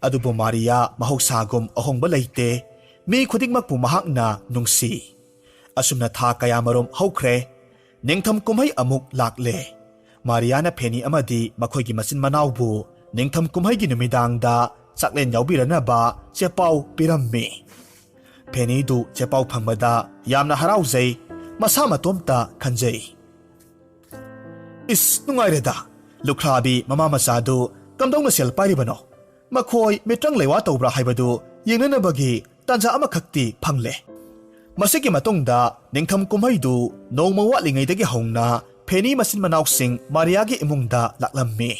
ꯑꯗꯨꯕꯨ ꯃꯥꯔꯤꯌꯥ ꯃꯍꯧꯁꯥꯒꯨꯝ ꯑꯍꯣꯡꯕ ꯂꯩꯇꯦ꯫ ꯃꯤ ꯈꯨꯗꯤꯡꯃꯛꯄꯨ ꯃꯍꯥꯛꯅ ꯅꯨꯡꯁꯤ꯫ ꯑꯁꯨꯝꯅ ꯊꯥ ꯀꯌꯥꯃꯔꯨꯝ ꯍꯧꯈ꯭ꯔꯦ꯫ ꯅꯤꯡꯊꯝ ꯀꯨꯝꯍꯩ ꯑꯃꯨꯛ ꯂꯥꯛꯂꯦ꯫ ꯃꯥꯔꯤꯌꯥꯅ ꯐꯦꯅꯤ ꯑꯃꯗꯤ ꯃꯈꯣꯏꯒꯤ ꯃꯆꯤꯟ ꯃꯅꯥꯎꯕꯨ ꯅꯤꯡꯊꯝ ꯀꯨꯝꯍꯩꯒꯤ ꯅꯨꯃꯤꯗꯥꯡꯗ ꯆꯥꯛꯂꯦꯟ ꯌꯥꯎꯕꯤꯔꯅꯕ ꯆꯦꯄꯥꯎ ꯄꯤꯔꯝꯃꯤ꯫ ꯐꯦꯅꯤꯗꯨ ꯆꯦꯄꯥꯎ ꯐꯪꯕꯗ ꯌꯥꯝꯅ ꯍꯔꯥꯎꯖꯩ꯫ ꯃꯁꯥ ꯃꯇꯣꯝꯇ ꯈꯟꯖꯩ, "ꯏꯁ, ꯅꯨꯡꯉꯥꯏꯔꯦꯗ꯫ ꯂꯨꯈ꯭ꯔꯥꯕꯤ ꯃꯃꯥ ꯃꯆꯥꯗꯨ ꯀꯝꯗꯧꯅ ꯁꯦꯜ ꯄꯥꯏꯔꯤꯕꯅꯣ? ꯃꯈꯣꯏ ꯃꯤꯇ꯭ꯔꯪ ꯂꯩꯋꯥ ꯇꯧꯕ꯭ꯔꯥ ꯍꯥꯏꯕꯗꯨ ꯌꯦꯡꯅꯅꯕꯒꯤ ꯇꯥꯟꯖꯥ ꯑꯃꯈꯛꯇꯤ ꯐꯪꯂꯦ꯫" ꯃꯁꯤꯒꯤ ꯃꯇꯨꯡꯗ ꯅꯤꯡꯊꯝ ꯀꯨꯝꯍꯩꯗꯨ ꯅꯣꯡꯃ ꯋꯥꯠꯂꯤꯉꯩꯗꯒꯤ ꯍꯧꯅ ꯐꯦꯅꯤ ꯃꯆꯤꯟ ꯃꯅꯥꯎꯁꯤꯡ ꯃꯥꯔꯤꯌꯥꯒꯤ ꯏꯃꯨꯡꯗ ꯂꯥꯛꯂꯝꯃꯤ꯫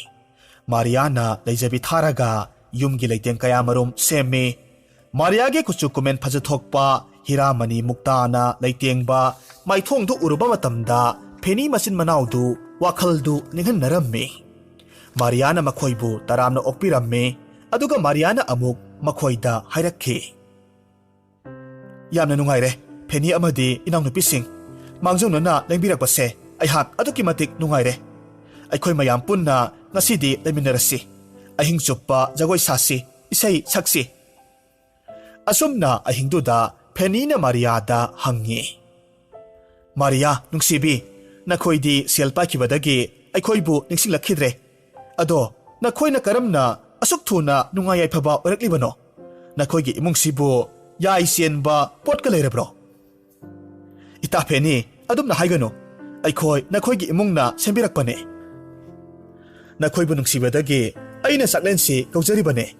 ꯃꯥꯔꯤꯌꯥꯅ ꯂꯩꯖꯕꯤ ꯊꯥꯔꯒ ꯌꯨꯝꯒꯤ ꯂꯩꯇꯦꯡ ꯀꯌꯥꯃꯔꯨꯝ ꯁꯦꯝꯃꯤ꯫ ꯃꯥꯔꯤꯌꯥꯒꯤ ꯀꯨꯆꯨ ꯀꯨꯃꯦꯟ ꯐꯖꯊꯣꯛꯄ, ꯍꯤꯔꯥꯃꯅꯤ ꯃꯨꯛꯇꯥꯅ ꯂꯩꯇꯦꯡꯕ ꯃꯥꯏꯊꯣꯡꯗꯨ ꯎꯔꯨꯕ ꯃꯇꯝꯗ ꯐꯦꯅꯤ ꯃꯆꯤꯟ ꯃꯅꯥꯎꯗꯨ ꯋꯥꯈꯜꯗꯨ ꯅꯤꯡꯍꯟꯅꯔꯝꯃꯤ꯫ ꯃꯥꯔꯤꯌꯥꯅ ꯃꯈꯣꯏꯕꯨ ꯇꯔꯥꯝꯅ ꯑꯣꯛꯄꯤꯔꯝꯃꯤ꯫ ꯑꯗꯨꯒ ꯃꯥꯔꯤꯌꯥꯅ ꯑꯃꯨꯛ ꯃꯈꯣꯏꯗ ꯍꯥꯏꯔꯛꯈꯤ, "ꯌꯥꯝꯅ ꯅꯨꯡꯉꯥꯏꯔꯦ, ꯐꯦꯅꯤ ꯑꯃꯗꯤ ꯏꯅꯥꯎꯅꯨꯄꯤꯁꯤꯡ꯫ ꯃꯥꯡꯖꯧꯅꯅ ꯂꯦꯡꯕꯤꯔꯛꯄꯁꯦ ꯑꯩꯍꯥꯛ ꯑꯗꯨꯛꯀꯤ ꯃꯇꯤꯛ ꯅꯨꯡꯉꯥꯏꯔꯦ꯫ ꯑꯩꯈꯣꯏ ꯃꯌꯥꯝ ꯄꯨꯟꯅ ꯉꯁꯤꯗꯤ ꯂꯩꯃꯤꯟꯅꯔꯁꯤ꯫ ꯑꯍꯤꯡ ꯆꯨꯞꯄ ꯖꯒꯣꯏ ꯁꯥꯁꯤ, ꯏꯁꯩ ꯁꯛꯁꯤ꯫" ꯑꯁꯨꯝꯅ ꯑꯍꯤꯡꯗꯨꯗ ꯐꯦꯅꯤꯅ ꯃꯥꯔꯤꯌꯥꯗ ꯍꯪꯉꯤ, "ꯃꯥꯔꯤꯌꯥ, ꯅꯨꯡꯁꯤꯕꯤ, ꯅꯈꯣꯏꯗꯤ ꯁꯦꯜ ꯄꯥꯏꯈꯤꯕꯗꯒꯤ ꯑꯩꯈꯣꯏꯕꯨ ꯅꯤꯡꯁꯤꯡꯂꯛꯈꯤꯗ꯭ꯔꯦ꯫ ꯑꯗꯣ ꯅꯈꯣꯏꯅ ꯀꯔꯝꯅ ꯑꯁꯨꯛ ꯊꯨꯅ ꯅꯨꯡꯉꯥꯏ ꯌꯥꯏꯐꯕ ꯑꯣꯏꯔꯛꯂꯤꯕꯅꯣ? ꯅꯈꯣꯏꯒꯤ ꯏꯃꯨꯡꯁꯤꯕꯨ ꯌꯥꯏ ꯆꯦꯟꯕ ꯄꯣꯠꯀ ꯂꯩꯔꯕ꯭ꯔꯣ?" "ꯏꯇꯥ ꯐꯦꯅꯤ, ꯑꯗꯨꯝꯅ ꯍꯥꯏꯒꯅꯨ꯫ ꯑꯩꯈꯣꯏ ꯅꯈꯣꯏꯒꯤ ꯏꯃꯨꯡꯅ ꯁꯦꯝꯕꯤꯔꯛꯄꯅꯦ꯫" ꯅꯈꯣꯏꯕꯨ ꯅꯨꯡꯁꯤꯕꯗꯒꯤ ꯑꯩꯅ ꯆꯥꯛꯂꯦꯟꯁꯤ ꯀꯧꯖꯔꯤꯕꯅꯦ꯫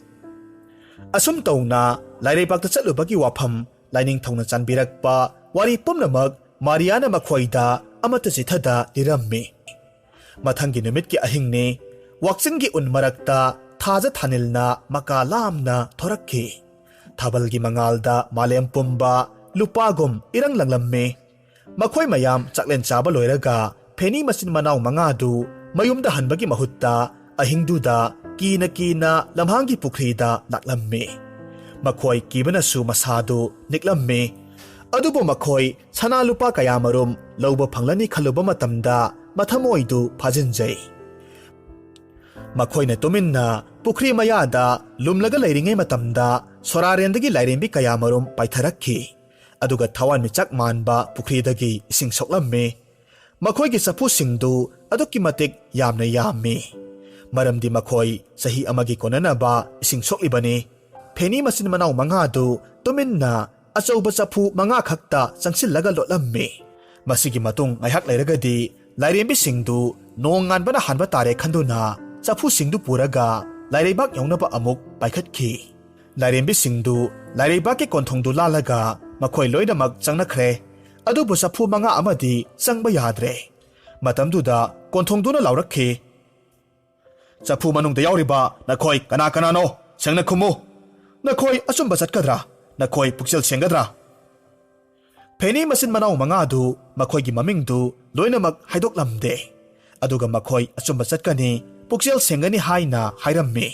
ꯑꯁꯨꯝ ꯇꯧꯅ ꯂꯥꯏꯔꯩꯕꯥꯛꯇ ꯆꯠꯂꯨꯕꯒꯤ ꯋꯥꯐꯝ ꯂꯥꯏꯅꯤꯡꯊꯧꯅ ꯆꯥꯟꯕꯤꯔꯛꯄ ꯋꯥꯔꯤ ꯄꯨꯝꯅꯃꯛ ꯃꯥꯔꯤꯌꯥꯅ ꯃꯈꯣꯏꯗ ꯑꯃꯠꯇ ꯆꯤꯊꯗ ꯂꯤꯔꯝꯃꯤ꯫ ꯃꯊꯪꯒꯤ ꯅꯨꯃꯤꯠꯀꯤ ꯑꯍꯤꯡꯅꯤ꯫ ꯋꯥꯛꯆꯤꯡꯒꯤ ꯎꯟ ꯃꯔꯛꯇ ꯊꯥꯖ ꯊꯥꯅꯤꯜꯅ ꯃꯀꯥ ꯂꯥꯝꯅ ꯊꯣꯔꯛꯈꯤ꯫ ꯊꯥꯕꯜꯒꯤ ꯃꯉꯥꯜꯗ ꯃꯥꯂꯦꯝ ꯄꯨꯝꯕ ꯂꯨꯄꯥꯒꯨꯝ ꯏꯔꯪ ꯂꯪꯂꯝꯃꯤ꯫ ꯃꯈꯣꯏ ꯃꯌꯥꯝ ꯆꯥꯛꯂꯦꯟ ꯆꯥꯕ ꯂꯣꯏꯔꯒ ꯐꯦꯅꯤ ꯃꯆꯤꯟ ꯃꯅꯥꯎ ꯃꯉꯥꯗꯨ ꯃꯌꯨꯝꯗ ꯍꯟꯕꯒꯤ ꯃꯍꯨꯠꯇ ꯑꯍꯤꯡꯗꯨꯗ ꯀꯤꯅ ꯀꯤꯅ ꯂꯝꯍꯥꯡꯒꯤ ꯄꯨꯈ꯭ꯔꯤꯗ ꯂꯥꯛꯂꯝꯃꯤ꯫ ꯃꯈꯣꯏ ꯀꯤꯕꯅꯁꯨ ꯃꯁꯥꯗꯨ ꯅꯤꯛꯂꯝꯃꯤ꯫ ꯑꯗꯨꯕꯨ ꯃꯈꯣꯏ ꯁꯅꯥ ꯂꯨꯄꯥ ꯀꯌꯥꯃꯔꯨꯝ ꯂꯧꯕ ꯐꯪꯂꯅꯤ ꯈꯜꯂꯨꯕ ꯃꯇꯝꯗ ꯃꯊꯃꯣꯏꯗꯨ ꯐꯥꯖꯤꯟꯖꯩ꯫ ꯃꯈꯣꯏꯅ ꯇꯨꯃꯤꯟꯅ ꯄꯨꯈ꯭ꯔꯤ ꯃꯌꯥꯗ ꯂꯨꯝꯂꯒ ꯂꯩꯔꯤꯉꯩ ꯃꯇꯝꯗ ꯁꯣꯔꯥꯔꯦꯟꯗꯒꯤ ꯂꯥꯏꯔꯦꯝꯕꯤ ꯀꯌꯥꯃꯔꯨꯝ ꯄꯥꯏꯊꯔꯛꯈꯤ꯫ ꯑꯗꯨꯒ ꯊꯋꯥꯟꯃꯤꯆꯥꯛ ꯃꯥꯟꯕ ꯄꯨꯈ꯭ꯔꯤꯗꯒꯤ ꯏꯁꯤꯡ ꯁꯣꯛꯂꯝꯃꯤ꯫ ꯃꯈꯣꯏꯒꯤ ꯆꯐꯨꯁꯤꯡꯗꯨ ꯑꯗꯨꯛꯀꯤ ꯃꯇꯤꯛ ꯌꯥꯝꯅ ꯌꯥꯝꯃꯤ꯫ ꯃꯔꯝꯗꯤ ꯃꯈꯣꯏ ꯆꯍꯤ ꯑꯃꯒꯤ ꯀꯣꯟꯅꯅꯕ ꯏꯁꯤꯡ ꯁꯣꯛꯂꯤꯕꯅꯤ꯫ ꯐꯦꯅꯤ ꯃꯆꯤꯟ ꯃꯅꯥꯎ ꯃꯉꯥꯗꯨ ꯇꯨꯃꯤꯟꯅ ꯑꯆꯧꯕ ꯆꯐꯨ ꯃꯉꯥ ꯈꯛꯇ ꯆꯪꯁꯤꯜꯂꯒ ꯂꯣꯠꯂꯝꯃꯤ꯫ ꯃꯁꯤꯒꯤ ꯃꯇꯨꯡ ꯉꯥꯏꯍꯥꯛ ꯂꯩꯔꯒꯗꯤ ꯂꯥꯏꯔꯦꯝꯕꯤꯁꯤꯡꯗꯨ ꯅꯣꯡ ꯉꯥꯟꯕꯅ ꯍꯥꯟꯕ ꯇꯥꯔꯦ ꯈꯟꯗꯨꯅ ꯆꯐꯨꯁꯤꯡꯗꯨ ꯄꯨꯔꯒ ꯂꯥꯏꯔꯩꯕꯥꯛ ꯌꯧꯅꯕ ꯑꯃꯨꯛ ꯄꯥꯏꯈꯠꯈꯤ꯫ ꯂꯥꯏꯔꯦꯝꯕꯤꯁꯤꯡꯗꯨ ꯂꯥꯏꯔꯩꯕꯥꯛꯀꯤ ꯀꯣꯟꯊꯣꯡꯗꯨ ꯂꯥꯜꯂꯒ ꯃꯈꯣꯏ ꯂꯣꯏꯅꯃꯛ ꯆꯪꯅꯈ꯭ꯔꯦ꯫ ꯑꯗꯨꯕꯨ ꯆꯐꯨ ꯃꯉꯥ ꯑꯃꯗꯤ ꯆꯪꯕ ꯌꯥꯗ꯭ꯔꯦ꯫ ꯃꯇꯝꯗꯨꯗ ꯀꯣꯟꯊꯣꯡꯗꯨꯅ ꯂꯥꯎꯔꯛꯈꯤ, "ꯆꯐꯨ ꯃꯅꯨꯡꯗ ꯌꯥꯎꯔꯤꯕ ꯅꯈꯣꯏ ꯀꯅꯥ ꯀꯅꯥꯅꯣ? ꯁꯦꯡꯅ ꯈꯨꯝꯃꯨ꯫ ꯅꯈꯣꯏ ꯑꯆꯨꯝꯕ ꯆꯠꯀꯗ꯭ꯔꯥ? ꯅꯈꯣꯏ ꯄꯨꯛꯆꯦꯜ ꯁꯦꯡꯒꯗ꯭ꯔꯥ?" ꯐꯦꯅꯤ ꯃꯆꯤꯟ ꯃꯅꯥꯎ ꯃꯉꯥꯗꯨ ꯃꯈꯣꯏꯒꯤ ꯃꯃꯤꯡꯗꯨ ꯂꯣꯏꯅꯃꯛ ꯍꯥꯏꯗꯣꯛꯂꯝꯗꯦ꯫ ꯑꯗꯨꯒ ꯃꯈꯣꯏ ꯑꯆꯨꯝꯕ ꯆꯠꯀꯅꯤ, ꯄꯨꯛꯆꯦꯜ ꯁꯦꯡꯒꯅꯤ ꯍꯥꯏꯅ ꯍꯥꯏꯔꯝꯃꯤ꯫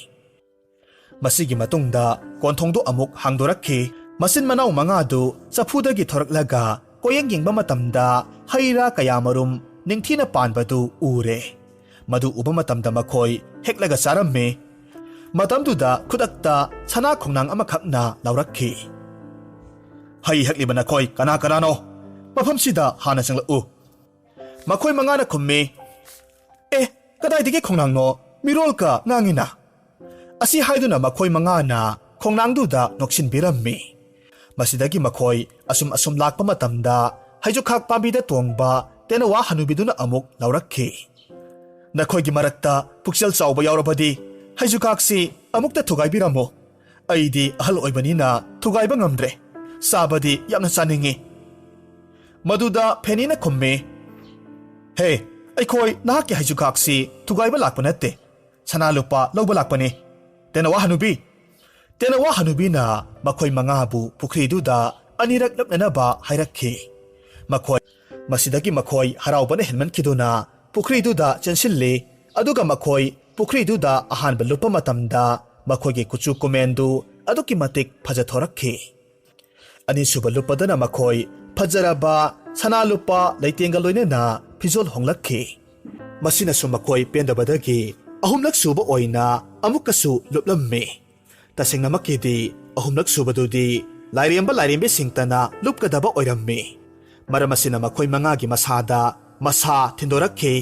ꯃꯁꯤꯒꯤ ꯃꯇꯨꯡꯗ ꯀꯣꯟꯊꯣꯡꯗꯨ ꯑꯃꯨꯛ ꯍꯥꯡꯗꯣꯔꯛꯈꯤ꯫ ꯃꯆꯤꯟ ꯃꯅꯥꯎ ꯃꯉꯥꯗꯨ ꯆꯐꯨꯗꯒꯤ ꯊꯣꯔꯛꯂꯒ ꯀꯣꯌꯦꯡ ꯌꯦꯡꯕ ꯃꯇꯝꯗ ꯍꯩ ꯔꯥ ꯀꯌꯥꯃꯔꯨꯝ ꯅꯤꯡꯊꯤꯅ ꯄꯥꯟꯕꯗꯨ ꯎꯔꯦ꯫ ꯃꯗꯨ ꯎꯕ ꯃꯇꯝꯗ ꯃꯈꯣꯏ ꯍꯦꯛꯂꯒ ꯆꯥꯔꯝꯃꯤ꯫ ꯃꯇꯝꯗꯨꯗ ꯈꯨꯗꯛꯇ ꯁꯅꯥ ꯈꯣꯡꯅꯥꯡ ꯑꯃꯈꯛꯅ ꯂꯥꯎꯔꯛꯈꯤ, "ꯍꯩ ꯍꯦꯛꯂꯤꯕ ꯅꯈꯣꯏ ꯀꯅꯥ ꯀꯅꯥꯅꯣ? ꯃꯐꯝꯁꯤꯗ ꯍꯥꯟꯅ ꯆꯪꯂꯛꯎ꯫" ꯃꯈꯣꯏ ꯃꯉꯥꯅ ꯈꯨꯝꯃꯤ, "ꯑꯦ, ꯀꯗꯥꯏꯗꯒꯤ ꯈꯣꯡꯅꯥꯡꯅꯣ? ꯃꯤꯔꯣꯜꯒ ꯉꯥꯡꯉꯤꯅ!" ꯑꯁꯤ ꯍꯥꯏꯗꯨꯅ ꯃꯈꯣꯏ ꯃꯉꯥꯅ ꯈꯣꯡꯅꯥꯡꯗꯨꯗ ꯅꯣꯛꯁꯤꯟꯕꯤꯔꯝꯃꯤ꯫ ꯃꯁꯤꯗꯒꯤ ꯃꯈꯣꯏ ꯑꯁꯨꯝ ꯑꯁꯨꯝ ꯂꯥꯛꯄ ꯃꯇꯝꯗ ꯍꯩꯖꯨꯈꯥꯛ ꯄꯥꯝꯕꯤꯗ ꯇꯣꯡꯕ ꯇꯦꯅꯋꯥ ꯍꯅꯨꯕꯤꯗꯨꯅ ꯑꯃꯨꯛ ꯂꯥꯎꯔꯛꯈꯤ, ꯅꯈꯣꯏꯒꯤ ꯃꯔꯛꯇ ꯄꯨꯛꯆꯦꯜ ꯆꯥꯎꯕ ꯌꯥꯎꯔꯕꯗꯤ ꯍꯩꯖꯨꯀꯥꯛꯁꯤ ꯑꯃꯨꯛꯇ ꯊꯨꯒꯥꯏꯕꯤꯔꯝꯃꯨ꯫ ꯑꯩꯗꯤ ꯑꯍꯜ ꯑꯣꯏꯕꯅꯤꯅ ꯊꯨꯒꯥꯏꯕ ꯉꯝꯗ꯭ꯔꯦ꯫ ꯆꯥꯕꯗꯤ ꯌꯥꯝꯅ ꯆꯥꯅꯤꯡꯏ꯫ ꯃꯗꯨꯗ ꯐꯦꯅꯤꯅ ꯈꯨꯝꯃꯤ, "ꯍꯦ, ꯑꯩꯈꯣꯏ ꯅꯍꯥꯛꯀꯤ ꯍꯩꯖꯨꯀꯥꯛꯁꯤ ꯊꯨꯒꯥꯏꯕ ꯂꯥꯛꯄ ꯅꯠꯇꯦ, ꯁꯅꯥ ꯂꯨꯄꯥ ꯂꯧꯕ ꯂꯥꯛꯄꯅꯤ꯫ ꯇꯦꯅꯋꯥ ꯍꯅꯨꯕꯤ, ꯇꯦꯅꯋꯥ ꯍꯅꯨꯕꯤꯅ ꯃꯈꯣꯏ ꯃꯉꯥꯕꯨ ꯄꯨꯈ꯭ꯔꯤꯗꯨꯗ ꯑꯅꯤꯔꯛ ꯂꯨꯞꯅꯅꯕ ꯍꯥꯏꯔꯛꯈꯤ꯫ ꯃꯈꯣꯏ, ꯃꯁꯤꯗꯒꯤ ꯃꯈꯣꯏ ꯍꯔꯥꯎꯕꯅ ꯍꯦꯟꯃꯟꯈꯤꯗꯨꯅ ꯄꯨꯈ꯭ꯔꯤꯗꯨꯗ ꯆꯦꯟꯁꯤꯜꯂꯤ, ꯑꯗꯨꯒ ꯃꯈꯣꯏ ꯄꯨꯈ꯭ꯔꯤꯗꯨꯗ ꯑꯍꯥꯟꯕ ꯂꯨꯞꯄ ꯃꯇꯝꯗ ꯃꯈꯣꯏꯒꯤ ꯀꯨꯆꯨ ꯀꯨꯃꯦꯟꯗꯨ ꯑꯗꯨꯛꯀꯤ ꯃꯇꯤꯛ ꯐꯖꯊꯣꯔꯛꯈꯤ꯫ ꯑꯅꯤꯁꯨꯕ ꯂꯨꯞꯄꯗꯅ ꯃꯈꯣꯏ ꯐꯖꯔꯕ ꯁꯅꯥ ꯂꯨꯄꯥ ꯂꯩꯇꯦꯡꯒ ꯂꯣꯏꯅꯅ ꯐꯤꯖꯣꯜ ꯍꯣꯡꯂꯛꯈꯤ꯫ ꯃꯁꯤꯅꯁꯨ ꯃꯈꯣꯏ ꯄꯦꯟꯗꯕꯗꯒꯤ ꯑꯍꯨꯝꯂꯛ ꯁꯨꯕ ꯑꯣꯏꯅ ꯑꯃꯨꯛꯀꯁꯨ ꯂꯨꯞꯂꯝꯃꯤ꯫ ꯇꯁꯦꯡꯅꯃꯛꯀꯤꯗꯤ ꯑꯍꯨꯝꯂꯛ ꯁꯨꯕꯗꯨꯗꯤ ꯂꯥꯏꯔꯦꯝꯕ ꯂꯥꯏꯔꯦꯝꯕꯤꯁꯤꯡꯇꯅ ꯂꯨꯞꯀꯗꯕ ꯑꯣꯏꯔꯝꯃꯤ꯫ ꯃꯔꯝ ꯑꯁꯤꯅ ꯃꯈꯣꯏ ꯃꯉꯥꯒꯤ ꯃꯁꯥꯗ ꯃꯁꯥ ꯊꯤꯟꯗꯣꯔꯛꯈꯤ꯫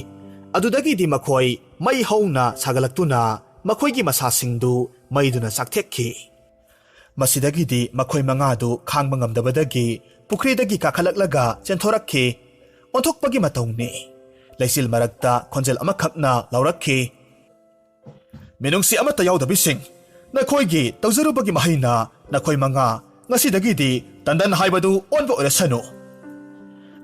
ꯑꯗꯨꯗꯒꯤꯗꯤ ꯃꯈꯣꯏ ꯃꯩ ꯍꯧꯅ ꯁꯥꯒꯠꯂꯛꯇꯨꯅ ꯃꯈꯣꯏꯒꯤ ꯃꯁꯥꯁꯤꯡꯗꯨ ꯃꯩꯗꯨꯅ ꯆꯥꯛꯊꯦꯛꯈꯤ꯫ ꯃꯁꯤꯗꯒꯤꯗꯤ ꯃꯈꯣꯏ ꯃꯉꯥꯗꯨ ꯈꯥꯡꯕ ꯉꯝꯗꯕꯗꯒꯤ ꯄꯨꯈ꯭ꯔꯤꯗꯒꯤ ꯀꯥꯈꯠꯂꯛꯂꯒ ꯆꯦꯟꯊꯣꯔꯛꯈꯤ꯫ ꯑꯣꯟꯊꯣꯛꯄꯒꯤ ꯃꯇꯧꯅꯤ꯫ ꯂꯩꯆꯤꯜ ꯃꯔꯛꯇ ꯈꯣꯟꯖꯦꯜ ꯑꯃꯈꯛꯅ ꯂꯥꯎꯔꯛꯈꯤ, "ꯃꯤꯅꯨꯡꯁꯤ ꯑꯃꯠꯇ ꯌꯥꯎꯗꯕꯤꯁꯤꯡ, ꯅꯈꯣꯏꯒꯤ ꯇꯧꯖꯔꯨꯕꯒꯤ ꯃꯍꯩꯅ ꯅꯈꯣꯏ ꯃꯉꯥ ꯉꯁꯤꯗꯒꯤꯗꯤ ꯇꯟꯗꯟ ꯍꯥꯏꯕꯗꯨ ꯑꯣꯟꯕ ꯑꯣꯏꯔꯁꯅꯨ"꯫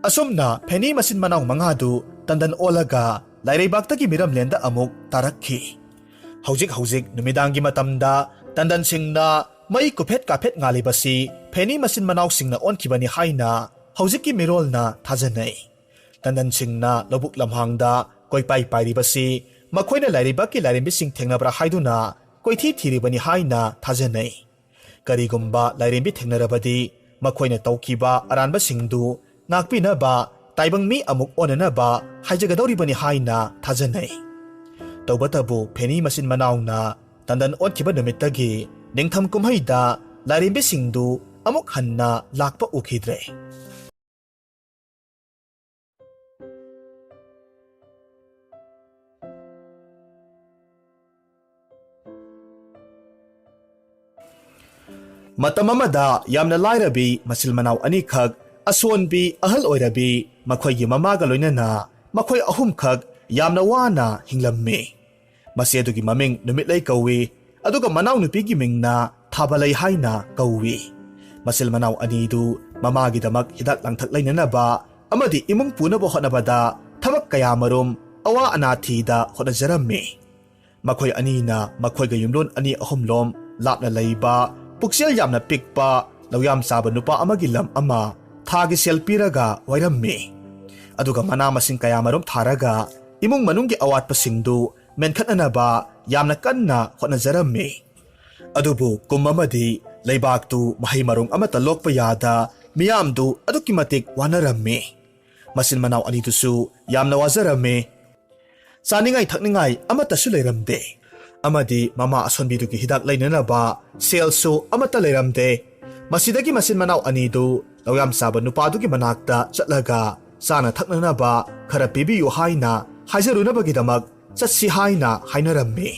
ꯑꯁꯨꯝꯅ ꯐꯦꯅꯤ ꯃꯆꯤꯟ ꯃꯅꯥꯎ ꯃꯉꯥꯗꯨ ꯇꯟꯗꯟ ꯑꯣꯜꯂꯒ ꯂꯥꯏꯔꯩꯕꯥꯛꯇꯒꯤ ꯃꯤꯔꯝꯂꯦꯟꯗ ꯑꯃꯨꯛ ꯇꯥꯔꯛꯈꯤ꯫ ꯍꯧꯖꯤꯛ ꯍꯧꯖꯤꯛ ꯅꯨꯃꯤꯗꯥꯡꯒꯤ ꯃꯇꯝꯗ ꯇꯟꯗꯟꯁꯤꯡꯅ ꯃꯩ ꯀꯨꯐꯦꯠ ꯀꯥꯐꯦꯠ ꯉꯥꯜꯂꯤꯕꯁꯤ ꯐꯦꯅꯤ ꯃꯆꯤꯟ ꯃꯅꯥꯎꯁꯤꯡꯅ ꯑꯣꯟꯈꯤꯕꯅꯤ ꯍꯥꯏꯅ ꯍꯧꯖꯤꯛꯀꯤ ꯃꯤꯔꯣꯜꯅ ꯊꯥꯖꯅꯩ꯫ ꯇꯟꯗꯟꯁꯤꯡꯅ ꯂꯧꯕꯨꯛ ꯂꯝꯍꯥꯡꯗ ꯀꯣꯏꯄꯥꯏ ꯄꯥꯏꯔꯤꯕꯁꯤ ꯃꯈꯣꯏꯅ ꯂꯥꯏꯔꯩꯕꯥꯛꯀꯤ ꯂꯥꯏꯔꯦꯝꯕꯤꯁꯤꯡ ꯊꯦꯡꯅꯕ꯭ꯔꯥ ꯍꯥꯏꯗꯨꯅ ꯀꯣꯏꯊꯤ ꯊꯤꯔꯤꯕꯅꯤ ꯍꯥꯏꯅ ꯊꯥꯖꯅꯩ꯫ ꯀꯔꯤꯒꯨꯝꯕ ꯂꯥꯏꯔꯦꯝꯕꯤ ꯊꯦꯡꯅꯔꯕꯗꯤ ꯃꯈꯣꯏꯅ ꯇꯧꯈꯤꯕ ꯑꯔꯥꯟꯕꯁꯤꯡꯗꯨ ꯉꯥꯛꯄꯤꯅꯕ ꯇꯥꯏꯕꯪ ꯃꯤ ꯑꯃꯨꯛ ꯑꯣꯟꯅꯅꯕ ꯍꯥꯏꯖꯒꯗꯧꯔꯤꯕꯅꯤ ꯍꯥꯏꯅ ꯊꯥꯖꯅꯩ꯫ ꯇꯧꯕꯇꯕꯨ ꯐꯦꯅꯤ ꯃꯆꯤꯟ ꯃꯅꯥꯎꯅ ꯇꯟꯗꯟ ꯑꯣꯟꯈꯤꯕ ꯅꯨꯃꯤꯠꯇꯒꯤ ꯅꯤꯡꯊꯝ ꯀꯨꯝꯍꯩꯗ ꯂꯥꯏꯔꯦꯝꯕꯤꯁꯤꯡꯗꯨ ꯑꯃꯨꯛ ꯍꯟꯅ ꯂꯥꯛꯄ ꯎꯈꯤꯗ꯭ꯔꯦ꯫ ꯃꯇꯝ ꯑꯃꯗ ꯌꯥꯝꯅ ꯂꯥꯏꯔꯕꯤ ꯃꯆꯤꯜ ꯃꯅꯥꯎ ꯑꯅꯤꯈꯛ, ꯑꯁꯣꯟꯕꯤ, ꯑꯍꯜ ꯑꯣꯏꯔꯕꯤ, ꯃꯈꯣꯏꯒꯤ ꯃꯃꯥꯒ ꯂꯣꯏꯅꯅ ꯃꯈꯣꯏ ꯑꯍꯨꯝꯈꯛ ꯌꯥꯝꯅ ꯋꯥꯅ ꯍꯤꯡꯂꯝꯃꯤ꯫ ꯃꯆꯦꯗꯨꯒꯤ ꯃꯃꯤꯡ ꯅꯨꯃꯤꯠꯂꯩ ꯀꯧꯏ, ꯑꯗꯨꯒ ꯃꯅꯥꯎꯅꯨꯄꯤꯒꯤ ꯃꯤꯡꯅ ꯊꯥꯕꯂꯩ ꯍꯥꯏꯅ ꯀꯧꯏ꯫ ꯃꯆꯤꯜ ꯃꯅꯥꯎ ꯑꯅꯤꯗꯨ ꯃꯃꯥꯒꯤꯗꯃꯛ ꯍꯤꯗꯥꯛ ꯂꯥꯡꯊꯛ ꯂꯩꯅꯅꯕ ꯑꯃꯗꯤ ꯏꯃꯨꯡ ꯄꯨꯅꯕ ꯍꯣꯠꯅꯕꯗ ꯊꯕꯛ ꯀꯌꯥꯃꯔꯨꯝ, ꯑꯋꯥ ꯑꯅꯥ ꯊꯤꯗ ꯍꯣꯠꯅꯖꯔꯝꯃꯤ꯫ ꯃꯈꯣꯏ ꯑꯅꯤꯅ ꯃꯈꯣꯏꯒ ꯌꯨꯝꯂꯣꯟ ꯑꯅꯤ ꯑꯍꯨꯝꯂꯣꯝ ꯂꯥꯞꯅ ꯂꯩꯕ, ꯄꯨꯛꯆꯦꯜ ꯌꯥꯝꯅ ꯄꯤꯛꯄ, ꯂꯧꯌꯥꯝ ꯆꯥꯕ ꯅꯨꯄꯥ ꯑꯃꯒꯤ ꯂꯝ ꯑꯃ ꯊꯥꯒꯤ ꯁꯦꯜ ꯄꯤꯔꯒ ꯋꯥꯏꯔꯝꯃꯤ꯫ ꯑꯗꯨꯒ ꯃꯅꯥ ꯃꯁꯤꯡ ꯀꯌꯥꯃꯔꯨꯝ ꯊꯥꯔꯒ ꯏꯃꯨꯡ ꯃꯅꯨꯡꯒꯤ ꯑꯋꯥꯠꯄꯁꯤꯡꯗꯨ ꯃꯦꯟꯈꯠꯅꯅꯕ ꯌꯥꯝꯅ ꯀꯟꯅ ꯍꯣꯠꯅꯖꯔꯝꯃꯤ꯫ ꯑꯗꯨꯕꯨ ꯀꯨꯝ ꯑꯃꯗꯤ ꯂꯩꯕꯥꯛꯇꯨ ꯃꯍꯩ ꯃꯔꯣꯡ ꯑꯃꯠꯇ ꯂꯣꯛꯄ ꯌꯥꯗ ꯃꯤꯌꯥꯝꯗꯨ ꯑꯗꯨꯛꯀꯤ ꯃꯇꯤꯛ ꯋꯥꯅꯔꯝꯃꯤ꯫ ꯃꯆꯤꯟ ꯃꯅꯥꯎ ꯑꯅꯤꯗꯨꯁꯨ ꯌꯥꯝꯅ ꯋꯥꯖꯔꯝꯃꯤ꯫ ꯆꯥꯅꯤꯡꯉꯥꯏ ꯊꯛꯅꯤꯡꯉꯥꯏ ꯑꯃꯠꯇꯁꯨ ꯂꯩꯔꯝꯗꯦ꯫ ꯑꯃꯗꯤ ꯃꯃꯥ ꯑꯁꯣꯟꯕꯤꯗꯨꯒꯤ ꯍꯤꯗꯥꯛ ꯂꯩꯅꯅꯕ ꯁꯦꯜꯁꯨ ꯑꯃꯠꯇ ꯂꯩꯔꯝꯗꯦ꯫ ꯃꯁꯤꯗꯒꯤ ꯃꯆꯤꯟ ꯃꯅꯥꯎ ꯑꯅꯤꯗꯨ ꯂꯧꯌꯥꯝ ꯆꯥꯕ ꯅꯨꯄꯥꯗꯨꯒꯤ ꯃꯅꯥꯛꯇ ꯆꯠꯂꯒ ꯆꯥꯅ ꯊꯛꯅꯅꯕ ꯈꯔ ꯄꯤꯕꯤꯌꯨ ꯍꯥꯏꯅ ꯍꯥꯏꯖꯔꯨꯅꯕꯒꯤꯗꯃꯛ ꯆꯠꯁꯤ ꯍꯥꯏꯅ ꯍꯥꯏꯅꯔꯝꯃꯤ꯫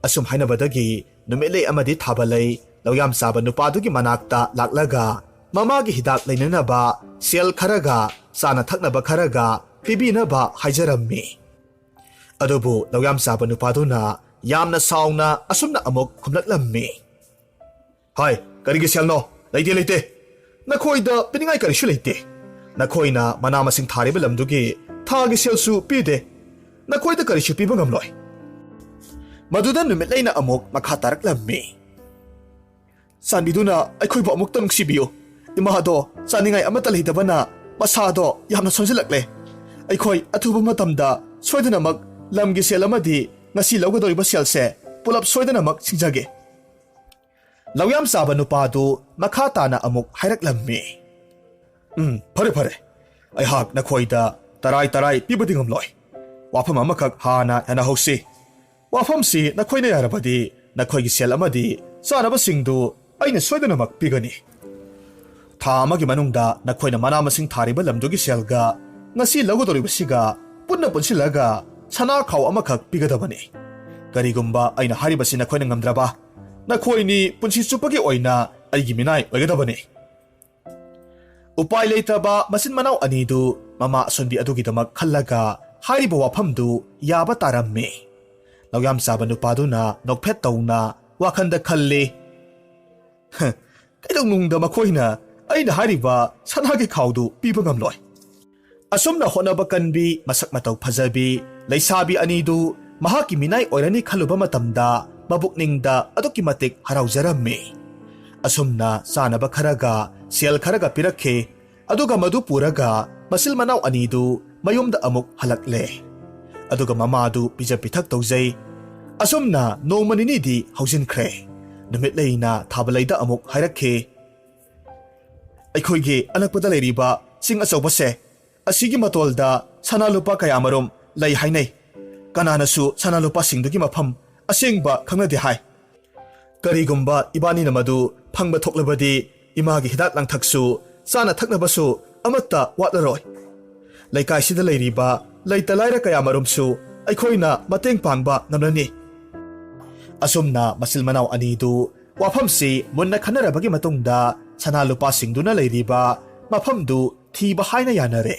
ꯑꯁꯨꯝ ꯍꯥꯏꯅꯕꯗꯒꯤ ꯅꯨꯃꯤꯠꯂꯩ ꯑꯃꯗꯤ ꯊꯥꯕꯂꯩ ꯂꯧꯌꯥꯝ ꯆꯥꯕ ꯅꯨꯄꯥꯗꯨꯒꯤ ꯃꯅꯥꯛꯇ ꯂꯥꯛꯂꯒ ꯃꯃꯥꯒꯤ ꯍꯤꯗꯥꯛ ꯂꯩꯅꯅꯕ ꯁꯦꯜ ꯈꯔꯒ ꯆꯥꯅ ꯊꯛꯅꯕ ꯈꯔꯒ ꯄꯤꯕꯤꯅꯕ ꯍꯥꯏꯖꯔꯝꯃꯤ꯫ ꯑꯗꯨꯕꯨ ꯂꯧꯌꯥꯝ ꯆꯥꯕ ꯅꯨꯄꯥꯗꯨꯅ ꯌꯥꯝꯅ ꯁꯥꯎꯅ ꯑꯁꯨꯝꯅ ꯑꯃꯨꯛ ꯈꯨꯝꯂꯛꯂꯝꯃꯤ꯫ "ꯍꯥꯏ, ꯀꯔꯤꯒꯤ ꯁꯦꯜꯅꯣ? ꯂꯩꯇꯦ, ꯂꯩꯇꯦ꯫ ꯅꯈꯣꯏꯗ ꯄꯤꯅꯤꯡꯉꯥꯏ ꯀꯔꯤꯁꯨ ꯂꯩꯇꯦ꯫ ꯅꯈꯣꯏꯅ ꯃꯅꯥ ꯃꯁꯤꯡ ꯊꯥꯔꯤꯕ ꯂꯝꯗꯨꯒꯤ ꯊꯥꯒꯤ ꯁꯦꯜꯁꯨ ꯄꯤꯗꯦ꯫ ꯅꯈꯣꯏꯗ ꯀꯔꯤꯁꯨ ꯄꯤꯕ ꯉꯝꯂꯣꯏ꯫" ꯃꯗꯨꯗ ꯅꯨꯃꯤꯠꯂꯩꯅ ꯑꯃꯨꯛ ꯃꯈꯥ ꯇꯥꯔꯛꯂꯝꯃꯤ꯫ "ꯆꯥꯟꯕꯤꯗꯨꯅ ꯑꯩꯈꯣꯏꯕꯨ ꯑꯃꯨꯛꯇ ꯅꯨꯡꯁꯤꯕꯤꯌꯨ꯫ ꯏꯃꯥꯗꯣ ꯆꯥꯅꯤꯡꯉꯥꯏ ꯑꯃꯠꯇ ꯂꯩꯇꯕꯅ ꯃꯁꯥꯗꯣ ꯌꯥꯝꯅ ꯁꯣꯟꯖꯤꯜꯂꯛꯂꯦ꯫ ꯑꯩꯈꯣꯏ ꯑꯊꯨꯕ ꯃꯇꯝꯗ ꯁꯣꯏꯗꯅꯃꯛ ꯂꯝꯒꯤ ꯁꯦꯜ ꯑꯃꯗꯤ ꯉꯁꯤ ꯂꯧꯒꯗꯧꯔꯤꯕ ꯁꯦꯜꯁꯦ ꯄꯨꯂꯞ ꯁꯣꯏꯗꯅꯃꯛ ꯁꯤꯡꯖꯒꯦ꯫" ꯂꯧꯌꯥꯝ ꯆꯥꯕ ꯅꯨꯄꯥꯗꯨ ꯃꯈꯥ ꯇꯥꯅ ꯑꯃꯨꯛ ꯍꯥꯏꯔꯛꯂꯝꯃꯤ꯫ "ꯎꯝ, ꯐꯔꯦ, ꯐꯔꯦ꯫ ꯑꯩꯍꯥꯛ ꯅꯈꯣꯏꯗ ꯇꯔꯥꯏ ꯇꯔꯥꯏ ꯄꯤꯕꯗꯤ ꯉꯝꯂꯣꯏ꯫ ꯋꯥꯐꯝ ꯑꯃꯈꯛ ꯍꯥꯟꯅ ꯌꯥꯅꯍꯧꯁꯤ꯫ ꯋꯥꯐꯝꯁꯤ ꯅꯈꯣꯏꯅ ꯌꯥꯔꯕꯗꯤ ꯅꯈꯣꯏꯒꯤ ꯁꯦꯜ ꯑꯃꯗꯤ ꯆꯥꯅꯕꯁꯤꯡꯗꯨ ꯑꯩꯅ ꯁꯣꯏꯗꯅꯃꯛ ꯄꯤꯒꯅꯤ꯫ ꯊꯥ ꯑꯃꯒꯤ ꯃꯅꯨꯡꯗ ꯅꯈꯣꯏꯅ ꯃꯅꯥ ꯃꯁꯤꯡ ꯊꯥꯔꯤꯕ ꯂꯝꯗꯨꯒꯤ ꯁꯦꯜꯒ ꯉꯁꯤ ꯂꯧꯒꯗꯧꯔꯤꯕꯁꯤꯒ ꯄꯨꯟꯅ ꯄꯨꯟꯁꯤꯜꯂꯒ ꯁꯅꯥ ꯈꯥꯎ ꯑꯃꯈꯛ ꯄꯤꯒꯗꯕꯅꯤ꯫ ꯀꯔꯤꯒꯨꯝꯕ ꯑꯩꯅ ꯍꯥꯏꯔꯤꯕꯁꯤ ꯅꯈꯣꯏꯅ ꯉꯝꯗ꯭ꯔꯕ, ꯅꯈꯣꯏꯅꯤ ꯄꯨꯟꯁꯤ ꯆꯨꯞꯄꯒꯤ ꯑꯣꯏꯅ ꯑꯩꯒꯤ ꯃꯤꯅꯥꯏ ꯑꯣꯏꯒꯗꯕꯅꯤ꯫" ꯎꯄꯥꯏ ꯂꯩꯇ꯭ꯔꯕ ꯃꯆꯤꯟ ꯃꯅꯥꯎ ꯑꯅꯤꯗꯨ ꯃꯃꯥ ꯑꯁꯣꯟꯕꯤ ꯑꯗꯨꯒꯤꯗꯃꯛ ꯈꯜꯂꯒ ꯍꯥꯏꯔꯤꯕ ꯋꯥꯐꯝꯗꯨ ꯌꯥꯕ ꯇꯥꯔꯝꯃꯤ꯫ ꯂꯧꯌꯥꯝ ꯆꯥꯕ ꯅꯨꯄꯥꯗꯨꯅ ꯅꯣꯛꯐꯦꯠ ꯇꯧꯅ ꯋꯥꯈꯜꯗ ꯈꯜꯂꯤ, "ꯍ, ꯀꯩꯗꯧꯅꯨꯡꯗ ꯃꯈꯣꯏꯅ ꯑꯩꯅ ꯍꯥꯏꯔꯤꯕ ꯁꯅꯥꯒꯤ ꯈꯥꯎꯗꯨ ꯄꯤꯕ ꯉꯝꯂꯣꯏ"꯫ ꯑꯁꯨꯝꯅ ꯍꯣꯠꯅꯕ ꯀꯟꯕꯤ, ꯃꯁꯛ ꯃꯇꯧ ꯐꯖꯕꯤ ꯂꯩꯁꯥꯕꯤ ꯑꯅꯤꯗꯨ ꯃꯍꯥꯛꯀꯤ ꯃꯤꯅꯥꯏ ꯑꯣꯏꯔꯅꯤ ꯈꯜꯂꯨꯕ ꯃꯇꯝꯗ ꯃꯕꯨꯛꯅꯤꯡꯗ ꯑꯗꯨꯛꯀꯤ ꯃꯇꯤꯛ ꯍꯔꯥꯎꯖꯔꯝꯃꯤ꯫ ꯑꯁꯨꯝꯅ ꯆꯥꯅꯕ ꯈꯔꯒ ꯁꯦꯜ ꯈꯔꯒ ꯄꯤꯔꯛꯈꯤ꯫ ꯑꯗꯨꯒ ꯃꯗꯨ ꯄꯨꯔꯒ ꯃꯆꯤꯜ ꯃꯅꯥꯎ ꯑꯅꯤꯗꯨ ꯃꯌꯨꯝꯗ ꯑꯃꯨꯛ ꯍꯜꯂꯛꯂꯦ꯫ ꯑꯗꯨꯒ ꯃꯃꯥꯗꯨ ꯄꯤꯖ ꯄꯤꯊꯛ ꯇꯧꯖꯩ꯫ ꯑꯁꯨꯝꯅ ꯅꯣꯡꯃ ꯅꯤꯅꯤꯗꯤ ꯍꯧꯖꯤꯟꯈ꯭ꯔꯦ꯫ ꯅꯨꯃꯤꯠ ꯂꯩꯅ ꯊꯥꯕ ꯂꯩꯗ ꯑꯃꯨꯛ ꯍꯥꯏꯔꯛꯈꯤ, "ꯑꯩꯈꯣꯏꯒꯤ ꯑꯅꯛꯄꯗ ꯂꯩꯔꯤꯕ ꯆꯤꯡ ꯑꯆꯧꯕꯁꯦ, ꯑꯁꯤꯒꯤ ꯃꯇꯣꯜꯗ ꯁꯅꯥ ꯂꯨꯄꯥ ꯀꯌꯥꯃꯔꯨꯝ ꯂꯩ ꯍꯥꯏꯅꯩ꯫ ꯀꯅꯥꯅꯁꯨ ꯁꯅꯥ ꯂꯨꯄꯥꯁꯤꯡꯗꯨꯒꯤ ꯃꯐꯝ ꯑꯁꯦꯡꯕ ꯈꯪꯅꯗꯦ ꯍꯥꯏ꯫ ꯀꯔꯤꯒꯨꯝꯕ ꯏꯕꯥꯅꯤꯅ ꯃꯗꯨ ꯐꯪꯕ ꯊꯣꯛꯂꯕꯗꯤ ꯏꯃꯥꯒꯤ ꯍꯤꯗꯥꯛ ꯂꯥꯡꯊꯛꯁꯨ, ꯆꯥꯅ ꯊꯛꯅꯕꯁꯨ ꯑꯃꯠꯇ ꯋꯥꯠꯂꯔꯣꯏ꯫ ꯂꯩꯀꯥꯏꯁꯤꯗ ꯂꯩꯔꯤꯕ ꯂꯩꯇ ꯂꯥꯏꯔ ꯀꯌꯥꯃꯔꯨꯝꯁꯨ ꯑꯩꯈꯣꯏꯅ ꯃꯇꯦꯡ ꯄꯥꯡꯕ ꯉꯝꯂꯅꯤ"꯫ ꯑꯁꯨꯝꯅ ꯃꯆꯤꯜ ꯃꯅꯥꯎ ꯑꯅꯤꯗꯨ ꯋꯥꯐꯝꯁꯤ ꯃꯨꯟꯅ ꯈꯟꯅꯔꯕꯒꯤ ꯃꯇꯨꯡꯗ ꯁꯅꯥ ꯂꯨꯄꯥꯁꯤꯡꯗꯨꯅ ꯂꯩꯔꯤꯕ ꯃꯐꯝꯗꯨ ꯊꯤꯕ ꯍꯥꯏꯅ ꯌꯥꯅꯔꯦ꯫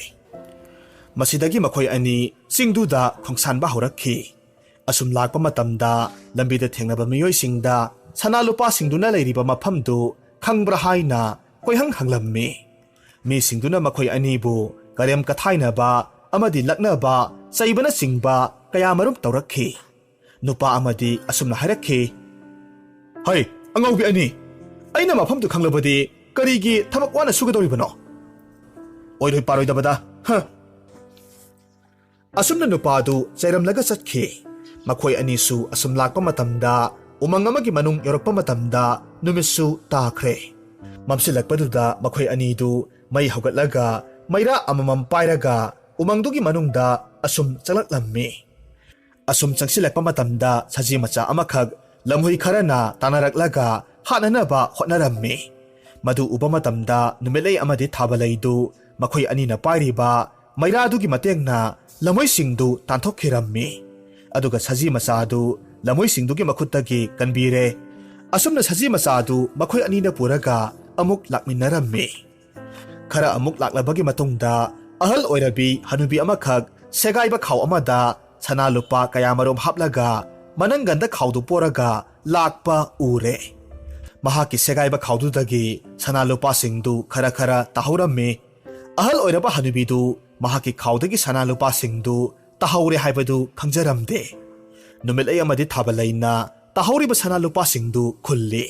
ꯃꯁꯤꯗꯒꯤ ꯃꯈꯣꯏ ꯑꯅꯤ ꯆꯤꯡꯗꯨꯗ ꯈꯣꯡꯁꯥꯟꯕ ꯍꯧꯔꯛꯈꯤ꯫ ꯑꯁꯨꯝ ꯂꯥꯛꯄ ꯃꯇꯝꯗ ꯂꯝꯕꯤꯗ ꯊꯦꯡꯅꯕ ꯃꯤꯑꯣꯏꯁꯤꯡꯗ ꯁꯅꯥ ꯂꯨꯄꯥꯁꯤꯡꯗꯨꯅ ꯂꯩꯔꯤꯕ ꯃꯐꯝꯗꯨ ꯈꯪꯕ꯭ꯔꯥ ꯍꯥꯏꯅ ꯀꯣꯏꯍꯪ ꯍꯪꯂꯝꯃꯤ꯫ ꯃꯤꯁꯤꯡꯗꯨꯅ ꯃꯈꯣꯏ ꯑꯅꯤꯕꯨ ꯀꯔꯦꯝ ꯀꯊꯥꯏꯅꯕ ꯑꯃꯗꯤ ꯂꯛꯅꯕ, ꯆꯩꯕꯅꯆꯤꯡꯕ ꯀꯌꯥꯃꯔꯨꯝ ꯇꯧꯔꯛꯈꯤ꯫ ꯅꯨꯄꯥ ꯑꯃꯗꯤ ꯑꯁꯨꯝꯅ ꯍꯥꯏꯔꯛꯈꯤ, "ꯍꯩ, ꯑꯉꯥꯎꯕꯤ ꯑꯅꯤ, ꯑꯩꯅ ꯃꯐꯝꯗꯨ ꯈꯪꯂꯕꯗꯤ ꯀꯔꯤꯒꯤ ꯊꯕꯛ ꯋꯥꯅ ꯁꯨꯒꯗꯧꯔꯤꯕꯅꯣ? ꯑꯣꯏꯔꯣꯏ ꯄꯥꯔꯣꯏꯗꯕꯗ, ꯍ!" ꯑꯁꯨꯝꯅ ꯅꯨꯄꯥꯗꯨ ꯆꯩꯔꯝꯂꯒ ꯆꯠꯈꯤ꯫ ꯃꯈꯣꯏ ꯑꯅꯤꯁꯨ ꯑꯁꯨꯝ ꯂꯥꯛꯄ ꯃꯇꯝꯗ ꯎꯃꯪ ꯑꯃꯒꯤ ꯃꯅꯨꯡ ꯌꯧꯔꯛꯄ ꯃꯇꯝꯗ ꯅꯨꯃꯤꯠꯁꯨ ꯇꯥꯈ꯭ꯔꯦ꯫ ꯃꯝꯁꯤꯜꯂꯛꯄꯗꯨꯗ ꯃꯈꯣꯏ ꯑꯅꯤꯗꯨ ꯃꯩ ꯍꯧꯒꯠꯂꯒ ꯃꯩꯔꯥ ꯑꯃꯃꯝ ꯄꯥꯏꯔꯒ ꯎꯃꯪꯗꯨꯒꯤ ꯃꯅꯨꯡꯗ ꯑꯁꯨꯝ ꯆꯪꯂꯛꯂꯝꯃꯤ꯫ ꯑꯁꯨꯝ ꯆꯪꯁꯤꯜꯂꯛꯄ ꯃꯇꯝꯗ ꯁꯖꯤ ꯃꯆꯥ ꯑꯃꯈꯛ ꯂꯝꯍꯨꯏ ꯈꯔꯅ ꯇꯥꯟꯅꯔꯛꯂꯒ ꯍꯥꯠꯅꯅꯕ ꯍꯣꯠꯅꯔꯝꯃꯤ꯫ ꯃꯗꯨ ꯎꯕ ꯃꯇꯝꯗ ꯅꯨꯃꯤꯠꯂꯩ ꯑꯃꯗꯤ ꯊꯥꯕꯂꯩꯗꯨ ꯃꯈꯣꯏ ꯑꯅꯤꯅ ꯄꯥꯏꯔꯤꯕ ꯃꯩꯔꯥꯗꯨꯒꯤ ꯃꯇꯦꯡꯅ ꯂꯝꯍꯨꯏꯁꯤꯡꯗꯨ ꯇꯥꯟꯊꯣꯛꯈꯤꯔꯝꯃꯤ꯫ ꯑꯗꯨꯒ ꯁꯖꯤ ꯃꯆꯥ ꯑꯗꯨ ꯂꯝꯍꯨꯏꯁꯤꯡꯗꯨꯒꯤ ꯃꯈꯨꯠꯇꯒꯤ ꯀꯟꯕꯤꯔꯦ꯫ ꯑꯁꯨꯝꯅ ꯁꯖꯤ ꯃꯆꯥ ꯑꯗꯨ ꯃꯈꯣꯏ ꯑꯅꯤꯅ ꯄꯨꯔꯒ ꯑꯃꯨꯛ ꯂꯥꯛꯃꯤꯟꯅꯔꯝꯃꯤ꯫ ꯈꯔ ꯑꯃꯨꯛ ꯂꯥꯛꯂꯕꯒꯤ ꯃꯇꯨꯡꯗ ꯑꯍꯜ ꯑꯣꯏꯔꯕꯤ ꯍꯅꯨꯕꯤ ꯑꯃꯈꯛ ꯁꯦꯒꯥꯏꯕ ꯈꯥꯎ ꯑꯃꯗ ꯁꯅꯥ ꯂꯨꯄꯥ ꯀꯌꯥꯃꯔꯨꯝ ꯍꯥꯞꯂꯒ ꯃꯅꯪꯒꯟꯗ ꯈꯥꯎꯗꯨ ꯄꯣꯔꯒ ꯂꯥꯛꯄ ꯎꯔꯦ꯫ ꯃꯍꯥꯛꯀꯤ ꯁꯦꯒꯥꯏꯕ ꯈꯥꯎꯗꯨꯗꯒꯤ ꯁꯅꯥ ꯂꯨꯄꯥꯁꯤꯡꯗꯨ ꯈꯔ ꯈꯔ ꯇꯥꯍꯧꯔꯝꯃꯤ꯫ ꯑꯍꯜ ꯑꯣꯏꯔꯕ ꯍꯅꯨꯕꯤꯗꯨ ꯃꯍꯥꯛꯀꯤ ꯈꯥꯎꯗꯒꯤ ꯁꯅꯥ ꯂꯨꯄꯥꯁꯤꯡꯗꯨ ꯇꯥꯍꯧꯔꯦ ꯍꯥꯏꯕꯗꯨ ꯈꯪꯖꯔꯝꯗꯦ꯫ ꯅꯨꯃꯤꯠꯂꯩ ꯑꯃꯗꯤ ꯊꯥꯕꯜꯂꯩꯅ ꯇꯥꯍꯧꯔꯤꯕ ꯁꯅꯥ ꯂꯨꯄꯥꯁꯤꯡꯗꯨ ꯈꯨꯜꯂꯤ꯫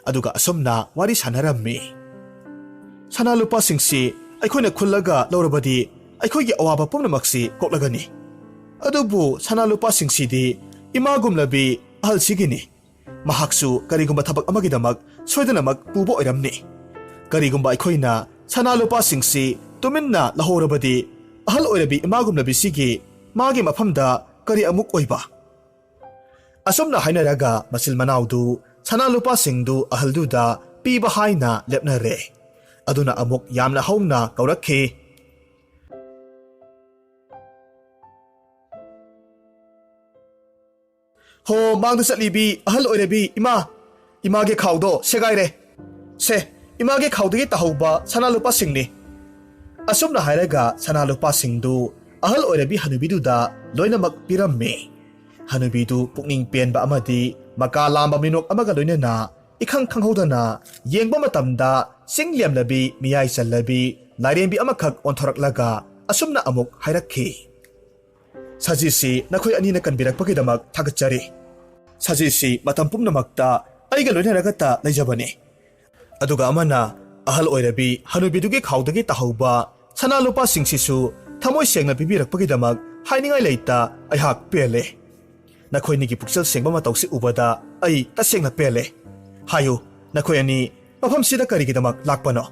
ꯑꯗꯨꯒ ꯑꯁꯨꯝꯅ ꯋꯥꯔꯤ ꯁꯥꯟꯅꯔꯝꯃꯤ꯫ "ꯁꯅꯥ ꯂꯨꯄꯥꯁꯤꯡꯁꯤ ꯑꯩꯈꯣꯏꯅ ꯈꯨꯜꯂꯒ ꯂꯧꯔꯕꯗꯤ ꯑꯩꯈꯣꯏꯒꯤ ꯑꯋꯥꯕ ꯄꯨꯝꯅꯃꯛꯁꯤ ꯀꯣꯛꯂꯒꯅꯤ꯫ ꯑꯗꯨꯕꯨ ꯁꯅꯥ ꯂꯨꯄꯥꯁꯤꯡꯁꯤꯗꯤ ꯏꯃꯥꯒꯨꯝꯂꯕꯤ ꯑꯍꯜꯁꯤꯒꯤꯅꯤ꯫ ꯃꯍꯥꯛꯁꯨ ꯀꯔꯤꯒꯨꯝꯕ ꯊꯕꯛ ꯑꯃꯒꯤꯗꯃꯛ ꯁꯣꯏꯗꯅꯃꯛ ꯄꯨꯕ ꯑꯣꯏꯔꯝꯅꯤ꯫ ꯀꯔꯤꯒꯨꯝꯕ ꯑꯩꯈꯣꯏꯅ ꯁꯅꯥ ꯂꯨꯄꯥꯁꯤꯡꯁꯤ ꯇꯨꯃꯤꯟꯅ ꯂꯧꯍꯧꯔꯕꯗꯤ ꯑꯍꯜ ꯑꯣꯏꯔꯕꯤ ꯏꯃꯥꯒꯨꯝꯂꯕꯤꯁꯤꯒꯤ ꯃꯥꯒꯤ ꯃꯐꯝꯗ ꯀꯔꯤ ꯑꯃꯨꯛ ꯑꯣꯏꯕ?" ꯑꯁꯨꯝꯅ ꯍꯥꯏꯅꯔꯒ ꯃꯆꯤꯜ ꯃꯅꯥꯎꯗꯨ ꯁꯅꯥ ꯂꯨꯄꯥꯁꯤꯡꯗꯨ ꯑꯍꯜꯗꯨꯗ ꯄꯤꯕ ꯍꯥꯏꯅ ꯂꯦꯞꯅꯔꯦ꯫ ꯑꯗꯨꯅ ꯑꯃꯨꯛ ꯌꯥꯝꯅ ꯍꯧꯅ ꯀꯧꯔꯛꯈꯤ, "ꯍꯣ, ꯃꯥꯡꯗ ꯆꯠꯂꯤꯕꯤ ꯑꯍꯜ ꯑꯣꯏꯔꯕꯤ ꯏꯃꯥ, ꯏꯃꯥꯒꯤ ꯈꯥꯎꯗꯣ ꯁꯦꯒꯥꯏꯔꯦ꯫ ꯁꯦ, ꯏꯃꯥꯒꯤ ꯈꯥꯎꯗꯒꯤ ꯇꯥꯍꯧꯕ ꯁꯅꯥ ꯂꯨꯄꯥꯁꯤꯡꯅꯤ꯫" ꯑꯁꯨꯝꯅ ꯍꯥꯏꯔꯒ ꯁꯅꯥ ꯂꯨꯄꯥꯁꯤꯡꯗꯨ ꯑꯍꯜ ꯑꯣꯏꯔꯕꯤ ꯍꯅꯨꯕꯤꯗꯨꯗ ꯂꯣꯏꯅꯃꯛ ꯄꯤꯔꯝꯃꯤ꯫ ꯍꯅꯨꯕꯤꯗꯨ ꯄꯨꯛꯅꯤꯡ ꯄꯦꯟꯕ ꯑꯃꯗꯤ ꯃꯀꯥ ꯂꯥꯝꯕ ꯃꯤꯅꯣꯛ ꯑꯃꯒ ꯂꯣꯏꯅꯅ ꯏꯈꯪ ꯈꯪꯍꯧꯗꯅ ꯌꯦꯡꯕ ꯃꯇꯝꯗ ꯆꯤꯡ ꯂꯦꯝꯂꯕꯤ, ꯃꯤꯌꯥꯏ ꯆꯜꯂꯕꯤ ꯂꯥꯏꯔꯦꯝꯕꯤ ꯑꯃꯈꯛ ꯑꯣꯟꯊꯣꯔꯛꯂꯒ ꯑꯁꯨꯝꯅ ꯑꯃꯨꯛ ꯍꯥꯏꯔꯛꯈꯤ, "ꯁꯖꯤꯁꯤ ꯅꯈꯣꯏ ꯑꯅꯤꯅ ꯀꯟꯕꯤꯔꯛꯄꯒꯤꯗꯃꯛ ꯊꯥꯒꯠꯆꯔꯤ꯫ ꯁꯖꯤꯁꯤ ꯃꯇꯝ ꯄꯨꯝꯅꯃꯛꯇ ꯑꯩꯒ ꯂꯣꯏꯅꯔꯒꯇ ꯂꯩꯖꯕꯅꯤ꯫" ꯑꯗꯨꯒ ꯑꯃꯅ ꯑꯍꯜ ꯑꯣꯏꯔꯕꯤ ꯍꯅꯨꯕꯤꯗꯨꯒꯤ ꯈꯥꯎꯗꯒꯤ ꯇꯥꯍꯧꯕ ꯁꯅꯥ ꯂꯨꯄꯥꯁꯤꯡꯁꯤꯁꯨ ꯊꯃꯣꯏ ꯁꯦꯡꯅ ꯄꯤꯕꯤꯔꯛꯄꯒꯤꯗꯃꯛ ꯍꯥꯏꯅꯤꯡꯉꯥꯏ ꯂꯩꯇ, ꯑꯩꯍꯥꯛ ꯄꯦꯜꯂꯦ꯫ ꯅꯈꯣꯏꯅꯤꯒꯤ ꯄꯨꯛꯆꯦꯜ ꯁꯦꯡꯕ ꯃꯇꯧꯁꯤ ꯎꯕꯗ ꯑꯩ ꯇꯁꯦꯡꯅ ꯄꯦꯜꯂꯦ꯫ ꯍꯥꯏꯌꯨ, ꯅꯈꯣꯏ ꯑꯅꯤ ꯃꯐꯝꯁꯤꯗ ꯀꯔꯤꯒꯤꯗꯃꯛ ꯂꯥꯛꯄꯅꯣ?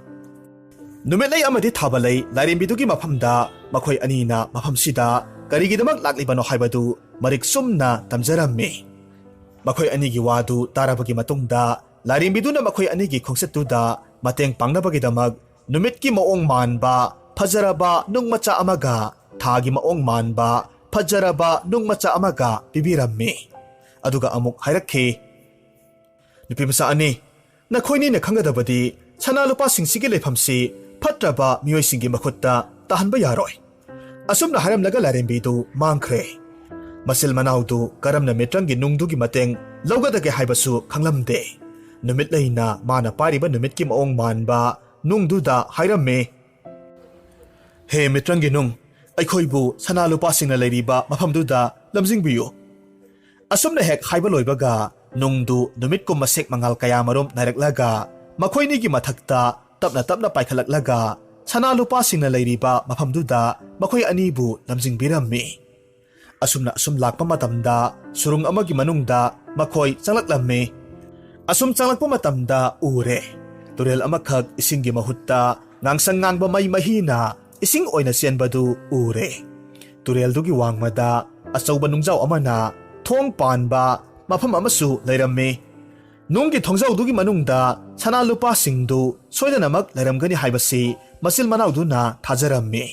ꯅꯨꯃꯤꯠꯂꯩ ꯑꯃꯗꯤ ꯊꯥꯕꯂꯩ ꯂꯥꯏꯔꯦꯝꯕꯤꯗꯨꯒꯤ ꯃꯐꯝꯗ ꯃꯈꯣꯏ ꯑꯅꯤꯅ ꯃꯐꯝꯁꯤꯗ ꯀꯔꯤꯒꯤꯗꯃꯛ ꯂꯥꯛꯂꯤꯕꯅꯣ ꯍꯥꯏꯕꯗꯨ ꯃꯔꯤꯛ ꯆꯨꯝꯅ ꯇꯝꯖꯔꯝꯃꯤ꯫ ꯃꯈꯣꯏ ꯑꯅꯤꯒꯤ ꯋꯥꯗꯨ ꯇꯥꯔꯕꯒꯤ ꯃꯇꯨꯡꯗ ꯂꯥꯏꯔꯦꯝꯕꯤꯗꯨꯅ ꯃꯈꯣꯏ ꯑꯅꯤꯒꯤ ꯈꯣꯡꯆꯠꯇꯨꯗ ꯃꯇꯦꯡ ꯄꯥꯡꯅꯕꯒꯤꯗꯃꯛ ꯅꯨꯃꯤꯠꯀꯤ ꯃꯑꯣꯡ ꯃꯥꯟꯕ ꯐꯖꯔꯕ ꯅꯨꯡ ꯃꯆꯥ ꯑꯃꯒ ꯊꯥꯒꯤ ꯃꯑꯣꯡ ꯃꯥꯟꯕ ꯐꯖꯔꯕ ꯅꯨꯡ ꯃꯆꯥ ꯑꯃꯒ ꯄꯤꯕꯤꯔꯝꯃꯤ꯫ ꯑꯗꯨꯒ ꯑꯃꯨꯛ ꯍꯥꯏꯔꯛꯈꯤ, "ꯅꯨꯄꯤꯃꯆꯥ ꯑꯅꯤ, ꯅꯈꯣꯏꯅꯤꯅ ꯈꯪꯒꯗꯕꯗꯤ ꯁꯅꯥ ꯂꯨꯄꯥꯁꯤꯡꯁꯤꯒꯤ ꯂꯩꯐꯝꯁꯤ ꯐꯠꯇ꯭ꯔꯕ ꯃꯤꯑꯣꯏꯁꯤꯡꯒꯤ ꯃꯈꯨꯠꯇ ꯇꯥꯍꯟꯕ ꯌꯥꯔꯣꯏ꯫ ꯑꯁꯨꯝꯅ ꯍꯥꯏꯔꯝꯂꯒ ꯂꯥꯏꯔꯦꯝꯕꯤꯗꯨ ꯃꯥꯡꯈ꯭ꯔꯦ꯫ ꯃꯆꯤꯜ ꯃꯅꯥꯎꯗꯨ ꯀꯔꯝꯅ ꯃꯤꯇ꯭ꯔꯪꯒꯤ ꯅꯨꯡꯗꯨꯒꯤ ꯃꯇꯦꯡ ꯂꯧꯒꯗꯒꯦ ꯍꯥꯏꯕꯁꯨ ꯈꯪꯂꯝꯗꯦ꯫ ꯅꯨꯃꯤꯠꯂꯩꯅ ꯃꯥꯅ ꯄꯥꯏꯔꯤꯕ ꯅꯨꯃꯤꯠꯀꯤ ꯃꯑꯣꯡ ꯃꯥꯟꯕ ꯅꯨꯡꯗꯨꯗ ꯍꯥꯏꯔꯝꯃꯤ, "ꯍꯦ ꯃꯤꯇ꯭ꯔꯪꯒꯤ ꯅꯨꯡ, ꯑꯩꯈꯣꯏꯕꯨ ꯁꯅꯥ ꯂꯨꯄꯥꯁꯤꯡꯅ ꯂꯩꯔꯤꯕ ꯃꯐꯝꯗꯨꯗ ꯂꯝꯖꯤꯡꯕꯤꯌꯨ"꯫ ꯑꯁꯨꯝꯅ ꯍꯦꯛ ꯍꯥꯏꯕ ꯂꯣꯏꯕꯒ, ꯅꯨꯡꯗꯨ ꯅꯨꯃꯤꯠꯀꯨꯝ ꯃꯁꯦꯛ ꯃꯉꯥꯜ ꯀꯌꯥꯃꯔꯨꯝ ꯅꯥꯏꯔꯛꯂꯒ, ꯃꯈꯣꯏꯅꯤꯒꯤ ꯃꯊꯛꯇ ꯇꯞꯅ ꯇꯞꯅ ꯄꯥꯏꯈꯠꯂꯛꯂꯒ, ꯁꯅꯥ ꯂꯨꯄꯥꯁꯤꯡꯅ ꯂꯩꯔꯤꯕ ꯃꯐꯝꯗꯨꯗ ꯃꯈꯣꯏ ꯑꯅꯤꯕꯨ ꯂꯝꯖꯤꯡꯕꯤꯔꯝꯃꯤ꯫ ꯑꯁꯨꯝꯅ ꯑꯁꯨꯝ ꯂꯥꯛꯄ ꯃꯇꯝꯗ, ꯁꯨꯔꯨꯡ ꯑꯃꯒꯤ ꯃꯅꯨꯡꯗ ꯃꯈꯣꯏ ꯆꯪꯂꯛꯂꯝꯃꯤ꯫ ꯑꯁꯨꯝ ꯆꯪꯂꯛꯄ ꯃꯇꯝꯗ ꯎꯔꯦ, ꯇꯨꯔꯦꯜ ꯑꯃꯈꯛ ꯏꯁꯤꯡꯒꯤ ꯃꯍꯨꯠꯇ ꯉꯥꯡꯁꯪ ꯉꯥꯡꯕ ꯃꯩ ꯃꯍꯤꯅ ꯏꯁꯤꯡ ꯑꯣꯏꯅ ꯆꯦꯟꯕꯗꯨ ꯎꯔꯦ꯫ ꯇꯨꯔꯦꯜꯗꯨꯒꯤ ꯋꯥꯡꯃꯗ ꯑꯆꯧꯕ ꯅꯨꯡꯖꯥꯎ ꯑꯃꯅ ꯊꯣꯡ ꯄꯥꯟꯕ ꯃꯐꯝ ꯑꯃꯁꯨ ꯂꯩꯔꯝꯃꯤ꯫ ꯅꯨꯡꯒꯤ ꯊꯣꯡꯖꯥꯎꯗꯨꯒꯤ ꯃꯅꯨꯡꯗ ꯁꯅꯥ ꯂꯨꯄꯥꯁꯤꯡꯗꯨ ꯁꯣꯏꯗꯅꯃꯛ ꯂꯩꯔꯝꯒꯅꯤ ꯍꯥꯏꯕꯁꯤ ꯃꯆꯤꯜ ꯃꯅꯥꯎꯗꯨꯅ ꯊꯥꯖꯔꯝꯃꯤ꯫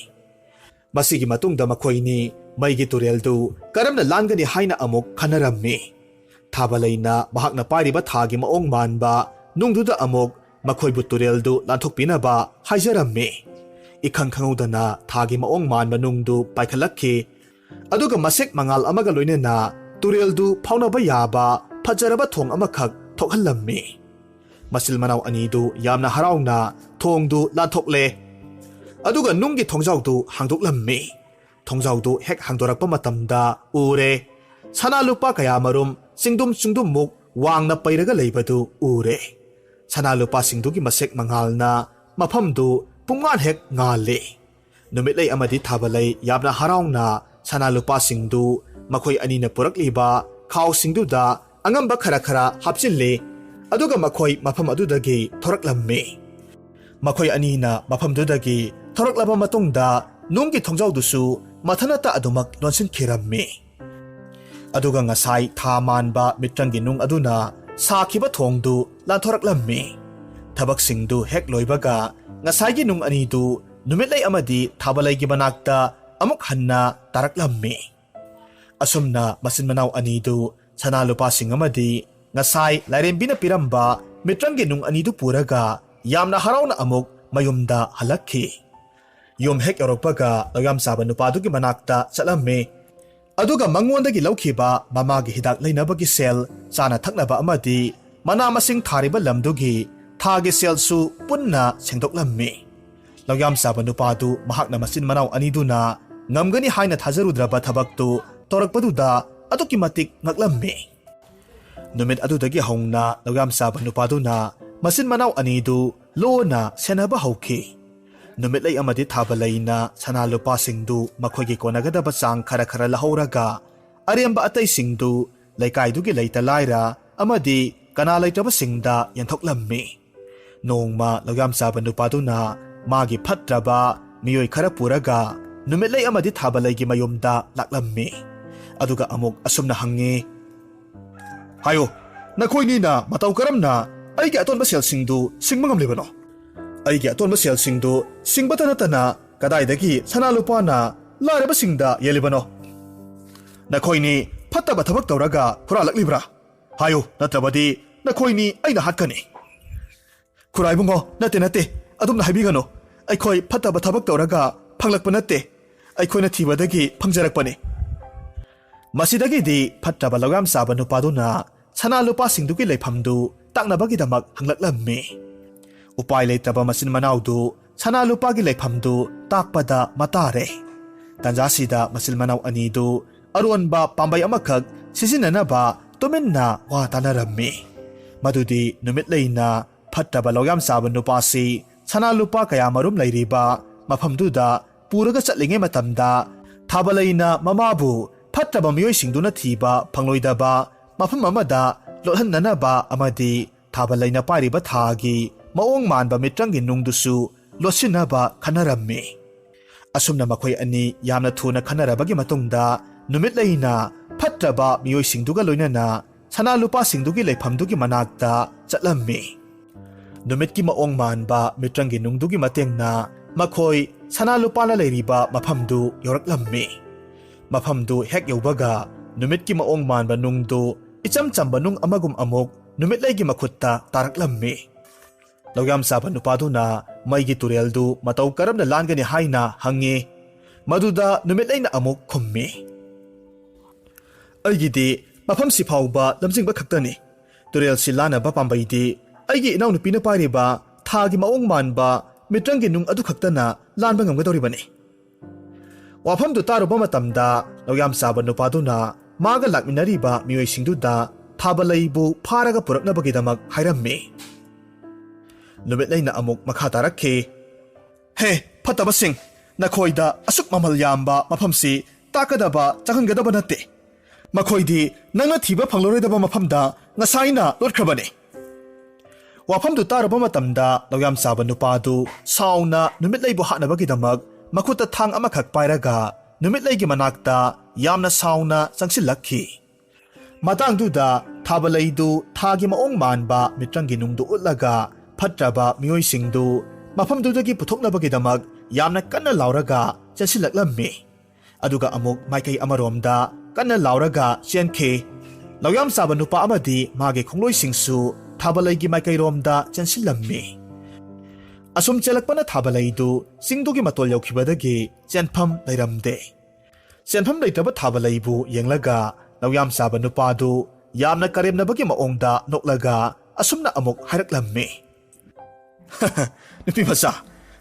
ꯃꯁꯤꯒꯤ ꯃꯇꯨꯡꯗ ꯃꯈꯣꯏꯅꯤ ꯃꯩꯒꯤ ꯇꯨꯔꯦꯜꯗꯨ ꯀꯔꯝꯅ ꯂꯥꯟꯒꯅꯤ ꯍꯥꯏꯅ ꯑꯃꯨꯛ ꯈꯟꯅꯔꯝꯃꯤ꯫ ꯊꯥꯕꯂꯩꯅ ꯃꯍꯥꯛꯅ ꯄꯥꯏꯔꯤꯕ ꯊꯥꯒꯤ ꯃꯑꯣꯡ ꯃꯥꯟꯕ ꯅꯨꯡꯗꯨꯗ ꯑꯃꯨꯛ ꯃꯈꯣꯏꯕꯨ ꯇꯨꯔꯦꯜꯗꯨ ꯂꯥꯟꯊꯣꯛꯄꯤꯅꯕ ꯍꯥꯏꯖꯔꯝꯃꯤ꯫ ꯏꯈꯪ ꯈꯪꯍꯧꯗꯅ ꯊꯥꯒꯤ ꯃꯑꯣꯡ ꯃꯥꯟꯕ ꯅꯨꯡꯗꯨ ꯄꯥꯏꯈꯠꯂꯛꯈꯤ꯫ ꯑꯗꯨꯒ ꯃꯁꯦꯛ ꯃꯉꯥꯜ ꯑꯃꯒ ꯂꯣꯏꯅꯅ ꯇꯨꯔꯦꯜꯗꯨ ꯐꯥꯎꯅꯕ ꯌꯥꯕ ꯐꯖꯔꯕ ꯊꯣꯡ ꯑꯃꯈꯛ ꯊꯣꯛꯍꯜꯂꯝꯃꯤ꯫ ꯃꯆꯤꯜ ꯃꯅꯥꯎ ꯑꯅꯤꯗꯨ ꯌꯥꯝꯅ ꯍꯔꯥꯎꯅ ꯊꯣꯡꯗꯨ ꯂꯥꯟꯊꯣꯛꯂꯦ꯫ ꯑꯗꯨꯒ ꯅꯨꯡꯒꯤ ꯊꯣꯡꯖꯥꯎꯗꯨ ꯍꯥꯡꯗꯣꯛꯂꯝꯃꯤ꯫ ꯊꯣꯡꯖꯥꯎꯗꯨ ꯍꯦꯛ ꯍꯥꯡꯗꯣꯔꯛꯄ ꯃꯇꯝꯗ ꯎꯔꯦ, ꯁꯅꯥ ꯂꯨꯄꯥ ꯀꯌꯥꯃꯔꯨꯝ ꯆꯤꯡꯗꯨꯝ ꯆꯤꯡꯗꯨꯝꯃꯨꯛ ꯋꯥꯡꯅ ꯄꯩꯔꯒ ꯂꯩꯕꯗꯨ ꯎꯔꯦ꯫ ꯁꯅꯥ ꯂꯨꯄꯥꯁꯤꯡꯗꯨꯒꯤ ꯃꯁꯦꯛ ꯃꯉꯥꯜꯅ ꯃꯐꯝꯗꯨ ꯄꯨꯡꯉꯥꯟ ꯍꯦꯛ ꯉꯥꯜꯂꯦ꯫ ꯅꯨꯃꯤꯠꯂꯩ ꯑꯃꯗꯤ ꯊꯥꯕꯂꯩ ꯌꯥꯝꯅ ꯍꯔꯥꯎꯅ ꯁꯅꯥ ꯂꯨꯄꯥꯁꯤꯡꯗꯨ ꯃꯈꯣꯏ ꯑꯅꯤꯅ ꯄꯨꯔꯛꯂꯤꯕ ꯈꯥꯎꯁꯤꯡꯗꯨꯗ ꯑꯉꯝꯕ ꯈꯔ ꯈꯔ ꯍꯥꯞꯆꯤꯜꯂꯤ꯫ ꯑꯗꯨꯒ ꯃꯈꯣꯏ ꯃꯐꯝ ꯑꯗꯨꯗꯒꯤ ꯊꯣꯔꯛꯂꯝꯃꯤ꯫ ꯃꯈꯣꯏ ꯑꯅꯤꯅ ꯃꯐꯝꯗꯨꯗꯒꯤ ꯊꯣꯔꯛꯂꯕ ꯃꯇꯨꯡꯗ, ꯅꯨꯡꯒꯤ ꯊꯣꯡꯖꯥꯎꯗꯨꯁꯨ ꯃꯊꯟꯇ ꯑꯗꯨꯃꯛ ꯂꯣꯟꯁꯤꯟꯈꯤꯔꯝꯃꯤ꯫ ꯑꯗꯨꯒ ꯉꯁꯥꯏ ꯊꯥ ꯃꯥꯟꯕ ꯃꯤꯇ꯭ꯔꯪꯒꯤ ꯅꯨꯡ ꯑꯗꯨꯅ ꯁꯥꯈꯤꯕ ꯊꯣꯡꯗꯨ ꯂꯥꯟꯊꯣꯔꯛꯂꯝꯃꯤ꯫ ꯊꯕꯛꯁꯤꯡꯗꯨ ꯍꯦꯛ ꯂꯣꯏꯕꯒ, ꯉꯁꯥꯏꯒꯤ ꯅꯨꯡ ꯑꯅꯤꯗꯨ ꯅꯨꯃꯤꯠꯂꯩ ꯑꯃꯗꯤ ꯊꯥꯕꯂꯩꯒꯤ ꯃꯅꯥꯛꯇ ꯑꯃꯨꯛ ꯍꯟꯅ ꯇꯥꯔꯛꯂꯝꯃꯤ꯫ ꯑꯁꯨꯝꯅ ꯃꯆꯤꯟ ꯃꯅꯥꯎ ꯑꯅꯤꯗꯨ ꯁꯅꯥ ꯂꯨꯄꯥꯁꯤꯡ ꯑꯃꯗꯤ ꯉꯁꯥꯏ ꯂꯥꯏꯔꯦꯝꯕꯤꯅ ꯄꯤꯔꯝꯕ ꯃꯤꯇ꯭ꯔꯪꯒꯤ ꯅꯨꯡ ꯑꯅꯤꯗꯨ ꯄꯨꯔꯒ ꯌꯥꯝꯅ ꯍꯔꯥꯎꯅ ꯑꯃꯨꯛ ꯃꯌꯨꯝꯗ ꯍꯜꯂꯛꯈꯤ꯫ ꯌꯨꯝ ꯍꯦꯛ ꯌꯧꯔꯛꯄꯒ ꯂꯧꯌꯥꯝ ꯆꯥꯕ ꯅꯨꯄꯥꯗꯨꯒꯤ ꯃꯅꯥꯛꯇ ꯆꯠꯂꯝꯃꯤ꯫ ꯑꯗꯨꯒ ꯃꯉꯣꯟꯗꯒꯤ ꯂꯧꯈꯤꯕ ꯃꯃꯥꯒꯤ ꯍꯤꯗꯥꯛ ꯂꯩꯅꯕꯒꯤ ꯁꯦꯜ, ꯆꯥꯅ ꯊꯛꯅꯕ ꯑꯃꯗꯤ ꯃꯅꯥ ꯃꯁꯤꯡ ꯊꯥꯔꯤꯕ ꯂꯝꯗꯨꯒꯤ ꯊꯥꯒꯤ ꯁꯦꯜꯁꯨ ꯄꯨꯟꯅ ꯁꯦꯡꯗꯣꯛꯂꯝꯃꯤ꯫ ꯂꯧꯌꯥꯝ ꯆꯥꯕ ꯅꯨꯄꯥꯗꯨ ꯃꯍꯥꯛꯅ ꯃꯆꯤꯟ ꯃꯅꯥꯎ ꯑꯅꯤꯗꯨꯅ ꯉꯝꯒꯅꯤ ꯍꯥꯏꯅ ꯊꯥꯖꯔꯨꯗ꯭ꯔꯕ ꯊꯕꯛꯇꯨ ꯇꯧꯔꯛꯄꯗꯨꯗ ꯑꯗꯨꯛꯀꯤ ꯃꯇꯤꯛ ꯉꯛꯂꯝꯃꯤ꯫ ꯅꯨꯃꯤꯠ ꯑꯗꯨꯗꯒꯤ ꯍꯧꯅ ꯂꯧꯌꯥꯝ ꯆꯥꯕ ꯅꯨꯄꯥꯗꯨꯅ ꯃꯆꯤꯟ ꯃꯅꯥꯎ ꯑꯅꯤꯗꯨ ꯂꯨꯅ ꯁꯦꯟꯅꯕ ꯍꯧꯈꯤ꯫ ꯅꯨꯃꯤꯠꯂꯩ ꯑꯃꯗꯤ ꯊꯥꯕꯂꯩꯅ ꯁꯅꯥ ꯂꯨꯄꯥꯁꯤꯡꯗꯨ ꯃꯈꯣꯏꯒꯤ ꯀꯣꯟꯅꯒꯗꯕ ꯆꯥꯡ ꯈꯔ ꯈꯔ ꯂꯧꯍꯧꯔꯒ, ꯑꯔꯦꯝꯕ ꯑꯇꯩꯁꯤꯡꯗꯨ ꯂꯩꯀꯥꯏꯗꯨꯒꯤ ꯂꯩꯇ ꯂꯥꯏꯔ ꯑꯃꯗꯤ ꯀꯅꯥ ꯂꯩꯇꯕꯁꯤꯡꯗ ꯌꯦꯟꯊꯣꯛꯂꯝꯃꯤ꯫ ꯅꯣꯡꯃ ꯂꯧꯌꯥꯝ ꯆꯥꯕ ꯅꯨꯄꯥꯗꯨꯅ ꯃꯥꯒꯤ ꯐꯠꯇ꯭ꯔꯕ ꯃꯤꯑꯣꯏ ꯈꯔ ꯄꯨꯔꯒ ꯅꯨꯃꯤꯠꯂꯩ ꯑꯃꯗꯤ ꯊꯥꯕꯂꯩꯒꯤ ꯃꯌꯨꯝꯗ ꯂꯥꯛꯂꯝꯃꯤ꯫ ꯑꯗꯨꯒ ꯑꯃꯨꯛ ꯑꯁꯨꯝꯅ ꯍꯪꯉꯤ, "ꯍꯥꯏꯌꯨ, ꯅꯈꯣꯏꯅꯤꯅ ꯃꯇꯧ ꯀꯔꯝꯅ ꯑꯩꯒꯤ ꯑꯇꯣꯟꯕ ꯁꯦꯜꯁꯤꯡꯗꯨ ꯁꯤꯡꯕ ꯉꯝꯂꯤꯕꯅꯣ? ꯑꯩꯒꯤ ꯑꯇꯣꯟꯕ ꯁꯦꯜꯁꯤꯡꯗꯨ ꯁꯤꯡꯕꯇ ꯅꯠꯇꯅ ꯀꯗꯥꯏꯗꯒꯤ ꯁꯅꯥ ꯂꯨꯄꯥꯅ ꯂꯥꯏꯔꯕꯁꯤꯡꯗ ꯌꯦꯜꯂꯤꯕꯅꯣ? ꯅꯈꯣꯏꯅꯤ ꯐꯠꯇꯕ ꯊꯕꯛ ꯇꯧꯔꯒ ꯍꯨꯔꯥꯜꯂꯛꯂꯤꯕ꯭ꯔꯥ? ꯍꯥꯏꯌꯨ, ꯅꯠꯇ꯭ꯔꯕꯗꯤ ꯅꯈꯣꯏꯅꯤ ꯑꯩꯅ ꯍꯥꯠꯀꯅꯤ꯫" "ꯈꯨꯔꯥꯏꯕꯨꯡꯉꯣ, ꯅꯠꯇꯦ, ꯅꯠꯇꯦ, ꯑꯗꯨꯝꯅ ꯍꯥꯏꯕꯤꯒꯅꯨ꯫ ꯑꯩꯈꯣꯏ ꯐꯠꯇꯕ ꯊꯕꯛ ꯇꯧꯔꯒ ꯐꯪꯂꯛꯄ ꯅꯠꯇꯦ꯫ ꯑꯩꯈꯣꯏꯅ ꯊꯤꯕꯗꯒꯤ ꯐꯪꯖꯔꯛꯄꯅꯤ꯫" ꯃꯁꯤꯗꯒꯤꯗꯤ ꯐꯠꯇ꯭ꯔꯕ ꯂꯧꯌꯥꯝ ꯆꯥꯕ ꯅꯨꯄꯥꯗꯨꯅ ꯁꯅꯥ ꯂꯨꯄꯥꯁꯤꯡꯗꯨꯒꯤ ꯂꯩꯐꯝꯗꯨ ꯇꯥꯛꯅꯕꯒꯤꯗꯃꯛ ꯍꯪꯂꯛꯂꯝꯃꯤ꯫ ꯎꯄꯥꯏ ꯂꯩꯇ꯭ꯔꯕ ꯃꯆꯤꯟ ꯃꯅꯥꯎꯗꯨ ꯁꯅꯥ ꯂꯨꯄꯥꯒꯤ ꯂꯩꯐꯝꯗꯨ ꯇꯥꯛꯄꯗ ꯃꯇꯥꯔꯦ꯫ ꯇꯟꯖꯥꯁꯤꯗ ꯃꯆꯤꯟ ꯃꯅꯥꯎ ꯑꯅꯤꯗꯨ ꯑꯔꯣꯟꯕ ꯄꯥꯝꯕꯩ ꯑꯃꯈꯛ ꯁꯤꯖꯤꯟꯅꯅꯕ ꯇꯨꯃꯤꯟꯅ ꯋꯥ ꯇꯥꯅꯔꯝꯃꯤ꯫ ꯃꯗꯨꯗꯤ ꯅꯨꯃꯤꯠꯂꯩꯅ ꯐꯠꯇꯕ ꯂꯧꯌꯥꯝ ꯆꯥꯕ ꯅꯨꯄꯥꯁꯤ ꯁꯅꯥ ꯂꯨꯄꯥ ꯀꯌꯥ ꯃꯔꯨꯝ ꯂꯩꯔꯤꯕ ꯃꯐꯝꯗꯨꯗ ꯄꯨꯔꯒ ꯆꯠꯂꯤꯉꯩ ꯃꯇꯝꯗ, ꯊꯥꯕꯂꯩꯅ ꯃꯃꯥꯕꯨ ꯐꯠꯇꯕ ꯃꯤꯑꯣꯏꯁꯤꯡꯗꯨꯅ ꯊꯤꯕ ꯐꯪꯂꯣꯏꯗꯕ ꯃꯐꯝ ꯑꯃꯗ ꯂꯣꯠꯍꯟꯅꯅꯕ ꯑꯃꯗꯤ ꯊꯥꯕꯂꯩꯅ ꯄꯥꯏꯔꯤꯕ ꯊꯥꯒꯤ ꯃꯑꯣꯡ ꯃꯥꯟꯕ ꯃꯤꯇ꯭ꯔꯪꯒꯤ ꯅꯨꯡꯗꯨꯁꯨ ꯂꯣꯠꯁꯤꯟꯅꯕ ꯈꯟꯅꯔꯝꯃꯤ꯫ ꯑꯁꯨꯝꯅ ꯃꯈꯣꯏ ꯑꯅꯤ ꯌꯥꯝꯅ ꯊꯨꯅ ꯈꯟꯅꯔꯕꯒꯤ ꯃꯇꯨꯡꯗ, ꯅꯨꯃꯤꯠꯂꯩꯅ ꯐꯠꯇ꯭ꯔꯕ ꯃꯤꯑꯣꯏꯁꯤꯡꯗꯨꯒ ꯂꯣꯏꯅꯅ ꯁꯅꯥ ꯂꯨꯄꯥꯁꯤꯡꯗꯨꯒꯤ ꯂꯩꯐꯝꯗꯨꯒꯤ ꯃꯅꯥꯛꯇ ꯆꯠꯂꯝꯃꯤ꯫ ꯅꯨꯃꯤꯠꯀꯤ ꯃꯑꯣꯡ ꯃꯥꯟꯕ ꯃꯤꯇ꯭ꯔꯪꯒꯤ ꯅꯨꯡꯗꯨꯒꯤ ꯃꯇꯦꯡꯅ ꯃꯈꯣꯏ ꯁꯅꯥ ꯂꯨꯄꯥꯅ ꯂꯩꯔꯤꯕ ꯃꯐꯝꯗꯨ ꯌꯧꯔꯛꯂꯝꯃꯤ꯫ ꯃꯐꯝꯗꯨ ꯍꯦꯛ ꯌꯧꯕꯒ, ꯅꯨꯃꯤꯠꯀꯤ ꯃꯑꯣꯡ ꯃꯥꯟꯕ ꯅꯨꯡꯗꯨ ꯏꯆꯝ ꯆꯝꯕ ꯅꯨꯡ ꯑꯃꯒꯨꯝ ꯑꯃꯨꯛ ꯅꯨꯃꯤꯠꯂꯩꯒꯤ ꯃꯈꯨꯠꯇ ꯇꯥꯔꯛꯂꯝꯃꯤ꯫ ꯂꯧꯌꯥꯝ ꯆꯥꯕ ꯅꯨꯄꯥꯗꯨꯅ ꯃꯩꯒꯤ ꯇꯨꯔꯦꯜꯗꯨ ꯃꯇꯧ ꯀꯔꯝꯅ ꯂꯥꯟꯒꯅꯤ ꯍꯥꯏꯅ ꯍꯪꯉꯤ꯫ ꯃꯗꯨꯗ ꯅꯨꯃꯤꯠꯂꯩꯅ ꯑꯃꯨꯛ ꯈꯨꯝꯃꯤ, "ꯑꯩꯒꯤꯗꯤ ꯃꯐꯝꯁꯤ ꯐꯥꯎꯕ ꯂꯝꯖꯤꯡꯕ ꯈꯛꯇꯅꯤ꯫ ꯇꯨꯔꯦꯜꯁꯤ ꯂꯥꯟꯅꯕ ꯄꯥꯝꯕꯩꯗꯤ ꯑꯩꯒꯤ ꯏꯅꯥꯎꯅꯨꯄꯤꯅ ꯄꯥꯏꯔꯤꯕ ꯊꯥꯒꯤ ꯃꯑꯣꯡ ꯃꯥꯟꯕ ꯃꯤꯇ꯭ꯔꯪꯒꯤ ꯅꯨꯡ ꯑꯗꯨ ꯈꯛꯇꯅ ꯂꯥꯟꯕ ꯉꯝꯒꯗꯧꯔꯤꯕꯅꯤ꯫" ꯋꯥꯐꯝꯗꯨ ꯇꯥꯔꯨꯕ ꯃꯇꯝꯗ ꯂꯧꯌꯥꯝ ꯆꯥꯕ ꯅꯨꯄꯥꯗꯨꯅ ꯃꯥꯒ ꯂꯥꯛꯃꯤꯟꯅꯔꯤꯕ ꯃꯤꯑꯣꯏꯁꯤꯡꯗꯨꯗ ꯊꯥꯕꯂꯩꯕꯨ ꯐꯥꯔꯒ ꯄꯨꯔꯛꯅꯕꯒꯤꯗꯃꯛ ꯍꯥꯏꯔꯝꯃꯤ꯫ ꯅꯨꯃꯤꯠꯂꯩꯅ ꯑꯃꯨꯛ ꯃꯈꯥ ꯇꯥꯔꯛꯈꯤ, "ꯍꯦ, ꯐꯠꯇꯕꯁꯤꯡ, ꯅꯈꯣꯏꯗ ꯑꯁꯨꯛ ꯃꯃꯜ ꯌꯥꯝꯕ ꯃꯐꯝꯁꯤ ꯇꯥꯛꯀꯗꯕ ꯆꯪꯍꯟꯒꯗꯕ ꯅꯠꯇꯦ꯫ ꯃꯈꯣꯏꯗꯤ ꯅꯪꯅ ꯊꯤꯕ ꯐꯪꯂꯔꯣꯏꯗꯕ ꯃꯐꯝꯗ ꯉꯁꯥꯏꯅ ꯂꯣꯠꯈ꯭ꯔꯕꯅꯤ꯫" ꯋꯥꯐꯝꯗꯨ ꯇꯥꯔꯨꯕ ꯃꯇꯝꯗ ꯂꯧꯌꯥꯝ ꯆꯥꯕ ꯅꯨꯄꯥꯗꯨ ꯁꯥꯎꯅ ꯅꯨꯃꯤꯠꯂꯩꯕꯨ ꯍꯥꯠꯅꯕꯒꯤꯗꯃꯛ ꯃꯈꯨꯠꯇ ꯊꯥꯡ ꯑꯃꯈꯛ ꯄꯥꯏꯔꯒ ꯅꯨꯃꯤꯠꯂꯩꯒꯤ ꯃꯅꯥꯛꯇ ꯌꯥꯝꯅ ꯁꯥꯎꯅ ꯆꯪꯁꯤꯜꯂꯛꯈꯤ꯫ ꯃꯇꯥꯡꯗꯨꯗ ꯊꯥꯕꯂꯩꯗꯨ ꯊꯥꯒꯤ ꯃꯑꯣꯡ ꯃꯥꯟꯕ ꯃꯤꯇ꯭ꯔꯪꯒꯤ ꯅꯨꯡꯗꯨ ꯎꯠꯂꯒ ꯐꯠꯇ꯭ꯔꯕ ꯃꯤꯑꯣꯏꯁꯤꯡꯗꯨ ꯃꯐꯝꯗꯨꯗꯒꯤ ꯄꯨꯊꯣꯛꯅꯕꯒꯤꯗꯃꯛ ꯌꯥꯝꯅ ꯀꯟꯅ ꯂꯥꯎꯔꯒ ꯆꯦꯟꯁꯤꯜꯂꯛꯂꯝꯃꯤ꯫ ꯑꯗꯨꯒ ꯑꯃꯨꯛ ꯃꯥꯏꯀꯩ ꯑꯃꯔꯣꯝꯗ ꯀꯟꯅ ꯂꯥꯎꯔꯒ ꯆꯦꯟꯈꯤ꯫ ꯂꯧꯌꯥꯝ ꯆꯥꯕ ꯅꯨꯄꯥ ꯑꯃꯗꯤ ꯃꯥꯒꯤ ꯈꯣꯡꯂꯣꯏꯁꯤꯡꯁꯨ ꯊꯥꯕꯂꯩꯒꯤ ꯃꯥꯏꯀꯩꯔꯣꯝꯗ ꯆꯦꯟꯁꯤꯜꯂꯝꯃꯤ꯫ ꯑꯁꯨꯝ ꯆꯦꯜꯂꯛꯄꯅ ꯊꯥꯕꯂꯩꯗꯨ ꯆꯤꯡꯗꯨꯒꯤ ꯃꯇꯣꯜ ꯌꯧꯈꯤꯕꯗꯒꯤ ꯆꯦꯟꯐꯝ ꯂꯩꯔꯝꯗꯦ꯫ ꯆꯦꯟꯐꯝ ꯂꯩꯇ꯭ꯔꯕ ꯊꯥꯕꯂꯩꯕꯨ ꯌꯦꯡꯂꯒ ꯂꯧꯌꯥꯝ ꯆꯥꯕ ꯅꯨꯄꯥꯗꯨ ꯌꯥꯝꯅ ꯀꯔꯦꯝꯅꯕꯒꯤ ꯃꯑꯣꯡꯗ ꯅꯣꯛꯂꯒ ꯑꯁꯨꯝꯅ ꯑꯃꯨꯛ ꯍꯥꯏꯔꯛꯂꯝꯃꯤ, "ꯅꯨꯄꯤ ꯃꯆꯥ,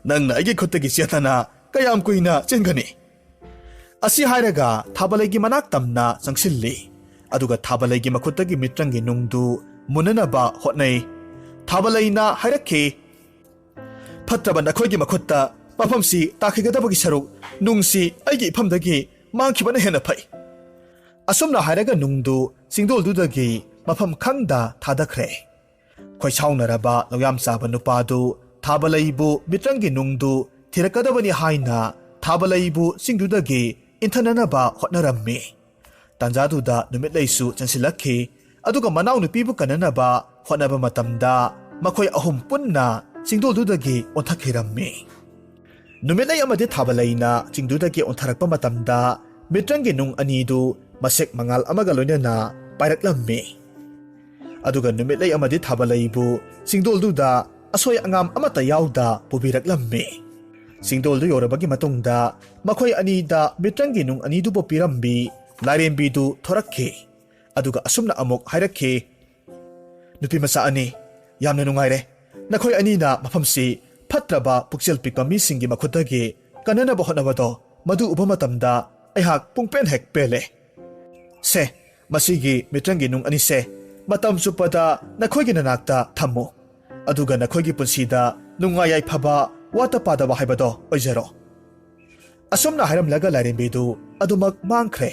ꯅꯪꯅ ꯑꯩꯒꯤ ꯈꯨꯠꯇꯒꯤ ꯆꯦꯠꯇꯅ ꯀꯌꯥꯝ ꯀꯨꯏꯅ ꯆꯦꯟꯒꯅꯤ?" ꯑꯁꯤ ꯍꯥꯏꯔꯒ ꯊꯥꯕꯂꯩꯒꯤ ꯃꯅꯥꯛ ꯇꯝꯅ ꯆꯪꯁꯤꯜꯂꯤ꯫ ꯑꯗꯨꯒ ꯊꯥꯕꯂꯩꯒꯤ ꯃꯈꯨꯠꯇꯒꯤ ꯃꯤꯇ꯭ꯔꯪꯒꯤ ꯅꯨꯡꯗꯨ ꯃꯨꯟꯅꯅꯕ ꯍꯣꯠꯅꯩ꯫ ꯊꯥꯕꯂꯩꯅ ꯍꯥꯏꯔꯛꯈꯤ, "ꯐꯠꯇ꯭ꯔꯕ ꯅꯈꯣꯏꯒꯤ ꯃꯈꯨꯠꯇ ꯃꯐꯝꯁꯤ ꯇꯥꯈꯤꯒꯗꯕꯒꯤ ꯁꯔꯨꯛ ꯅꯨꯡꯁꯤ ꯑꯩꯒꯤ ꯏꯐꯝꯗꯒꯤ ꯃꯥꯡꯈꯤꯕꯅ ꯍꯦꯟꯅ ꯐꯩ꯫" ꯑꯁꯨꯝꯅ ꯍꯥꯏꯔꯒ ꯅꯨꯡꯗꯨ ꯆꯤꯡꯗꯣꯜꯗꯨꯗꯒꯤ ꯃꯐꯝ ꯈꯪꯗ ꯊꯥꯗꯈ꯭ꯔꯦ꯫ ꯈꯣꯏꯁꯥꯎꯅꯔꯕ ꯂꯧꯌꯥꯝ ꯆꯥꯕ ꯅꯨꯄꯥꯗꯨ ꯊꯥꯕꯂꯩꯕꯨ ꯃꯤꯇ꯭ꯔꯪꯒꯤ ꯅꯨꯡꯗꯨ ꯊꯤꯔꯛꯀꯗꯕꯅꯤ ꯍꯥꯏꯅ ꯊꯥꯕꯂꯩꯕꯨ ꯆꯤꯡꯗꯨꯗꯒꯤ ꯏꯟꯊꯅꯅꯕ ꯍꯣꯠꯅꯔꯝꯃꯤ꯫ ꯇꯥꯟꯖꯥꯗꯨꯗ ꯅꯨꯃꯤꯠꯂꯩꯁꯨ ꯆꯦꯟꯁꯤꯜꯂꯛꯈꯤ꯫ ꯑꯗꯨꯒ ꯃꯅꯥꯎꯅꯨꯄꯤꯕꯨ ꯀꯟꯅꯅꯕ ꯍꯣꯠꯅꯕ ꯃꯇꯝꯗ ꯃꯈꯣꯏ ꯑꯍꯨꯝ ꯄꯨꯟꯅ ꯆꯤꯡꯗꯣꯜꯗꯨꯗꯒꯤ ꯑꯣꯟꯊꯛꯈꯤꯔꯝꯃꯤ꯫ ꯅꯨꯃꯤꯠꯂꯩ ꯑꯃꯗꯤ ꯊꯥꯕꯂꯩꯅ ꯆꯤꯡꯗꯨꯗꯒꯤ ꯑꯣꯟꯊꯔꯛꯄ ꯃꯇꯝꯗ ꯃꯤꯇ꯭ꯔꯪꯒꯤ ꯅꯨꯡ ꯑꯅꯤꯗꯨ ꯃꯁꯦꯛ ꯃꯉꯥꯜ ꯑꯃꯒ ꯂꯣꯏꯅꯅ ꯄꯥꯏꯔꯛꯂꯝꯃꯤ꯫ ꯑꯗꯨꯒ ꯅꯨꯃꯤꯠꯂꯩ ꯑꯃꯗꯤ ꯊꯥꯕꯂꯩꯕꯨ ꯆꯤꯡꯗꯣꯜꯗꯨꯗ ꯑꯁꯣꯏ ꯑꯉꯥꯝ ꯑꯃꯠꯇ ꯌꯥꯎꯗ ꯄꯨꯕꯤꯔꯛꯂꯝꯃꯤ꯫ ꯆꯤꯡꯗꯣꯜꯗꯨ ꯌꯧꯔꯕꯒꯤ ꯃꯇꯨꯡꯗ ꯃꯈꯣꯏ ꯑꯅꯤꯗ ꯃꯤꯇ꯭ꯔꯪꯒꯤ ꯅꯨꯡ ꯑꯅꯤꯗꯨꯕꯨ ꯄꯤꯔꯝꯕꯤ ꯂꯥꯏꯔꯦꯝꯕꯤꯗꯨ ꯊꯣꯔꯛꯈꯤ꯫ ꯑꯗꯨꯒ ꯑꯁꯨꯝꯅ ꯑꯃꯨꯛ ꯍꯥꯏꯔꯛꯈꯤ, "ꯅꯨꯄꯤ ꯃꯆꯥ ꯑꯅꯤ, ꯌꯥꯝꯅ ꯅꯨꯡꯉꯥꯏꯔꯦ꯫ ꯅꯈꯣꯏ ꯑꯅꯤꯅ ꯃꯐꯝꯁꯤ ꯐꯠꯇ꯭ꯔꯕ ꯄꯨꯛꯆꯦꯜ ꯄꯤꯛꯄ ꯃꯤꯁꯤꯡꯒꯤ ꯃꯈꯨꯠꯇꯒꯤ ꯀꯟꯅꯅꯕ ꯍꯣꯠꯅꯕꯗꯣ, ꯃꯗꯨ ꯎꯕ ꯃꯇꯝꯗ ꯑꯩꯍꯥꯛ ꯄꯨꯡꯄꯦꯟ ꯍꯦꯛ ꯄꯦꯜꯂꯦ꯫ ꯁꯦ, ꯃꯁꯤꯒꯤ ꯃꯤꯇ꯭ꯔꯪꯒꯤ ꯅꯨꯡ ꯑꯅꯤꯁꯦ ꯃꯇꯝ ꯆꯨꯞꯄꯗ ꯅꯈꯣꯏꯒꯤ ꯅꯅꯥꯛꯇ ꯊꯝꯃꯨ, ꯑꯗꯨꯒ ꯅꯈꯣꯏꯒꯤ ꯄꯨꯟꯁꯤꯗ ꯅꯨꯡꯉꯥꯏ ꯌꯥꯏꯐꯕ, ꯋꯥꯠꯇ ꯄꯥꯗꯕ ꯍꯥꯏꯕꯗꯣ ꯑꯣꯏꯖꯔꯣ꯫" ꯑꯁꯨꯝꯅ ꯍꯥꯏꯔꯝꯂꯒ ꯂꯥꯏꯔꯦꯝꯕꯤꯗꯨ ꯑꯗꯨꯃꯛ ꯃꯥꯡꯈ꯭ꯔꯦ꯫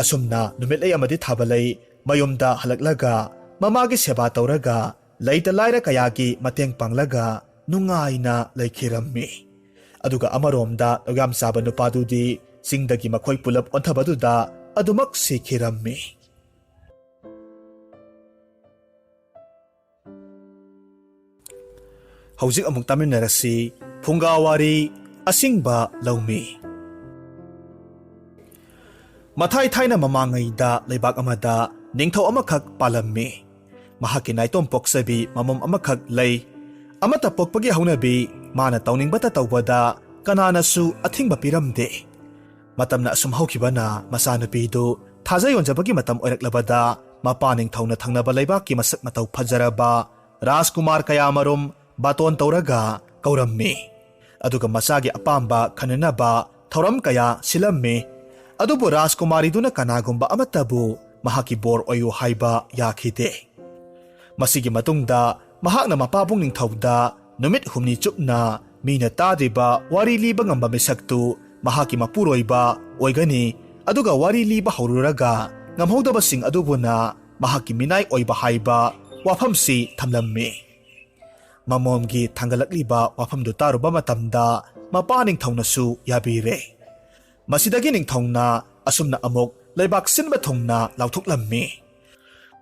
ꯑꯁꯨꯝꯅ ꯅꯨꯃꯤꯠꯂꯩ ꯑꯃꯗꯤ ꯊꯥꯕꯂꯩ ꯃꯌꯨꯝꯗ ꯍꯜꯂꯛꯂꯒ ꯃꯃꯥꯒꯤ ꯁꯦꯕꯥ ꯇꯧꯔꯒ ꯂꯩꯇ ꯂꯥꯏꯔ ꯀꯌꯥꯒꯤ ꯃꯇꯦꯡ ꯄꯥꯡꯂꯒ ꯅꯨꯡꯉꯥꯏꯅ ꯂꯩꯈꯤꯔꯝꯃꯤ꯫ ꯑꯗꯨꯒ ꯑꯃꯔꯣꯝꯗ ꯂꯧꯌꯥꯝ ꯆꯥꯕ ꯅꯨꯄꯥꯗꯨꯗꯤ ꯆꯤꯡꯗꯒꯤ ꯃꯈꯣꯏ ꯄꯨꯂꯞ ꯑꯣꯟꯊꯕꯗꯨꯗ ꯑꯗꯨꯃꯛ ꯁꯤꯈꯤꯔꯝꯃꯤ꯫ ꯍꯧꯖꯤꯛ ꯑꯃꯨꯛ ꯇꯥꯃꯤꯟꯅꯔꯁꯤ ꯐꯨꯡꯒꯥ ꯋꯥꯔꯤ ꯑꯁꯤꯡꯕ ꯂꯧꯃꯤ꯫ ꯃꯊꯥꯏ ꯊꯥꯏꯅ ꯃꯃꯥꯡꯉꯩꯗ ꯂꯩꯕꯥꯛ ꯑꯃꯗ ꯅꯤꯡꯊꯧ ꯑꯃꯈꯛ ꯄꯥꯜꯂꯝꯃꯤ꯫ ꯃꯍꯥꯛꯀꯤ ꯅꯥꯏꯇꯣꯝ ꯄꯣꯛꯆꯕꯤ ꯃꯃꯣꯝ ꯑꯃꯈꯛ ꯂꯩ꯫ ꯑꯃꯠꯇ ꯄꯣꯛꯄꯒꯤ ꯍꯧꯅꯕꯤ ꯃꯥꯅ ꯇꯧꯅꯤꯡꯕꯇ ꯇꯧꯕꯗ ꯀꯅꯥꯅꯁꯨ ꯑꯊꯤꯡꯕ ꯄꯤꯔꯝꯗꯦ꯫ ꯃꯇꯝꯅ ꯑꯁꯨꯝ ꯍꯧꯈꯤꯕꯅ ꯃꯆꯥꯅꯨꯄꯤꯗꯨ ꯊꯥꯖ ꯌꯣꯟꯖꯕꯒꯤ ꯃꯇꯝ ꯑꯣꯏꯔꯛꯂꯕꯗ ꯃꯄꯥ ꯅꯤꯡꯊꯧꯅ ꯊꯪꯅꯕ ꯂꯩꯕꯥꯛꯀꯤ ꯃꯁꯛ ꯃꯇꯧ ꯐꯖꯔꯕ ꯔꯥꯖꯀꯨꯃꯥꯔ ꯀꯌꯥꯃꯔꯨꯝ ꯕꯥꯇꯣꯟ ꯇꯧꯔꯒ ꯀꯧꯔꯝꯃꯤ꯫ ꯑꯗꯨꯒ ꯃꯆꯥꯒꯤ ꯑꯄꯥꯝꯕ ꯈꯟꯅꯅꯕ ꯊꯧꯔꯝ ꯀꯌꯥ ꯁꯤꯜꯂꯝꯃꯤ꯫ ꯑꯗꯨꯕꯨ ꯔꯥꯖꯀꯨꯃꯥꯔꯤꯗꯨꯅ ꯀꯅꯥꯒꯨꯝꯕ ꯑꯃꯠꯇꯕꯨ ꯃꯍꯥꯛꯀꯤ ꯕꯣꯔ ꯑꯣꯏꯌꯨ ꯍꯥꯏꯕ ꯌꯥꯈꯤꯗꯦ꯫ ꯃꯁꯤꯒꯤ ꯃꯇꯨꯡꯗ ꯃꯍꯥꯛꯅ ꯃꯄꯥꯕꯨꯡ ꯅꯤꯡꯊꯧꯗ ꯅꯨꯃꯤꯠ ꯍꯨꯝꯅꯤ ꯆꯨꯞꯅ ꯃꯤꯅ ꯇꯥꯗ꯭ꯔꯤꯕ ꯋꯥꯔꯤ ꯂꯤꯕ ꯉꯝꯕ ꯃꯤꯁꯛꯇꯨ ꯃꯍꯥꯛꯀꯤ ꯃꯄꯨꯔꯣꯏꯕ ꯑꯣꯏꯒꯅꯤ, ꯑꯗꯨꯒ ꯋꯥꯔꯤ ꯂꯤꯕ ꯍꯧꯔꯨꯔꯒ ꯉꯝꯍꯧꯗꯕꯁꯤꯡ ꯑꯗꯨꯕꯨꯅ ꯃꯍꯥꯛꯀꯤ ꯃꯤꯅꯥꯏ ꯑꯣꯏꯕ ꯍꯥꯏꯕ ꯋꯥꯐꯝꯁꯤ ꯊꯝꯂꯝꯃꯤ꯫ ꯃꯃꯣꯝꯒꯤ ꯊꯥꯡꯒꯠꯂꯛꯂꯤꯕ ꯋꯥꯐꯝꯗꯨ ꯇꯥꯔꯨꯕ ꯃꯇꯝꯗ ꯃꯄꯥ ꯅꯤꯡꯊꯧꯅꯁꯨ ꯌꯥꯕꯤꯔꯦ꯫ ꯃꯁꯤꯗꯒꯤ ꯅꯤꯡꯊꯧꯅ ꯑꯁꯨꯝꯅ ꯑꯃꯨꯛ ꯂꯩꯕꯥꯛ ꯁꯤꯟꯕ ꯊꯨꯡꯅ ꯂꯥꯎꯊꯣꯛꯂꯝꯃꯤ꯫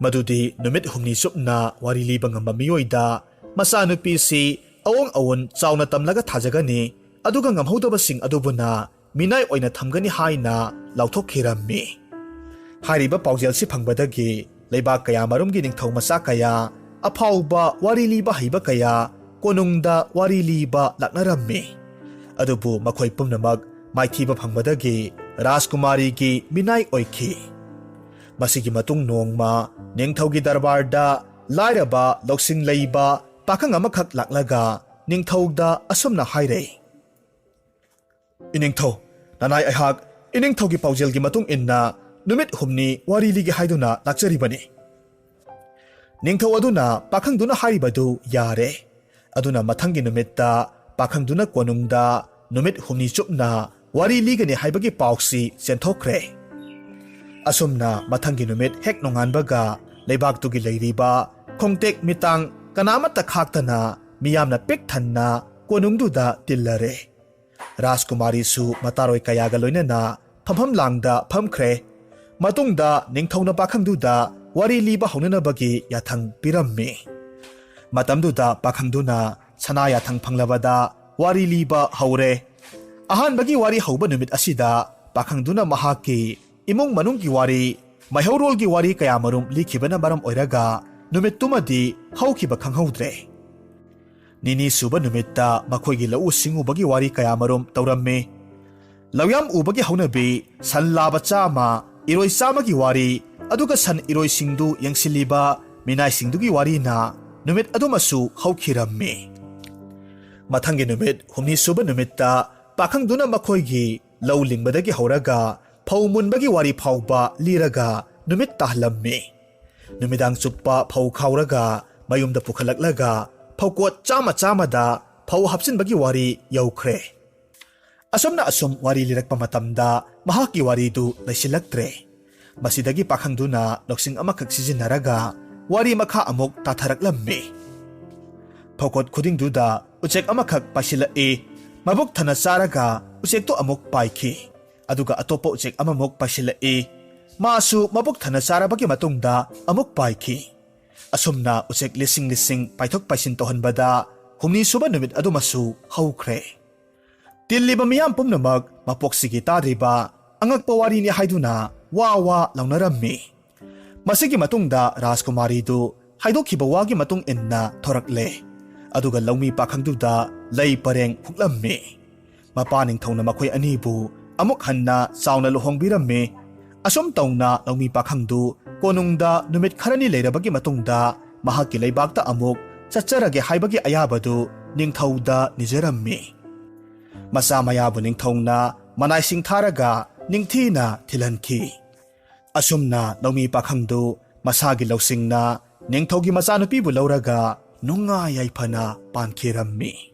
ꯃꯗꯨꯗꯤ ꯅꯨꯃꯤꯠ ꯍꯨꯝꯅꯤ ꯆꯨꯞꯅ ꯋꯥꯔꯤ ꯂꯤꯕ ꯉꯝꯕ ꯃꯤꯑꯣꯏꯗ ꯃꯆꯥꯅꯨꯄꯤꯁꯤ ꯑꯑꯣꯡ ꯑꯑꯣꯟ ꯆꯥꯎꯅ ꯇꯝꯂꯒ ꯊꯥꯖꯒꯅꯤ, ꯑꯗꯨꯒ ꯉꯝꯍꯧꯗꯕꯁꯤꯡ ꯑꯗꯨꯕꯨꯅ ꯃꯤꯅꯥꯏ ꯑꯣꯏꯅ ꯊꯝꯒꯅꯤ ꯍꯥꯏꯅ ꯂꯥꯎꯊꯣꯛꯈꯤꯔꯝꯃꯤ꯫ ꯍꯥꯏꯔꯤꯕ ꯄꯥꯎꯖꯦꯜꯁꯤ ꯐꯪꯕꯗꯒꯤ ꯂꯩꯕꯥꯛ ꯀꯌꯥꯃꯔꯨꯝꯒꯤ ꯅꯤꯡꯊꯧ ꯃꯆꯥ ꯀꯌꯥ, ꯑꯐꯥꯎꯕ ꯋꯥꯔꯤ ꯂꯤꯕ ꯍꯩꯕ ꯀꯌꯥ, ꯀꯣꯅꯨꯡꯗ ꯋꯥꯔꯤ ꯂꯤꯕ ꯂꯥꯛꯅꯔꯝꯃꯤ꯫ ꯑꯗꯨꯕꯨ ꯃꯈꯣꯏ ꯄꯨꯝꯅꯃꯛ ꯃꯥꯏꯊꯤꯕ ꯐꯪꯕꯗꯒꯤ ꯔꯥꯖꯀꯨꯃꯥꯔꯤꯒꯤ ꯃꯤꯅꯥꯏ ꯑꯣꯏꯈꯤ꯫ ꯃꯁꯤꯒꯤ ꯃꯇꯨꯡ ꯅꯣꯡꯃ ꯅꯤꯡꯊꯧꯒꯤ ꯗꯔꯕꯥꯔꯗ ꯂꯥꯏꯔꯕ ꯂꯧꯁꯤꯡ ꯂꯩꯕ ꯄꯥꯈꯪ ꯑꯃꯈꯛ ꯂꯥꯛꯂꯒ ꯅꯤꯡꯊꯧꯗ ꯑꯁꯨꯝꯅ ꯍꯥꯏꯔꯦ, "ꯏꯅꯤꯡꯊꯧ, ꯅꯅꯥꯏ ꯑꯩꯍꯥꯛ ꯏꯅꯤꯡꯊꯧꯒꯤ ꯄꯥꯎꯖꯦꯜꯒꯤ ꯃꯇꯨꯡ ꯏꯟꯅ ꯅꯨꯃꯤꯠ ꯍꯨꯝꯅꯤ ꯋꯥꯔꯤ ꯂꯤꯒꯦ ꯍꯥꯏꯗꯨꯅ ꯂꯥꯛꯆꯔꯤꯕꯅꯤ꯫" ꯅꯤꯡꯊꯧ ꯑꯗꯨꯅ ꯄꯥꯈꯪꯗꯨꯅ ꯍꯥꯏꯔꯤꯕꯗꯨ ꯌꯥꯔꯦ꯫ ꯑꯗꯨꯅ ꯃꯊꯪꯒꯤ ꯅꯨꯃꯤꯠꯇ ꯄꯥꯈꯪꯗꯨꯅ ꯀꯣꯅꯨꯡꯗ ꯅꯨꯃꯤꯠ ꯍꯨꯝꯅꯤ ꯆꯨꯞꯅ ꯋꯥꯔꯤ ꯂꯤꯒꯅꯤ ꯍꯥꯏꯕꯒꯤ ꯄꯥꯎꯁꯤ ꯆꯦꯟꯊꯣꯛꯈ꯭ꯔꯦ꯫ ꯑꯁꯨꯝꯅ ꯃꯊꯪꯒꯤ ꯅꯨꯃꯤꯠ ꯍꯦꯛ ꯅꯣꯡꯉꯥꯟꯕꯒ ꯂꯩꯕꯥꯛꯇꯨꯒꯤ ꯂꯩꯔꯤꯕ ꯈꯣꯡꯇꯦꯛ ꯃꯤꯇꯥꯡ ꯀꯅꯥꯃꯠꯇ ꯈꯥꯛꯇꯅ ꯃꯤꯌꯥꯝꯅ ꯄꯤꯛ ꯊꯟꯅ ꯀꯣꯅꯨꯡꯗꯨꯗ ꯇꯤꯜꯂꯔꯦ꯫ ꯔꯥꯖꯀꯨꯃꯥꯔꯤꯁꯨ ꯃꯇꯥꯔꯣꯏ ꯀꯌꯥꯒ ꯂꯣꯏꯅꯅ ꯐꯝꯐꯝ ꯂꯥꯡꯗ ꯐꯝꯈ꯭ꯔꯦ꯫ ꯃꯇꯨꯡꯗ ꯅꯤꯡꯊꯧꯅ ꯄꯥꯈꯪꯗꯨꯗ ꯋꯥꯔꯤ ꯂꯤꯕ ꯍꯧꯅꯅꯕꯒꯤ ꯌꯥꯊꯪ ꯄꯤꯔꯝꯃꯤ꯫ ꯃꯇꯝꯗꯨꯗ ꯄꯥꯈꯪꯗꯨꯅ ꯁꯅꯥ ꯌꯥꯊꯪ ꯐꯪꯂꯕꯗ ꯋꯥꯔꯤ ꯂꯤꯕ ꯍꯧꯔꯦ꯫ ꯑꯍꯥꯟꯕꯒꯤ ꯋꯥꯔꯤ ꯍꯧꯕ ꯅꯨꯃꯤꯠ ꯑꯁꯤꯗ ꯄꯥꯈꯪꯗꯨꯅ ꯃꯍꯥꯛꯀꯤ ꯏꯃꯨꯡ ꯃꯅꯨꯡꯒꯤ ꯋꯥꯔꯤ, ꯃꯩꯍꯧꯔꯣꯜꯒꯤ ꯋꯥꯔꯤ ꯀꯌꯥꯃꯔꯨꯝ ꯂꯤꯈꯤꯕꯅ ꯃꯔꯝ ꯑꯣꯏꯔꯒ ꯅꯨꯃꯤꯠꯇꯨꯃꯗꯤ ꯍꯧꯈꯤꯕ ꯈꯪꯍꯧꯗ꯭ꯔꯦ꯫ ꯅꯤꯅꯤ ꯁꯨꯕ ꯅꯨꯃꯤꯠꯇ ꯃꯈꯣꯏꯒꯤ ꯂꯧꯎ ꯁꯤꯡꯎꯕꯒꯤ ꯋꯥꯔꯤ ꯀꯌꯥꯃꯔꯨꯝ ꯇꯧꯔꯝꯃꯤ꯫ ꯂꯧꯌꯥꯝ ꯎꯕꯒꯤ ꯍꯧꯅꯕꯤ, ꯁꯟ ꯂꯥꯕ ꯆꯥꯝꯃ, ꯏꯔꯣꯏ ꯆꯥꯝꯃꯒꯤ ꯋꯥꯔꯤ, ꯑꯗꯨꯒ ꯁꯟ ꯏꯔꯣꯏꯁꯤꯡꯗꯨ ꯌꯦꯡꯁꯤꯜꯂꯤꯕ ꯃꯤꯅꯥꯏꯁꯤꯡꯗꯨꯒꯤ ꯋꯥꯔꯤꯅ ꯅꯨꯃꯤꯠ ꯑꯗꯨꯃꯁꯨ ꯍꯧꯈꯤꯔꯝꯃꯤ꯫ ꯃꯊꯪꯒꯤ ꯅꯨꯃꯤꯠ ꯍꯨꯝꯅꯤ ꯁꯨꯕ ꯅꯨꯃꯤꯠꯇ ꯄꯥꯈꯪꯗꯨꯅ ꯃꯈꯣꯏꯒꯤ ꯂꯧ ꯂꯤꯡꯕꯗꯒꯤ ꯍꯧꯔꯒ ꯐꯧ ꯃꯨꯟꯕꯒꯤ ꯋꯥꯔꯤ ꯐꯥꯎꯕ ꯂꯤꯔꯒ ꯅꯨꯃꯤꯠ ꯇꯥꯍꯜꯂꯝꯃꯤ꯫ ꯅꯨꯃꯤꯗꯥꯡ ꯆꯨꯞꯄ ꯐꯧ ꯈꯥꯎꯔꯒ ꯃꯌꯨꯝꯗ ꯄꯨꯈꯠꯂꯛꯂꯒ ꯐꯧꯀꯣꯠ ꯆꯥꯝꯃ ꯆꯥꯝꯃꯗ ꯐꯧ ꯍꯥꯞꯆꯤꯟꯕꯒꯤ ꯋꯥꯔꯤ ꯌꯧꯈ꯭ꯔꯦ꯫ ꯑꯁꯨꯝꯅ ꯑꯁꯨꯝ ꯋꯥꯔꯤ ꯂꯤꯔꯛꯄ ꯃꯇꯝꯗ ꯃꯍꯥꯛꯀꯤ ꯋꯥꯔꯤꯗꯨ ꯂꯩꯁꯤꯜꯂꯛꯇ꯭ꯔꯦ꯫ ꯃꯁꯤꯗꯒꯤ ꯄꯥꯈꯪꯗꯨꯅ ꯂꯧꯁꯤꯡ ꯑꯃꯈꯛ ꯁꯤꯖꯤꯟꯅꯔꯒ ꯋꯥꯔꯤ ꯃꯈꯥ ꯑꯃꯨꯛ ꯇꯥꯊꯔꯛꯂꯝꯃꯤ꯫ ꯐꯧꯀꯣꯠ ꯈꯨꯗꯤꯡꯗꯨꯗ ꯎꯆꯦꯛ ꯑꯃꯈꯛ ꯄꯥꯏꯁꯤꯜꯂꯛꯏ꯫ ꯃꯕꯨꯛ ꯊꯟꯅ ꯆꯥꯔꯒ ꯎꯆꯦꯛꯇꯨ ꯑꯃꯨꯛ ꯄꯥꯏꯈꯤ꯫ ꯑꯗꯨꯒ ꯑꯇꯣꯞꯄ ꯎꯆꯦꯛ ꯑꯃꯃꯨꯛ ꯄꯥꯏꯁꯤꯜꯂꯛꯏ꯫ ꯃꯥꯁꯨ ꯃꯕꯨꯛ ꯊꯟꯅ ꯆꯥꯔꯕꯒꯤ ꯃꯇꯨꯡꯗ ꯑꯃꯨꯛ ꯄꯥꯏꯈꯤ꯫ ꯑꯁꯨꯝꯅ ꯎꯆꯦꯛ ꯂꯤꯁꯤꯡ ꯂꯤꯁꯤꯡ ꯄꯥꯏꯊꯣꯛ ꯄꯥꯏꯁꯤꯟ ꯇꯧꯍꯟꯕꯗ ꯍꯨꯝꯅꯤ ꯁꯨꯕ ꯅꯨꯃꯤꯠ ꯑꯗꯨꯃꯁꯨ ꯍꯧꯈ꯭ꯔꯦ꯫ ꯇꯤꯜꯂꯤꯕ ꯃꯤꯌꯥꯝ ꯄꯨꯝꯅꯃꯛ ꯃꯄꯣꯛꯁꯤꯒꯤ ꯇꯥꯗ꯭ꯔꯤꯕ ꯑꯉꯛꯄ ꯋꯥꯔꯤꯅꯤ ꯍꯥꯏꯗꯨꯅ ꯋꯥ ꯋꯥ ꯂꯥꯎꯅꯔꯝꯃꯤ꯫ ꯃꯁꯤꯒꯤ ꯃꯇꯨꯡꯗ ꯔꯥꯖꯀꯨꯃꯥꯔꯤꯗꯨ ꯍꯥꯏꯗꯣꯛꯈꯤꯕ ꯋꯥꯒꯤ ꯃꯇꯨꯡ ꯏꯟꯅ ꯊꯣꯔꯛꯂꯦ꯫ ꯑꯗꯨꯒ ꯂꯧꯃꯤ ꯄꯥꯈꯪꯗꯨꯗ ꯂꯩ ꯄꯔꯦꯡ ꯍꯨꯛꯂꯝꯃꯤ꯫ ꯃꯄꯥ ꯅꯤꯡꯊꯧꯅ ꯃꯈꯣꯏ ꯑꯅꯤꯕꯨ ꯑꯃꯨꯛ ꯍꯟꯅ ꯆꯥꯎꯅ ꯂꯨꯍꯣꯡꯕꯤꯔꯝꯃꯤ꯫ ꯑꯁꯨꯝ ꯇꯧꯅ ꯂꯧꯃꯤ ꯄꯥꯈꯪꯗꯨ ꯀꯣꯅꯨꯡꯗ ꯅꯨꯃꯤꯠ ꯈꯔꯅꯤ ꯂꯩꯔꯕꯒꯤ ꯃꯇꯨꯡꯗ ꯃꯍꯥꯛꯀꯤ ꯂꯩꯕꯥꯛꯇ ꯑꯃꯨꯛ ꯆꯠꯆꯔꯒꯦ ꯍꯥꯏꯕꯒꯤ ꯑꯌꯥꯕꯗꯨ ꯅꯤꯡꯊꯧꯗ ꯅꯤꯖꯔꯝꯃꯤ꯫ ꯃꯆꯥ ꯃꯌꯥꯕꯨ ꯅꯤꯡꯊꯧꯅ ꯃꯅꯥꯏꯁꯤꯡ ꯊꯥꯔꯒ ꯅꯤꯡꯊꯤꯅ ꯊꯤꯜꯍꯟꯈꯤ꯫ ꯑꯁꯨꯝꯅ ꯂꯧꯃꯤ ꯄꯥꯈꯪꯗꯨ ꯃꯁꯥꯒꯤ ꯂꯧꯁꯤꯡꯅ ꯅꯤꯡꯊꯧꯒꯤ ꯃꯆꯥꯅꯨꯄꯤꯕꯨ ꯂꯧꯔꯒ ꯅꯨꯡꯉꯥꯏ ꯌꯥꯏꯐꯅ ꯄꯥꯟꯈꯤꯔꯝꯃꯤ꯫